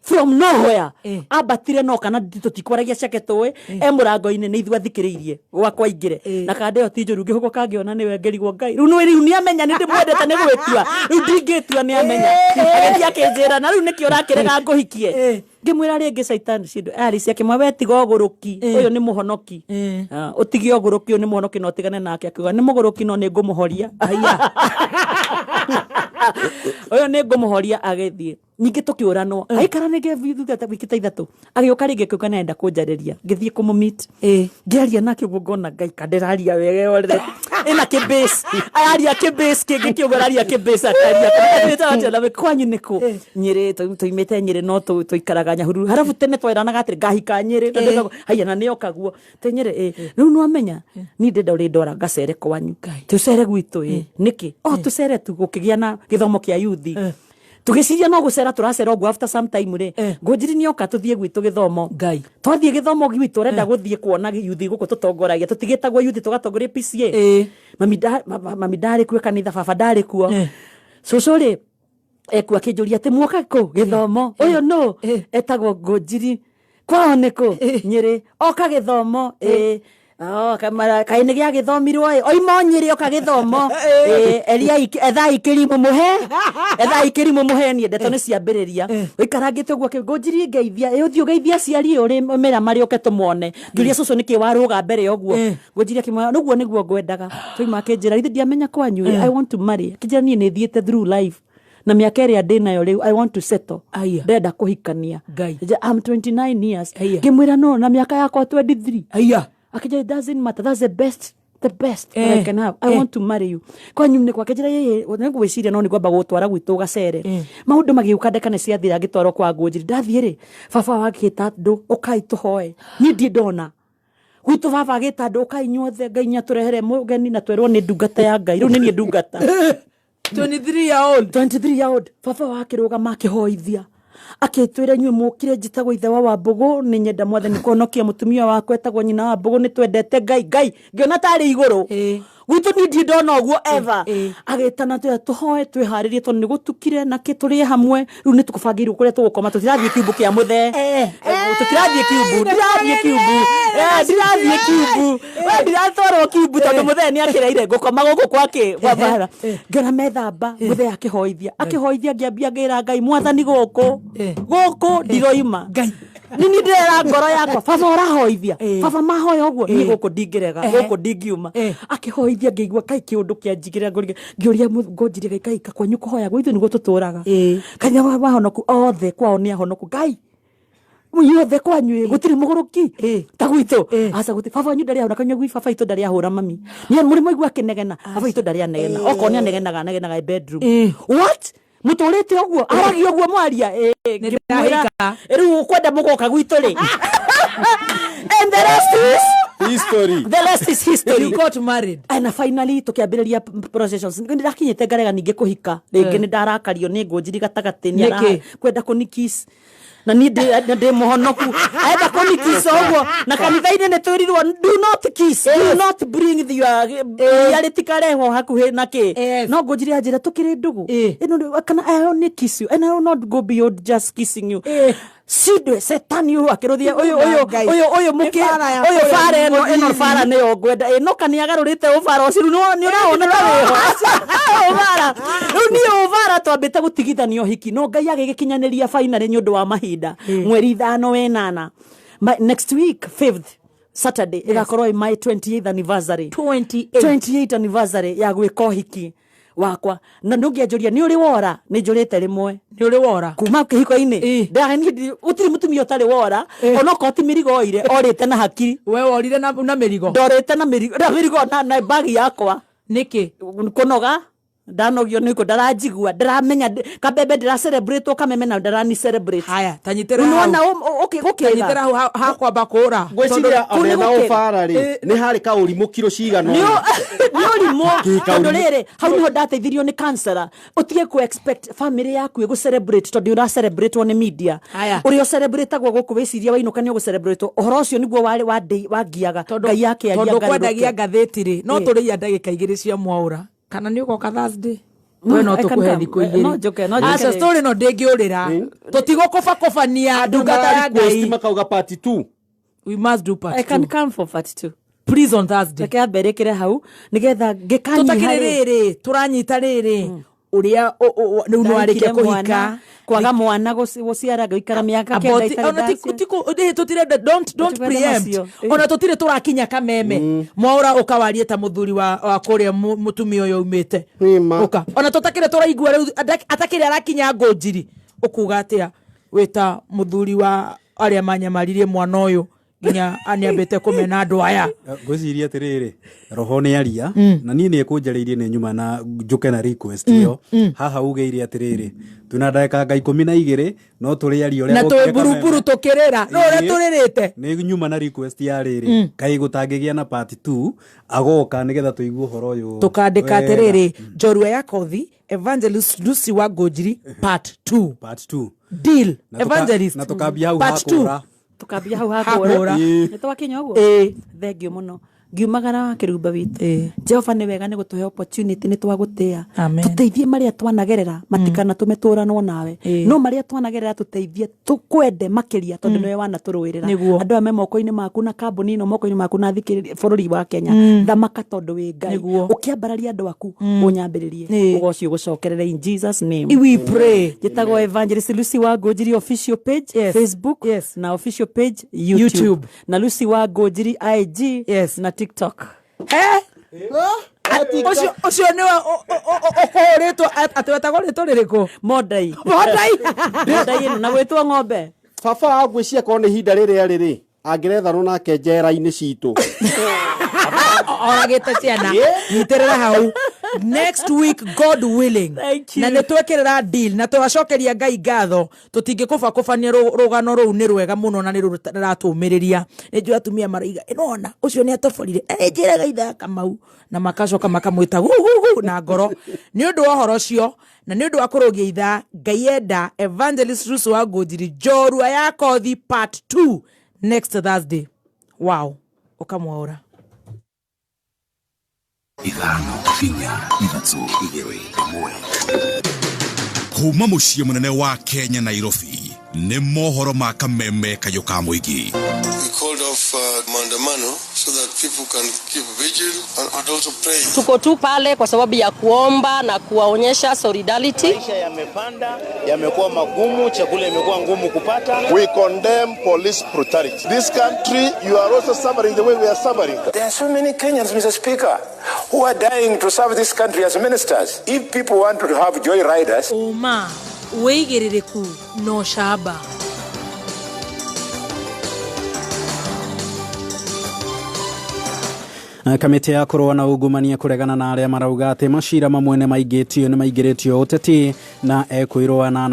from nowhere ambatire no kana tũtikwaragia ciake tũĩ e mũrango-inĩ nĩ ithuĩ athikĩrĩirie gwakwa aingĩre na kanda ĩyo ti njũru. Ngĩhũgũka ngĩona nĩwe ngĩrigwo Ngai rĩu nĩ rĩu nĩamenya nĩ ndĩmwendete nĩ gwĩtua rĩu ndingĩtua nĩamenya agĩthiĩ akĩnjĩra na rĩu nĩkĩ ũrakĩrega ngũhikie. Ngĩmwĩra rĩngĩ caitani cindo Alice akĩmwe we tiga ũgũrũki ũyũ nĩ mũhonoki. Ah, ũtige ũgũrũki ũyũ nĩ mũhonoki na ũtigane nake. Akiuga nĩ mũgũrũki no nĩ ngũmũhoria ũyũ nĩ ngũmũhoria. Agĩthiĩ ningĩ tũkĩũranwo aikara nĩngĩ thutha ta wiki ta 3 agĩũka rĩngĩ akiuga nĩarenda kũnjarĩria. Ngĩthiĩ kũmũmeet ngĩaria nake ũguo ngona Ngai kandĩraria wega already ĩna kĩbase araria kĩbase kĩngĩ kĩũguo araria kĩbase akaria kwanyu nĩkũ? Nyĩrĩ. Tũimĩte Nyĩrĩ no tũikaraga Nyahururu harabu tene tweranaga atĩrĩ ngahika Nyĩrĩ na ndĩrauga, haiya na nĩoka guo te Nyĩrĩ ĩ rĩu nĩwamenya niĩ ndĩrenda ũrĩndwara ngacere kwanyu tũcere gwitũ ĩ nĩkĩ o tũcere tu gũkĩgĩa na gĩthomo kĩa yuthi tũgĩciria no gũcera tũracera ũguo after some time rĩ Ngũnjiri nĩoka tũthiĩ gwitũ gĩthomo. Ngai. Twathiĩ gĩthomo gwitũ ũrenda gũthiĩ kuona yuthi gũkũ tũtongoragia tũtigĩtagwo yuthi tũgatongoria PCA. Mami ndarĩ kuo kanitha baba ndarĩ kuo cũcũ rĩ ekuo akĩnjũria atĩ muoka kũ gĩthomo ũyũ nũ etagwo Ngũnjiri kwao nĩkũ Nyĩrĩ oka gĩthomo ĩ. Oh, kaĩ nĩ gĩagĩthomirwo ĩ oima o Nyĩrĩ oka gĩthomo ĩ eriai ethai kĩrimũ mũhe ethai kĩrimũ mũhenie ndeto nĩ ciambĩrĩria ũikarangĩte ũguo Ngũnjiri ngeithia ĩ ũthiĩ ũgeithia aciari ũrĩ mera marĩ ũke tũmone. Ngĩũria cũcũ nĩkĩ warũga mbere ũguo. Ngũnjiri akĩmwĩra ũguo nĩguo ngwendaga twaima akĩnjĩra ithe ndiamenya kwanyu ĩ, I want to marry. Akĩnjĩra niĩ nĩ thiĩte through life na mĩaka ĩrĩa ndĩnayo rĩu I want to settle ndĩrenda kũhikania. Ngai. I'm 29 years. Ngĩmwĩra no na mĩaka yakwa 23. Aya. Akĩnjĩra it doesn't matter, that's the best that I can have. I want to marry you. Kwanyu nĩ kwake njĩra yeye nĩ ngwĩciria no nĩ ngwamba gũtwara gwitũ gacere maũndũ magĩũka ndeka nĩ ciathira ngĩtwarwo kwa Ngũnjiri. Ndathiĩ rĩ baba wakĩta andũ ũkai tũhoe niĩ ndirĩ ndona gwitũ baba agĩta andũ ũkai inyuothe Ngai nĩatũrehere mũgeni na twerwo nĩ ndungata ya Ngai rĩu nĩ niĩ ndungata. 23 year old. 23 year old baba wakĩrũgama akĩhoithia akĩtwĩra inyuĩ mũkire njĩtagwo ithe wa Wambũgũ nĩ nyenda mwathani kũhonokia mũtumia wakwa etagwo nyina wa Mbũgũ nĩ twendete Ngai. Ngai ngĩona tarĩ igũrũ. Gwitũ niĩ ndirĩ ndona ũguo ever. Agĩtana twĩra tũhoe twĩharĩrie tondũ nĩ gũtukire na kĩ tũrĩe hamwe. Rĩu nĩ tũkũbangĩirwo kũrĩa tũgũkoma, tũtirathiĩ kiumbu kĩa mũthee. Tũtirathiĩ kiumbu, ndirathiĩ kiumbu. Ndirathiĩ kiumbu. We ndiratwarwo kiumbu tondũ mũthee nĩ akĩreire ngũkoma gũkũ gwake gwa bara. Ngĩona methamba, mũthee akĩhoithia. Akĩhoithia ngĩambia ngĩra Ngai, mwathani gũkũ. Gũkũ ndiroima. Ngai. Nĩ niĩ ndĩrera ngoro yakwa, baba ũrahoithia, baba mahoya ũguo, niĩ gũkũ ndingĩrega, gũkũ ndingiuma. Akĩhoithia ngĩigua kai kĩũndũ kĩanjigĩrĩra ngũrige, ngĩũria ngũnjirie Ngai, kai kakwanyu kũhoya gwitũ nĩguo tũtũraga. Kanitha wa wahonoku othe kwao nĩ ahonoku. Ngai inyuothe kwanyu ĩ, gũtirĩ mũgũrũki ta gwitũ. Aca gũtirĩ. Baba wanyu ndarĩ ahũra kanyua gwi baba witũ ndarĩ ahũra mami. Nĩ mũrĩ mwaigua akĩnegena, baba witũ ndarĩ anegena. Okorwo nĩ anegenaga, anegenaga ĩ bedroom. What? Mũtũrĩte ũguo? Aragia ũguo mwaria? Nĩ ndahika. Rĩu ũkwenda mũgoka gwitũ rĩ? And the rest is history. The rest is history. You got married. And finally tukiambĩrĩria processions. Nĩ ndakinyĩte ngarega ningĩ kũhika rĩngĩ, nĩ ndarakario nĩ ngũnjiri gatagatĩ nĩ Nĩkĩ? kwenda kũnikiss na niĩ ndĩ mũhonoku, enda kũnikiss ũguo, na kanitha-inĩ nĩ twĩrirwo do not kiss, do not bring the iria rĩtikarehwo hakuhĩ na kĩ. No ngũnjiri anjĩra tũkĩrĩ ndũgũ ĩno kana I only kiss you and I will not go beyond just kissing you. Cindwe setani ũyũ akĩrũthia ũyũ ũyũ ũyũ ũyũ mũkĩ ũyũ bara ĩno ĩno bara nĩyo ngwenda ĩno kana nĩagarũrĩte ũbara ũcio rĩu nĩ ũrawona ta wĩho ũbara rĩu niĩ ũbara twambĩte gũtigithania ũhiki, no Ngai agĩgĩkinyanĩria finally nĩ ũndũ wa mahinda mweri 5 wenana. Next week 5th Saturday ĩgakorwo ĩ my 28th anniversary. 28. 28 anniversary ya gwĩka ũhiki wakwa, na ndũngĩanjũria nĩ ũrĩ wora, nĩ njũrĩte rĩmwe. Nĩ ũrĩ wora kuma kĩhiko-inĩ? Gũtirĩ mũtumia ũtarĩ wora, onokorwo ti mĩrigo oire, orĩte na hakiri. We worire na mĩrigo? Ndorĩte na mĩrigo, na mĩrigo na bagi yakwa. Nĩkĩ? Kũnoga ndanogio nĩ ndaranjigua ndĩramenya kabebe ndĩra celebrate kameme na ndarani celebrate. Haya, tanyitĩra hau. Nĩwona Tanyitĩra hau hakwamba kũra. Ngwĩciria Kũu nĩ ona gũkĩra. ũbara rĩ, nĩ harĩ kaũrimũ kiro cigana nĩ ũna. ũrimũ. Kĩ Tondũ kaũrimũ. rĩrĩ, hau nĩho ndateithirio nĩ counselor, ũtige ku expect family yaku ĩgũ celebrate tondũ ũra celebrate nĩ media. Haya. Ũrĩa ũcelebrate-agwo gũkũ wĩciria wainũka nĩ ũgũ-celebrate-wo, ũhoro ũcio nĩguo warĩ wangiaga Ngai akĩaria Tondũ ngarũrũke. kwendagia ngathĩti rĩ, no tũrĩia ndagĩka 2 cia mwaũra, kana nĩ ũgoka Thursday? We no I can tũkũhe come. thikũ 2. No njoke, no njoke Aca rĩngĩ. story no ndĩngĩũrĩra, tũtigũkũbakũbania ndungata ya Mara-request Ngai. Makauga part 2. We must do part I can 2. come for part 2. Please, on Thursday. Reke ambe rĩkĩre hau nĩgetha ngĩkanyiha Tũtakĩrĩ rĩ. rĩrĩ tũranyita rĩrĩ ũrĩa rĩu nĩ warĩkia Ndahikire kũhika. mwana, kwaga mwana gũciara ngĩikara mĩaka 9 About- itarĩ ona ndaciara. tũtirenda don't Tũtirenda preempt. macio. Ona tũtirĩ tũrakinya kameme mwaũra ũkawarie ta mũthuri wa kũrĩa mũtumia ũyũ aumĩte ũka, ona tũtakĩrĩ tũraigua rĩu atakĩrĩ arakinya ngũnjiri, ũkuga atĩa wĩta mũthuri wa arĩa manyamaririe mwana ũyũ nginya nĩambĩte kũmena andũ aya? Ngwĩciria atĩrĩrĩ, roho nĩ aria na niĩ nĩ ekũnjarĩirie nĩ nyuma na njũke na request ĩyo haha ugĩire atĩrĩrĩ, twĩna ndagĩka nga 12 no tũrĩaria ũrĩa Na gũkire twĩ mburuburu Kameme. Tũkĩrĩra no ũrĩa tũrĩrĩte. Nĩ nyuma na request ya rĩrĩ, kaĩ gũtangĩgĩa na part 2, agoka nĩgetha tũigue ũhoro ũyũ Tũkandĩka wega. Atĩrĩrĩ, njorua ya kothi Evangelist Lucy wa Ngũnjiri part 2. Part 2. Deal. Na Evangelist na tũkambia hau part 2. hakũra. Tukambia hau Hakũra. hakũra. Ĩĩ. Nĩ twakinya ũguo. Ĩĩ. Thengiũ mũno, ngiumagara wa kĩrumba witũ. Jehova nĩ wega nĩ gũtũhe opportunity, nĩ twagũtĩa. Amen. Tũteithie marĩa twanagerera matikanatũme tũranwo nawe, no marĩa twanagerera tũteithie tũkwende makĩria tondũ nĩwe wanatũrũĩrĩra. Nĩguo. Andũ aya me moko-inĩ maku na kambuni ĩno moko-inĩ maku na thikĩrĩria bũrũri wa Kenya, thamaka tondũ wĩ Ngai. Nĩguo. Ũkĩambararia andũ aku ũnyambĩrĩrie ũgoci ũgũcokerere, in Jesus name We pray. Njĩtagwo Evangelist Lucy wa Ngũnjiri, official page Facebook na official page YouTube, YouTube. Na Lucy wa Ngũnjiri IG na TikTok. Ũcio nĩwe ũkũhũrĩtwo atĩ wetagwo rĩtwa rĩrĩkũ? Mondai. Mondai. Mondai ĩno na gwĩtwo ng'ombe. Baba wa ngwĩciria korwo nĩ ihinda rĩrĩa rĩrĩ angĩrethanwo nake njera-inĩ citũ. Oragĩte ciana. Nyitĩrĩra hau, next week God willing. Thank you. Na nĩ twekĩrĩra deal na tũracokeria Ngai ngatho, tũtingĩkũbakũbania rũgano rũu nĩ rwega mũno na nĩ rũratũmĩrĩria. Nĩ njũĩ atumia maraiga ĩnona ũcio nĩ atoborire na nĩ njĩraga ithe Kamau na makacoka makamwĩta gugugu na ngoro nĩ ũndũ wa ũhoro ũcio na nĩ ũndũ wa kũrũgia ithaa. Ngai enda, Evangelist Rusu wa Ngũnjiri, njorua ya kothi part 2 next Thursday. Wow, ũkamwaũra. Ithano, inya, ithatũ, igĩrĩ, ĩmwe. Kuma mũciĩ mũnene wa Kenya, Nairobi, nĩ mohoro ma Kameme kayũ ka mũingĩ. We called off maandamano so that people can keep vigil and also pray. Tuko tu pale kwa sababu ya kuomba na kuwaonyesha solidarity. Maisha yamepanda, yamekuwa magumu, chakula imekuwa ngumu kupata. We condemn police brutality. This country, you are also suffering the way we are suffering. There are so many Kenyans, Mr. Speaker, who are dying to serve this country as ministers. If people want to have joy riders, Ũma, wĩigĩrĩrĩku na ũcamba. Kamĩtĩ ya kũrũa na ungumania kũregana na arĩa marauga atĩ macira mamwe nĩ maingĩtio nĩ maingĩrĩtio ũteti na ekwĩrwo anana.